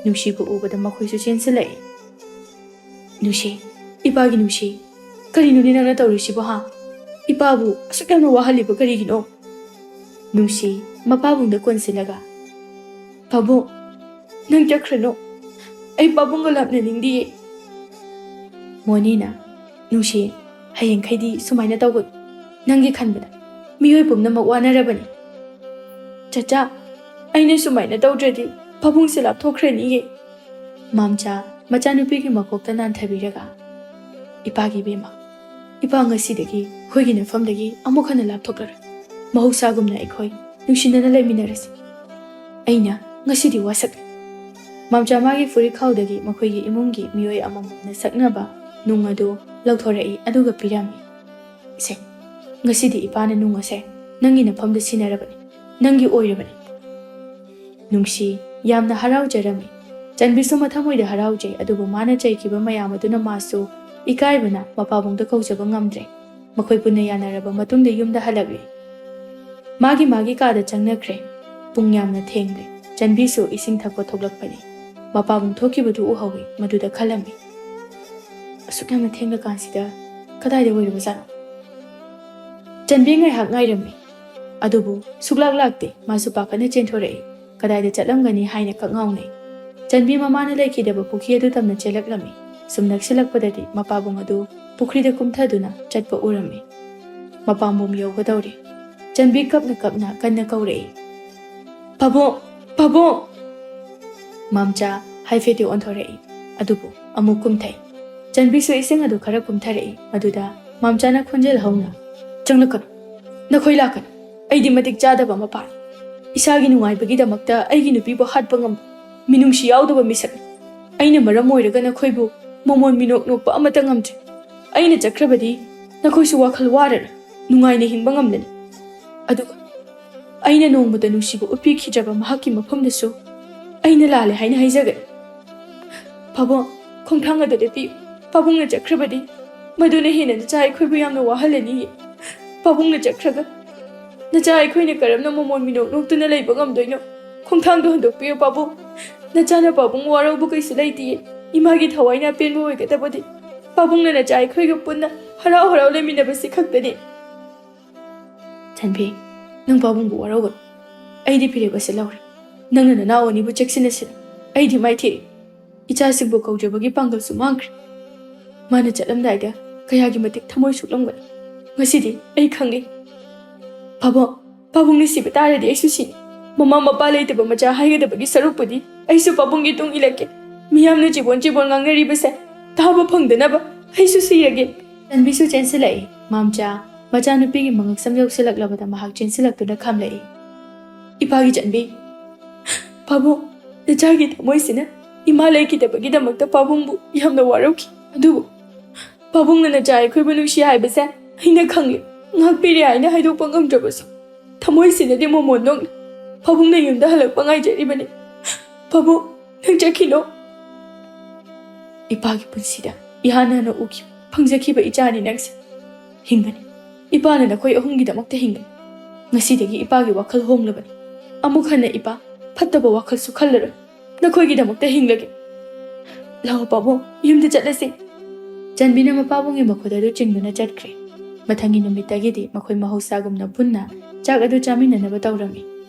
ꯅꯨꯡꯁꯤꯕꯨ ꯎꯕꯗ ꯃꯈꯣꯏꯁꯨ ꯆꯦꯟꯁꯤꯜꯂꯛꯏ꯫ ꯅꯨꯡꯁꯤ, ꯏꯄꯥꯒꯤ ꯅꯨꯡꯁꯤ, ꯀꯔꯤꯅꯣꯅꯦ ꯅꯪꯅ ꯇꯧꯔꯤꯁꯤꯕꯣ ꯍꯥ? ꯏꯄꯥꯕꯨ ꯑꯁꯨꯛ ꯌꯥꯝꯅ ꯋꯥꯍꯜꯂꯤꯕ ꯀꯔꯤꯒꯤꯅꯣ? ꯅꯨꯡꯁꯤ, ꯃꯄꯥꯕꯨꯡꯗ ꯀꯣꯟꯁꯤꯜꯂꯒ, ꯄꯥꯕꯨꯡ, ꯅꯪ ꯆꯠꯈ꯭ꯔꯅꯨ꯫ ꯑꯩ ꯄꯥꯕꯨꯡꯒ ꯂꯥꯞꯅꯅꯤꯡꯗꯤꯌꯦ꯫ ꯃꯣꯅꯤꯅ, ꯅꯨꯡꯁꯤ, ꯍꯌꯦꯡꯈꯩꯗꯤ ꯁꯨꯃꯥꯏꯅ ꯇꯧꯒꯅꯨ꯫ ꯅꯪꯒꯤ ꯈꯟꯕꯗ ꯃꯤꯑꯣꯏ ꯄꯨꯝꯅꯃꯛ ꯋꯥꯅꯔꯕꯅꯤ꯫ ꯆꯆꯥ, ꯑꯩꯅ ꯁꯨꯃꯥꯏꯅ ꯇꯧꯗ꯭ꯔꯗꯤ ꯄꯥꯕꯨꯡꯁꯦ ꯂꯥꯞꯊꯣꯛꯈ꯭ꯔꯅꯤꯌꯦ꯫ ꯃꯥꯝꯆꯥ ꯃꯆꯥꯅꯨꯄꯤꯒꯤ ꯃꯀꯣꯛꯇ ꯅꯥꯟꯊꯕꯤꯔꯒ, ꯏꯄꯥꯒꯤ ꯏꯕꯦꯝꯃ, ꯏꯄꯥ ꯉꯁꯤꯗꯒꯤ ꯑꯩꯈꯣꯏꯒꯤ ꯅꯐꯝꯗꯒꯤ ꯑꯃꯨꯛ ꯍꯟꯅ ꯂꯥꯞꯊꯣꯛꯂꯔꯣꯏ꯫ ꯃꯍꯧꯁꯥꯒꯨꯝꯅ ꯑꯩꯈꯣꯏ ꯅꯨꯡꯁꯤꯅꯅ ꯂꯩꯃꯤꯟꯅꯔꯁꯤ꯫ ꯑꯩꯅ ꯉꯁꯤꯗꯤ ꯋꯥꯁꯛꯂꯦ꯫ ꯃꯥꯝꯆꯥ ꯃꯥꯒꯤ ꯐꯨꯔꯤꯠꯈꯥꯎꯗꯒꯤ ꯃꯈꯣꯏꯒꯤ ꯏꯃꯨꯡꯒꯤ ꯃꯤꯑꯣꯏ ꯑꯃꯃꯝꯅ ꯁꯛꯅꯕ ꯅꯨꯡ ꯑꯗꯨ ꯂꯧꯊꯣꯔꯛꯏ, ꯑꯗꯨꯒ ꯄꯤꯔꯝꯃꯤ꯫ ꯏꯁꯦ, ꯉꯁꯤꯗꯤ ꯏꯄꯥꯅ ꯅꯨꯡ ꯑꯁꯦ ꯅꯪꯒꯤ ꯅꯐꯝꯗ ꯁꯤꯟꯅꯔꯕꯅꯤ, ꯅꯪꯒꯤ ꯑꯣꯏꯔꯕꯅꯤ꯫ ꯅꯨꯡꯁꯤ ꯌꯥꯝꯅ ꯍꯔꯥꯎꯖꯔꯝꯃꯤ꯫ ꯆꯟꯕꯤꯁꯨ ꯃꯊꯃꯣꯏꯗ ꯍꯔꯥꯎꯖꯩ, ꯑꯗꯨꯕꯨ ꯃꯥꯅ ꯆꯩꯈꯤꯕ ꯃꯌꯥꯝ ꯑꯗꯨꯅ ꯃꯥꯁꯨ ꯏꯀꯥꯏꯕꯅ ꯃꯄꯥꯕꯨꯡꯗ ꯀꯧꯖꯕ ꯉꯝꯗ꯭ꯔꯦ꯫ ꯃꯈꯣꯏ ꯄꯨꯟꯅ ꯌꯥꯅꯔꯕ ꯃꯇꯨꯡꯗ ꯌꯨꯝꯗ ꯍꯜꯂꯛꯂꯦ꯫ ꯃꯥꯒꯤ ꯃꯥꯒꯤ ꯀꯥꯗ ꯆꯪꯅꯈ꯭ꯔꯦ꯫ ꯄꯨꯡ ꯌꯥꯝꯅ ꯊꯦꯡꯂꯦ꯫ ꯆꯟꯕꯤꯁꯨ ꯏꯁꯤꯡ ꯊꯛꯄ ꯊꯣꯛꯂꯛꯄꯅꯤ꯫ ꯃꯄꯥꯕꯨꯡ ꯊꯣꯛꯈꯤꯕꯗꯨ ꯎꯍꯧꯏ꯫ ꯃꯗꯨꯗ ꯈꯜꯂꯝꯃꯤ, "ꯑꯁꯨꯛ ꯌꯥꯝꯅ ꯊꯦꯡꯂꯀꯥꯟꯁꯤꯗ ꯀꯗꯥꯏꯗ ꯑꯣꯏꯔꯕꯖꯥꯠꯅꯣ?" ꯆꯟꯕꯤ ꯉꯥꯏꯍꯥꯛ ꯉꯥꯏꯔꯝꯃꯤ꯫ ꯑꯗꯨꯕꯨ ꯁꯨꯛꯂꯥꯛ ꯂꯥꯛꯇꯦ꯫ ꯃꯥꯁꯨ ꯄꯥꯈꯠꯅ ꯆꯦꯟꯊꯣꯔꯛꯏ꯫ ꯀꯗꯥꯏꯗ ꯆꯠꯂꯝꯒꯅꯤ ꯍꯥꯏꯅ ꯀꯛ ꯉꯥꯎꯅꯩ꯫ ꯆꯟꯕꯤ ꯃꯃꯥꯅ ꯂꯩꯈꯤꯗꯕ ꯄꯨꯈ꯭ꯔꯤ ꯑꯗꯨ ꯇꯝꯅ ꯆꯦꯜꯂꯛꯂꯝꯃꯤ꯫ ꯁꯨꯝ ꯅꯛꯁꯤꯜꯂꯛꯄꯗꯗꯤ ꯃꯄꯥꯕꯨꯡ ꯑꯗꯨ ꯄꯨꯈ꯭ꯔꯤꯗ ꯀꯨꯝꯊꯗꯨꯅ ꯆꯠꯄ ꯎꯔꯝꯃꯤ꯫ ꯃꯄꯥꯝꯕꯣꯝ ꯌꯧꯒꯗꯧꯔꯦ꯫ ꯆꯟꯕꯤ ꯀꯞꯅ ꯀꯞꯅ ꯀꯟꯅ ꯀꯧꯔꯛꯏ, "ꯄꯥꯕꯨꯡ! ꯄꯥꯕꯨꯡ!" ꯃꯥꯝꯆꯥ ꯍꯥꯏꯐꯦꯠꯇꯤ ꯑꯣꯟꯊꯣꯔꯛꯏ, ꯑꯗꯨꯕꯨ ꯑꯃꯨꯛ ꯀꯨꯝꯊꯩ꯫ ꯆꯟꯕꯤꯁꯨ ꯏꯁꯤꯡ ꯑꯗꯨ ꯈꯔ ꯀꯨꯝꯊꯔꯛꯏ꯫ ꯃꯗꯨꯗ ꯃꯥꯝꯆꯥꯅ ꯈꯣꯟꯖꯦꯜ ꯍꯧꯅ, "ꯆꯪꯂꯛꯀꯅꯨ, ꯅꯈꯣꯏ ꯂꯥꯛꯀꯅꯨ꯫ ꯑꯩꯗꯤ ꯃꯇꯤꯛ ꯆꯥꯗꯕ ꯃꯄꯥꯅꯤ꯫ ꯏꯁꯥꯒꯤ ꯅꯨꯡꯉꯥꯏꯕꯒꯤꯗꯃꯛꯇ ꯑꯩꯒꯤ ꯅꯨꯄꯤꯕꯨ ꯍꯥꯠꯄ ꯉꯝꯕ ꯃꯤꯅꯨꯡꯁꯤ ꯌꯥꯎꯗꯕ ꯃꯤꯁꯛꯅꯤ꯫ ꯑꯩꯅ ꯃꯔꯝ ꯑꯣꯏꯔꯒ ꯅꯈꯣꯏꯕꯨ ꯃꯃꯣꯟ ꯃꯤꯅꯣꯛ ꯅꯣꯛꯄ ꯑꯃꯠꯇ ꯉꯝꯗ꯭ꯔꯦ꯫ ꯑꯩꯅ ꯆꯠꯈ꯭ꯔꯕꯗꯤ ꯅꯈꯣꯏꯁꯨ ꯋꯥꯈꯜ ꯋꯥꯔꯔꯣꯏ, ꯅꯨꯡꯉꯥꯏꯅ ꯍꯤꯡꯕ ꯉꯝꯂꯅꯤ꯫ ꯑꯗꯨꯒ ꯑꯩꯅ ꯅꯣꯡꯃꯇ ꯅꯨꯡꯁꯤꯕ ꯎꯠꯄꯤꯈꯤꯗ꯭ꯔꯕ ꯃꯍꯥꯛꯀꯤ ꯃꯐꯝꯗꯁꯨ ꯑꯩꯅ ꯂꯥꯜꯂꯦ ꯍꯥꯏꯅ ꯍꯥꯏꯖꯒꯅꯤ꯫ ꯄꯥꯕꯨꯡ, ꯈꯣꯡꯊꯥꯡ ꯑꯗꯨ ꯂꯦꯞꯄꯤꯌꯨ꯫ ꯄꯥꯕꯨꯡꯅ ꯆꯠꯈ꯭ꯔꯕꯗꯤ ꯃꯗꯨꯅ ꯍꯦꯟꯅ ꯅꯆꯥ ꯑꯩꯈꯣꯏꯕꯨ ꯌꯥꯝꯅ ꯋꯥꯍꯜꯂꯅꯤꯌꯦ꯫ ꯄꯥꯕꯨꯡꯅ ꯆꯠꯈ꯭ꯔꯒ ꯅꯆꯥ ꯑꯩꯈꯣꯏꯅ ꯀꯔꯝꯅ ꯃꯃꯣꯟ ꯃꯤꯅꯣꯛ ꯅꯣꯛꯇꯨꯅ ꯂꯩꯕ ꯉꯝꯗꯣꯏꯅꯣ? ꯈꯣꯡꯊꯥꯡꯗꯣ ꯍꯟꯗꯣꯛꯄꯤꯌꯨ ꯄꯥꯕꯨꯡ꯫ ꯅꯆꯥꯅ ꯄꯥꯕꯨꯡ ꯋꯥꯔꯧꯕ ꯀꯩꯁꯨ ꯂꯩꯇꯤꯌꯦ꯫ ꯏꯃꯥꯒꯤ ꯊꯋꯥꯏꯅ ꯑꯄꯦꯟꯕ ꯑꯣꯏꯒꯗꯕꯗꯤ ꯄꯥꯕꯨꯡꯅ ꯅꯆꯥ ꯑꯩꯈꯣꯏꯒ ꯄꯨꯟꯅ ꯍꯔꯥꯎ ꯍꯔꯥꯎ ꯂꯩꯃꯤꯟꯅꯕꯁꯤ ꯈꯛꯇꯅꯤ꯫ ꯆꯟꯕꯤ, ꯅꯪ ꯄꯥꯕꯨꯡꯕꯨ ꯋꯥꯔꯧꯒꯅꯨ꯫ ꯑꯩꯗꯤ ꯐꯤꯔꯦꯞ ꯑꯁꯤ ꯂꯧꯔꯦ꯫ ꯅꯪꯅ ꯅꯅꯥꯎ ꯑꯅꯤꯕꯨ ꯆꯦꯛꯁꯤꯟꯅꯁꯤꯜꯂꯨ꯫ ꯑꯩꯗꯤ ꯃꯥꯏꯊꯤꯔꯦ꯫ ꯏꯆꯥꯁꯤꯡꯕꯨ ꯀꯧꯖꯕꯒꯤ ꯄꯥꯡꯒꯜꯁꯨ ꯃꯥꯡꯈ꯭ꯔꯦ꯫ ꯃꯥꯅ ꯆꯠꯂꯝꯗꯥꯏꯗ ꯀꯌꯥꯒꯤ ꯃꯇꯤꯛ ꯊꯃꯣꯏ ꯁꯣꯛꯂꯝꯒꯅꯤ꯫ ꯉꯁꯤꯗꯤ ꯑꯩ ꯈꯪꯂꯦ꯫ ꯄꯥꯕꯨꯡ, ꯄꯥꯕꯨꯡꯅ ꯁꯤꯕ ꯇꯥꯔꯗꯤ ꯑꯩꯁꯨ ꯁꯤꯅꯤ꯫ ꯃꯃꯥ ꯃꯄꯥ ꯂꯩꯇꯕ ꯃꯆꯥ ꯍꯥꯏꯒꯗꯕꯒꯤ ꯁꯔꯨꯛꯄꯨꯗꯤ ꯑꯩꯁꯨ ꯄꯥꯕꯨꯡꯒꯤ ꯇꯨꯡ ꯏꯜꯂꯛꯀꯦ꯫ ꯃꯤꯌꯥꯝꯅ ꯆꯤꯕꯣꯟ ꯆꯤꯕꯣꯟ ꯉꯥꯡꯅꯔꯤꯕꯁꯦ ꯇꯥꯕ ꯐꯪꯗꯅꯕ ꯑꯩꯁꯨ ꯁꯤꯔꯒꯦ꯫ ꯆꯟꯕꯤꯁꯨ ꯆꯦꯟꯁꯤꯜꯂꯛꯏ꯫ ꯃꯥꯝꯆꯥ ꯃꯆꯥꯅꯨꯄꯤꯒꯤ ꯃꯉꯛꯁꯝ ꯌꯧꯁꯤꯜꯂꯛꯂꯕꯗ ꯃꯍꯥꯛ ꯆꯦꯟꯁꯤꯜꯂꯛꯇꯨꯅ ꯈꯝꯂꯛꯏ꯫ ꯏꯄꯥꯒꯤ ꯆꯟꯕꯤ, ꯄꯥꯕꯨꯡ, ꯅꯆꯥꯒꯤ ꯊꯃꯣꯏꯁꯤꯅ ꯏꯃꯥ ꯂꯩꯈꯤꯗꯕꯒꯤꯗꯃꯛꯇ ꯄꯥꯕꯨꯡꯕꯨ ꯌꯥꯝꯅ ꯋꯥꯔꯧꯈꯤ꯫ ꯑꯗꯨꯕꯨ ꯄꯥꯕꯨꯡꯅ ꯅꯆꯥ ꯑꯩꯈꯣꯏꯕꯨ ꯅꯨꯡꯁꯤ ꯍꯥꯏꯕꯁꯦ ꯑꯩꯅ ꯈꯪꯂꯦ꯫ ꯉꯥꯛꯄꯤꯔꯦ ꯍꯥꯏꯅ ꯍꯥꯏꯗꯣꯛꯄ ꯉꯝꯗ꯭ꯔꯕꯁꯨ ꯊꯃꯣꯏꯁꯤꯅꯗꯤ ꯃꯣꯃꯣꯟ ꯅꯣꯛꯅ ꯄꯥꯕꯨꯡꯅ ꯌꯨꯝꯗ ꯍꯜꯂꯛꯄ ꯉꯥꯏꯖꯔꯤꯕꯅꯤ꯫ ꯄꯥꯕꯨꯡ, ꯅꯪ ꯆꯠꯈꯤꯅꯣ꯫ ꯏꯄꯥꯒꯤ ꯄꯨꯟꯁꯤꯗ ꯏꯍꯥꯟ ꯍꯥꯟꯅ ꯎꯈꯤꯕ, ꯐꯪꯖꯈꯤꯕ ꯏꯆꯥꯅꯤ ꯅꯪꯁꯦ꯫ ꯍꯤꯡꯒꯅꯤ꯫ ꯏꯄꯥꯅ ꯅꯈꯣꯏ ꯑꯍꯨꯝꯒꯤꯗꯃꯛꯇ ꯍꯤꯡꯒꯅꯤ꯫ ꯉꯁꯤꯗꯒꯤ ꯏꯄꯥꯒꯤ ꯋꯥꯈꯜ ꯍꯣꯡꯂꯕꯅꯤ꯫ ꯑꯃꯨꯛ ꯍꯟꯅ ꯏꯄꯥ ꯐꯠꯇꯕ ꯋꯥꯈꯜꯁꯨ ꯈꯜꯂꯔꯣꯏ꯫ ꯅꯈꯣꯏꯒꯤꯗꯃꯛꯇ ꯍꯤꯡꯂꯒꯦ꯫ ꯂꯥꯛꯑꯣ ꯄꯥꯕꯨꯡ, ꯌꯨꯝꯗ ꯆꯠꯂꯁꯤ꯫ ꯆꯟꯕꯤꯅ ꯃꯄꯥꯕꯨꯡꯒꯤ ꯃꯈꯨꯠ ꯑꯗꯨ ꯆꯤꯡꯗꯨꯅ ꯆꯠꯈ꯭ꯔꯦ꯫ ꯃꯊꯪꯒꯤ ꯅꯨꯃꯤꯠꯇꯒꯤꯗꯤ ꯃꯈꯣꯏ ꯃꯍꯧꯁꯥꯒꯨꯝꯅ ꯄꯨꯟꯅ ꯆꯥꯛ ꯑꯗꯨ ꯆꯥꯃꯤꯟꯅꯅꯕ ꯇꯧꯔꯝꯃꯤ꯫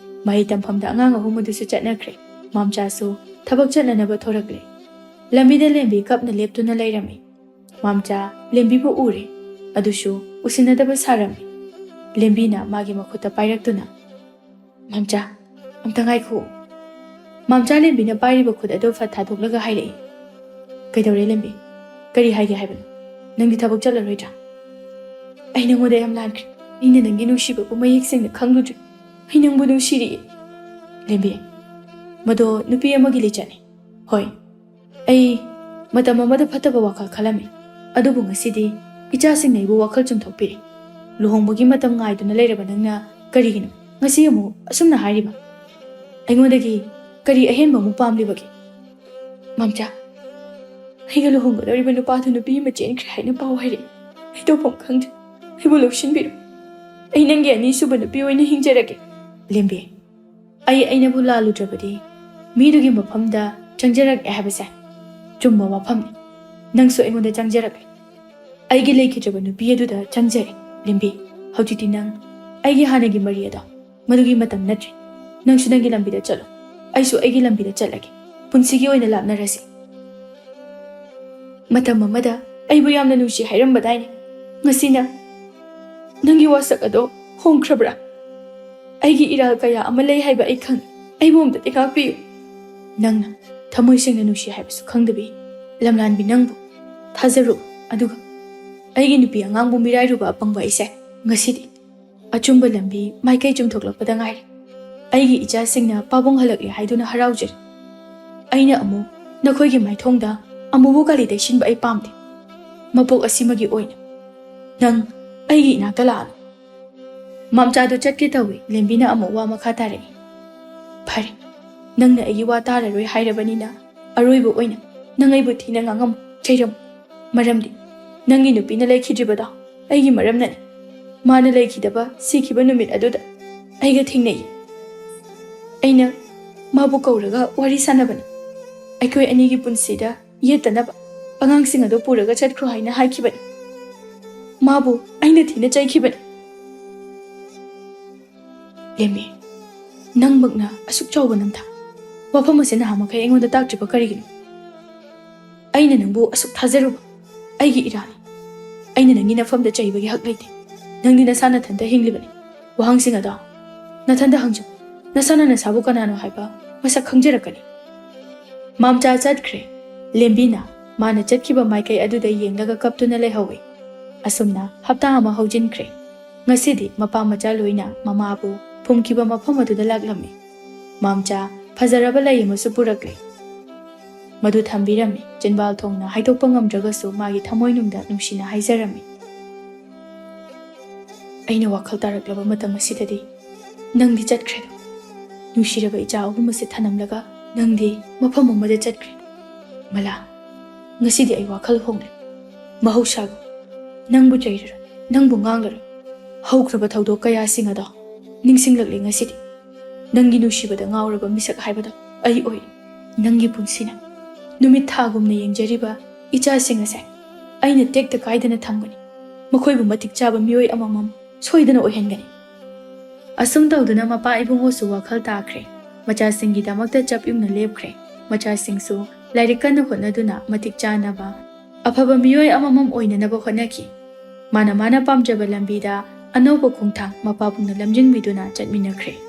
ꯃꯍꯩ ꯇꯝꯐꯝꯗ ꯑꯉꯥꯡ ꯑꯍꯨꯝ ꯑꯗꯨꯁꯨ ꯆꯠꯅꯈ꯭ꯔꯦ꯫ ꯃꯥꯝꯆꯥꯁꯨ ꯊꯕꯛ ꯆꯠꯅꯅꯕ ꯊꯣꯔꯛꯂꯦ꯫ ꯂꯝꯕꯤꯗ ꯂꯦꯝꯕꯤ ꯀꯞꯅ ꯂꯦꯞꯇꯨꯅ ꯂꯩꯔꯝꯃꯤ꯫ ꯃꯥꯝꯆꯥ ꯂꯦꯝꯕꯤꯕꯨ ꯎꯔꯦ꯫ ꯑꯗꯨꯁꯨ ꯎꯁꯤꯟꯅꯗꯕ ꯁꯥꯔꯝꯃꯤ꯫ ꯂꯦꯝꯕꯤꯅ ꯃꯥꯒꯤ ꯃꯈꯨꯠꯇ ꯄꯥꯏꯔꯛꯇꯨꯅ, "ꯃꯥꯝꯆꯥ, ꯑꯝꯇ ꯉꯥꯏꯈꯣ꯫" ꯃꯥꯝꯆꯥ ꯂꯦꯝꯕꯤꯅ ꯄꯥꯏꯔꯤꯕ ꯈꯨꯠ ꯑꯗꯨ ꯐꯠ ꯊꯥꯗꯣꯛꯂꯒ ꯍꯥꯏꯔꯛꯏ, "ꯀꯩꯗꯧꯔꯦ ꯂꯦꯝꯕꯤ? ꯀꯔꯤ ꯍꯥꯏꯒꯦ ꯍꯥꯏꯕꯅꯣ? ꯅꯪꯗꯤ ꯊꯕꯛ ꯆꯠꯂꯔꯣꯏꯗ꯭ꯔꯥ?" "ꯑꯩ ꯅꯉꯣꯟꯗ ꯌꯥꯝ ꯂꯥꯟꯈ꯭ꯔꯦ꯫ ꯑꯩꯅ ꯅꯪꯒꯤ ꯅꯨꯡꯁꯤꯕꯕꯨ ꯃꯌꯦꯛ ꯁꯦꯡꯅ ꯈꯪꯂꯨꯗ꯭ꯔꯦ꯫ ꯑꯩ ꯅꯪꯕꯨ ꯅꯨꯡꯁꯤꯔꯤꯌꯦ꯫" "ꯂꯦꯝꯕꯤ, ꯃꯗꯣ ꯅꯨꯄꯤ ꯑꯃꯒꯤ ꯂꯤꯆꯠꯅꯤ꯫" "ꯍꯣꯏ, ꯑꯩ ꯃꯇꯝ ꯑꯃꯗ ꯐꯠꯇꯕ ꯋꯥꯈꯜ ꯈꯜꯂꯝꯃꯤ, ꯑꯗꯨꯕꯨ ꯉꯁꯤꯗꯤ ꯏꯆꯥꯁꯤꯡꯅ ꯑꯩꯕꯨ ꯋꯥꯈꯜ ꯆꯨꯝꯊꯣꯛꯄꯤꯔꯦ꯫ ꯂꯨꯍꯣꯡꯕꯒꯤ ꯃꯇꯝ ꯉꯥꯏꯗꯨꯅ ꯂꯩꯔꯕ ꯅꯪꯅ ꯀꯔꯤꯒꯤꯅꯣ ꯉꯁꯤ ꯑꯃꯨꯛ ꯑꯁꯨꯝꯅ ꯍꯥꯏꯔꯤꯕ? ꯑꯩꯉꯣꯟꯗꯒꯤ ꯀꯔꯤ ꯑꯍꯦꯟꯕ ꯑꯃꯨꯛ ꯄꯥꯝꯂꯤꯕꯒꯦ?" "ꯃꯥꯝꯆꯥ, ꯑꯩꯒ ꯂꯨꯍꯣꯡꯒꯗꯧꯔꯤꯕ ꯅꯨꯄꯥꯗꯨ ꯅꯨꯄꯤ ꯑꯃ ꯆꯦꯟꯈ꯭ꯔꯦ ꯍꯥꯏꯅ ꯄꯥꯎ ꯍꯥꯏꯔꯛꯏ꯫ ꯑꯩ ꯇꯧꯐꯝ ꯈꯪꯗꯦ꯫ ꯑꯩꯕꯨ ꯂꯧꯁꯤꯟꯕꯤꯔꯣ꯫ ꯑꯩ ꯅꯪꯒꯤ ꯑꯅꯤꯁꯨꯕ ꯅꯨꯄꯤ ꯑꯣꯏꯅ ꯍꯤꯡꯖꯔꯒꯦ꯫" "ꯂꯦꯝꯕꯤ, ꯑꯩ ꯑꯩꯅꯕꯨ ꯂꯥꯜꯂꯨꯗ꯭ꯔꯕꯗꯤ ꯃꯤꯗꯨꯒꯤ ꯃꯐꯝꯗ ꯆꯪꯖꯔꯛꯑꯦ ꯍꯥꯏꯕꯁꯦ ꯆꯨꯝꯕ ꯋꯥꯐꯝꯅꯤ꯫ ꯅꯪꯁꯨ ꯑꯩꯉꯣꯟꯗ ꯆꯪꯖꯔꯛꯂꯦ꯫ ꯑꯩꯒꯤ ꯂꯩꯈꯤꯗ꯭ꯔꯕ ꯅꯨꯄꯤ ꯑꯗꯨꯗ ꯆꯪꯖꯔꯦ꯫ ꯂꯦꯝꯕꯤ, ꯍꯧꯖꯤꯛꯇꯤ ꯅꯪ ꯑꯩꯒꯤ ꯍꯥꯟꯅꯒꯤ ꯃꯔꯤ ꯑꯗꯣ ꯃꯗꯨꯒꯤ ꯃꯇꯝ ꯅꯠꯇ꯭ꯔꯦ꯫ ꯅꯪꯁꯨ ꯅꯪꯒꯤ ꯂꯝꯕꯤꯗ ꯆꯠꯂꯣ, ꯑꯩꯁꯨ ꯑꯩꯒꯤ ꯂꯝꯕꯤꯗ ꯆꯠꯂꯒꯦ꯫ ꯄꯨꯟꯁꯤꯒꯤ ꯑꯣꯏꯅ ꯂꯥꯞꯅꯔꯁꯤ꯫ ꯃꯇꯝ ꯑꯃꯗ ꯑꯩꯕꯨ ꯌꯥꯝꯅ ꯅꯨꯡꯁꯤ ꯍꯥꯏꯔꯝꯕꯗꯥꯏꯅꯦ꯫ ꯉꯁꯤꯅ ꯅꯪꯒꯤ ꯋꯥꯁꯛ ꯑꯗꯣ ꯍꯣꯡꯈ꯭ꯔꯕ꯭ꯔꯥ? ꯑꯩꯒꯤ ꯏꯔꯥꯜ ꯀꯌꯥ ꯑꯃ ꯂꯩ ꯍꯥꯏꯕ ꯑꯩ ꯈꯪꯏ꯫ ꯑꯩꯕꯨ ꯑꯝꯇꯗꯤ ꯉꯥꯛꯄꯤꯌꯨ꯫" "ꯅꯪꯅ ꯊꯃꯣꯏ ꯁꯦꯡꯅ ꯅꯨꯡꯁꯤ ꯍꯥꯏꯕꯁꯨ ꯈꯪꯗꯕꯤ ꯂꯝꯂꯥꯟꯕꯤ ꯅꯪꯕꯨ ꯊꯥꯖꯔꯨ꯫ ꯑꯗꯨꯒ ꯑꯩꯒꯤ ꯅꯨꯄꯤ ꯑꯉꯥꯡꯕꯨ ꯃꯤꯔꯥꯏꯔꯨꯕ ꯑꯄꯪꯕ ꯑꯩꯁꯦ ꯉꯁꯤꯗꯤ ꯑꯆꯨꯝꯕ ꯂꯝꯕꯤ ꯃꯥꯏꯀꯩ ꯆꯨꯝꯊꯣꯛꯂꯛꯄꯗ ꯉꯥꯏꯔꯦ꯫ ꯑꯩꯒꯤ ꯏꯆꯥꯁꯤꯡꯅ ꯄꯥꯕꯨꯡ ꯍꯜꯂꯛꯂꯦ ꯍꯥꯏꯗꯨꯅ ꯍꯔꯥꯎꯖꯔꯤ꯫ ꯑꯩꯅ ꯑꯃꯨꯛ ꯅꯈꯣꯏꯒꯤ ꯃꯥꯏꯊꯣꯡꯗ ꯑꯃꯨꯕꯨ ꯀꯥꯂꯤ ꯇꯩꯁꯤꯟꯕ ꯑꯩ ꯄꯥꯝꯗꯦ꯫ ꯃꯄꯣꯛ ꯑꯁꯤꯃꯒꯤ ꯑꯣꯏꯅ ꯅꯪ ꯑꯩꯒꯤ ꯏꯅꯥꯛꯇ ꯂꯥꯛꯑꯅꯨ꯫" ꯃꯥꯝꯆꯥꯗꯨ ꯆꯠꯀꯦ ꯇꯧꯏ꯫ ꯂꯦꯝꯕꯤꯅ ꯑꯃꯨꯛ ꯋꯥ ꯃꯈꯥ ꯇꯥꯔꯛꯏ꯫ "ꯐꯔꯦ, ꯅꯪꯅ ꯑꯩꯒꯤ ꯋꯥ ꯇꯥꯔꯔꯣꯏ ꯍꯥꯏꯔꯕꯅꯤꯅ ꯑꯔꯣꯏꯕ ꯑꯣꯏꯅ ꯅꯪ ꯑꯩꯕꯨ ꯊꯤꯅ ꯉꯥꯡꯉꯝꯃꯨ, ꯆꯩꯔꯝꯃꯨ꯫ ꯃꯔꯝꯗꯤ ꯅꯪꯒꯤ ꯅꯨꯄꯤꯅ ꯂꯩꯈꯤꯗ꯭ꯔꯤꯕꯗꯣ ꯑꯩꯒꯤ ꯃꯔꯝꯅꯅꯤ꯫ ꯃꯥꯅ ꯂꯩꯈꯤꯗꯕ, ꯁꯤꯈꯤꯕ ꯅꯨꯃꯤꯠ ꯑꯗꯨꯗ ꯑꯩꯒ ꯊꯦꯡꯅꯩ꯫ ꯑꯩꯅ ꯃꯥꯕꯨ ꯀꯧꯔꯒ ꯋꯥꯔꯤ ꯁꯥꯟꯅꯕꯅꯤ꯫ ꯑꯩꯈꯣꯏ ꯑꯅꯤꯒꯤ ꯄꯨꯟꯁꯤꯗ ꯌꯦꯠꯇꯅꯕ ꯑꯉꯥꯡꯁꯤꯡ ꯑꯗꯨ ꯄꯨꯔꯒ ꯆꯠꯈ꯭ꯔꯣ ꯍꯥꯏꯅ ꯍꯥꯏꯈꯤꯕꯅꯤ꯫ ꯃꯥꯕꯨ ꯑꯩꯅ ꯊꯤꯅ ꯆꯩꯈꯤꯕꯅꯤ꯫ ꯂꯦꯝꯕꯤ, ꯅꯪꯃꯛꯅ ꯑꯁꯨꯛ ꯆꯥꯎꯕ ꯅꯝꯊꯥꯛ ꯋꯥꯐꯝ ꯑꯁꯤ ꯅꯍꯥꯟꯃꯈꯩ ꯑꯩꯉꯣꯟꯗ ꯇꯥꯛꯇ꯭ꯔꯤꯕ ꯀꯔꯤꯒꯤꯅꯣ? ꯑꯩꯅ ꯅꯪꯕꯨ ꯑꯁꯨꯛ ꯊꯥꯖꯔꯨꯕ, ꯑꯩꯒꯤ ꯏꯔꯥꯅꯤ꯫ ꯑꯩꯅ ꯅꯪꯒꯤ ꯅꯐꯝꯗ ꯆꯩꯕꯒꯤ ꯍꯛ ꯂꯩꯇꯦ꯫ ꯅꯪꯗꯤ ꯅꯁꯥ ꯅꯊꯟꯇ ꯍꯤꯡꯂꯤꯕꯅꯤ꯫ ꯋꯥꯍꯪꯁꯤꯡ ꯑꯗꯣ ꯅꯊꯟꯇ ꯍꯪꯖꯧ꯫ ꯅꯁꯥꯅ ꯅꯁꯥꯕꯨ ꯀꯅꯥꯅꯣ ꯍꯥꯏꯕ ꯃꯁꯛ ꯈꯪꯖꯔꯛꯀꯅꯤ꯫ ꯃꯥꯝꯆꯥ ꯆꯠꯈ꯭ꯔꯦ꯫ ꯂꯦꯝꯕꯤꯅ ꯃꯥꯅ ꯆꯠꯈꯤꯕ ꯃꯥꯏꯀꯩ ꯑꯗꯨꯗ ꯌꯦꯡꯂꯒ ꯀꯞꯇꯨꯅ ꯂꯩꯍꯧꯏ꯫ ꯑꯁꯨꯝꯅ ꯍꯞꯇꯥ ꯑꯃ ꯍꯧꯖꯤꯟꯈ꯭ꯔꯦ꯫ ꯉꯁꯤꯗꯤ ꯃꯄꯥ ꯃꯆꯥ ꯂꯣꯏꯅ ꯃꯃꯥꯕꯨ ꯐꯨꯝꯈꯤꯕ ꯃꯐꯝ ꯑꯗꯨꯗ ꯂꯥꯛꯂꯝꯃꯤ꯫ ꯃꯥꯝꯆꯥ ꯐꯖꯔꯕ ꯂꯩ ꯑꯃꯁꯨ ꯄꯨꯔꯛꯂꯦ꯫ ꯃꯗꯨ ꯊꯝꯕꯤꯔꯝꯃꯤ꯫ ꯆꯤꯟꯕꯥꯜ ꯊꯣꯡꯅ ꯍꯥꯏꯗꯣꯛꯄ ꯉꯝꯗ꯭ꯔꯒꯁꯨ ꯃꯥꯒꯤ ꯊꯃꯣꯏꯅꯨꯡꯗ ꯅꯨꯡꯁꯤꯅ ꯍꯥꯏꯖꯔꯝꯃꯤ꯫ ꯑꯩꯅ ꯋꯥꯈꯜ ꯇꯥꯔꯛꯂꯕ ꯃꯇꯝ ꯑꯁꯤꯗꯗꯤ ꯅꯪꯗꯤ ꯆꯠꯈ꯭ꯔꯦ꯫ ꯅꯨꯡꯁꯤꯔꯕ ꯏꯆꯥ ꯑꯍꯨꯝ ꯑꯁꯤ ꯊꯅꯝꯂꯒ ꯅꯪꯗꯤ ꯃꯐꯝ ꯑꯃꯗ ꯆꯠꯈ꯭ꯔꯦ꯫ ꯃꯂꯥ, ꯉꯁꯤꯗꯤ ꯑꯩ ꯋꯥꯈꯜ ꯍꯣꯡꯂꯦ꯫ ꯃꯍꯧꯁꯥꯒꯨꯝ ꯅꯪꯕꯨ ꯆꯩꯔꯔꯣꯏ, ꯅꯪꯕꯨ ꯉꯥꯡꯂꯔꯣꯏ꯫ ꯍꯧꯈ꯭ꯔꯕ ꯊꯧꯗꯣꯛ ꯀꯌꯥꯁꯤꯡ ꯑꯗꯣ ꯅꯤꯡꯁꯤꯡꯂꯛꯂꯦ ꯉꯁꯤꯗꯤ꯫ ꯅꯪꯒꯤ ꯅꯨꯡꯁꯤꯕꯗ ꯉꯥꯎꯔꯕ ꯃꯤꯁꯛ ꯍꯥꯏꯕꯗꯣ ꯑꯩ ꯑꯣꯏ꯫ ꯅꯪꯒꯤ ꯄꯨꯟꯁꯤꯅ ꯅꯨꯃꯤꯠ ꯊꯥꯒꯨꯝꯅ ꯌꯦꯡꯖꯔꯤꯕ ꯏꯆꯥꯁꯤꯡ ꯑꯁꯦ ꯑꯩꯅ ꯇꯦꯛꯇ ꯀꯥꯏꯗꯅ ꯊꯝꯒꯅꯤ꯫ ꯃꯈꯣꯏꯕꯨ ꯃꯇꯤꯛ ꯆꯥꯕ ꯃꯤꯑꯣꯏ ꯑꯃꯃꯝ ꯁꯣꯏꯗꯅ ꯑꯣꯏꯍꯟꯒꯅꯤ꯫ ꯑꯁꯨꯝ ꯇꯧꯗꯨꯅ ꯃꯄꯥ ꯏꯕꯨꯡꯉꯣꯁꯨ ꯋꯥꯈꯜ ꯇꯥꯈ꯭ꯔꯦ꯫ ꯃꯆꯥꯁꯤꯡꯒꯤꯗꯃꯛꯇ ꯆꯞ ꯌꯨꯡꯅ ꯂꯦꯞꯈ꯭ꯔꯦ꯫ ꯃꯆꯥꯁꯤꯡꯁꯨ ꯂꯥꯏꯔꯤꯛ ꯀꯟꯅ ꯍꯣꯠꯅꯗꯨꯅ ꯃꯇꯤꯛ ꯆꯥꯅꯕ ꯑꯐꯕ ꯃꯤꯑꯣꯏ ꯑꯃꯃꯝ ꯑꯣꯏꯅꯅꯕ ꯍꯣꯠꯅꯈꯤ꯫ ꯃꯥꯅ ꯃꯥꯅ ꯄꯥꯝꯖꯕ ꯂꯝꯕꯤꯗ ꯑꯅꯧꯕ ꯈꯣꯡꯊꯥꯡ ꯃꯄꯥꯕꯨꯡꯅ ꯂꯝꯖꯤꯡꯕꯤꯗꯨꯅ ꯆꯠꯃꯤꯟꯅꯈ꯭ꯔꯦ꯫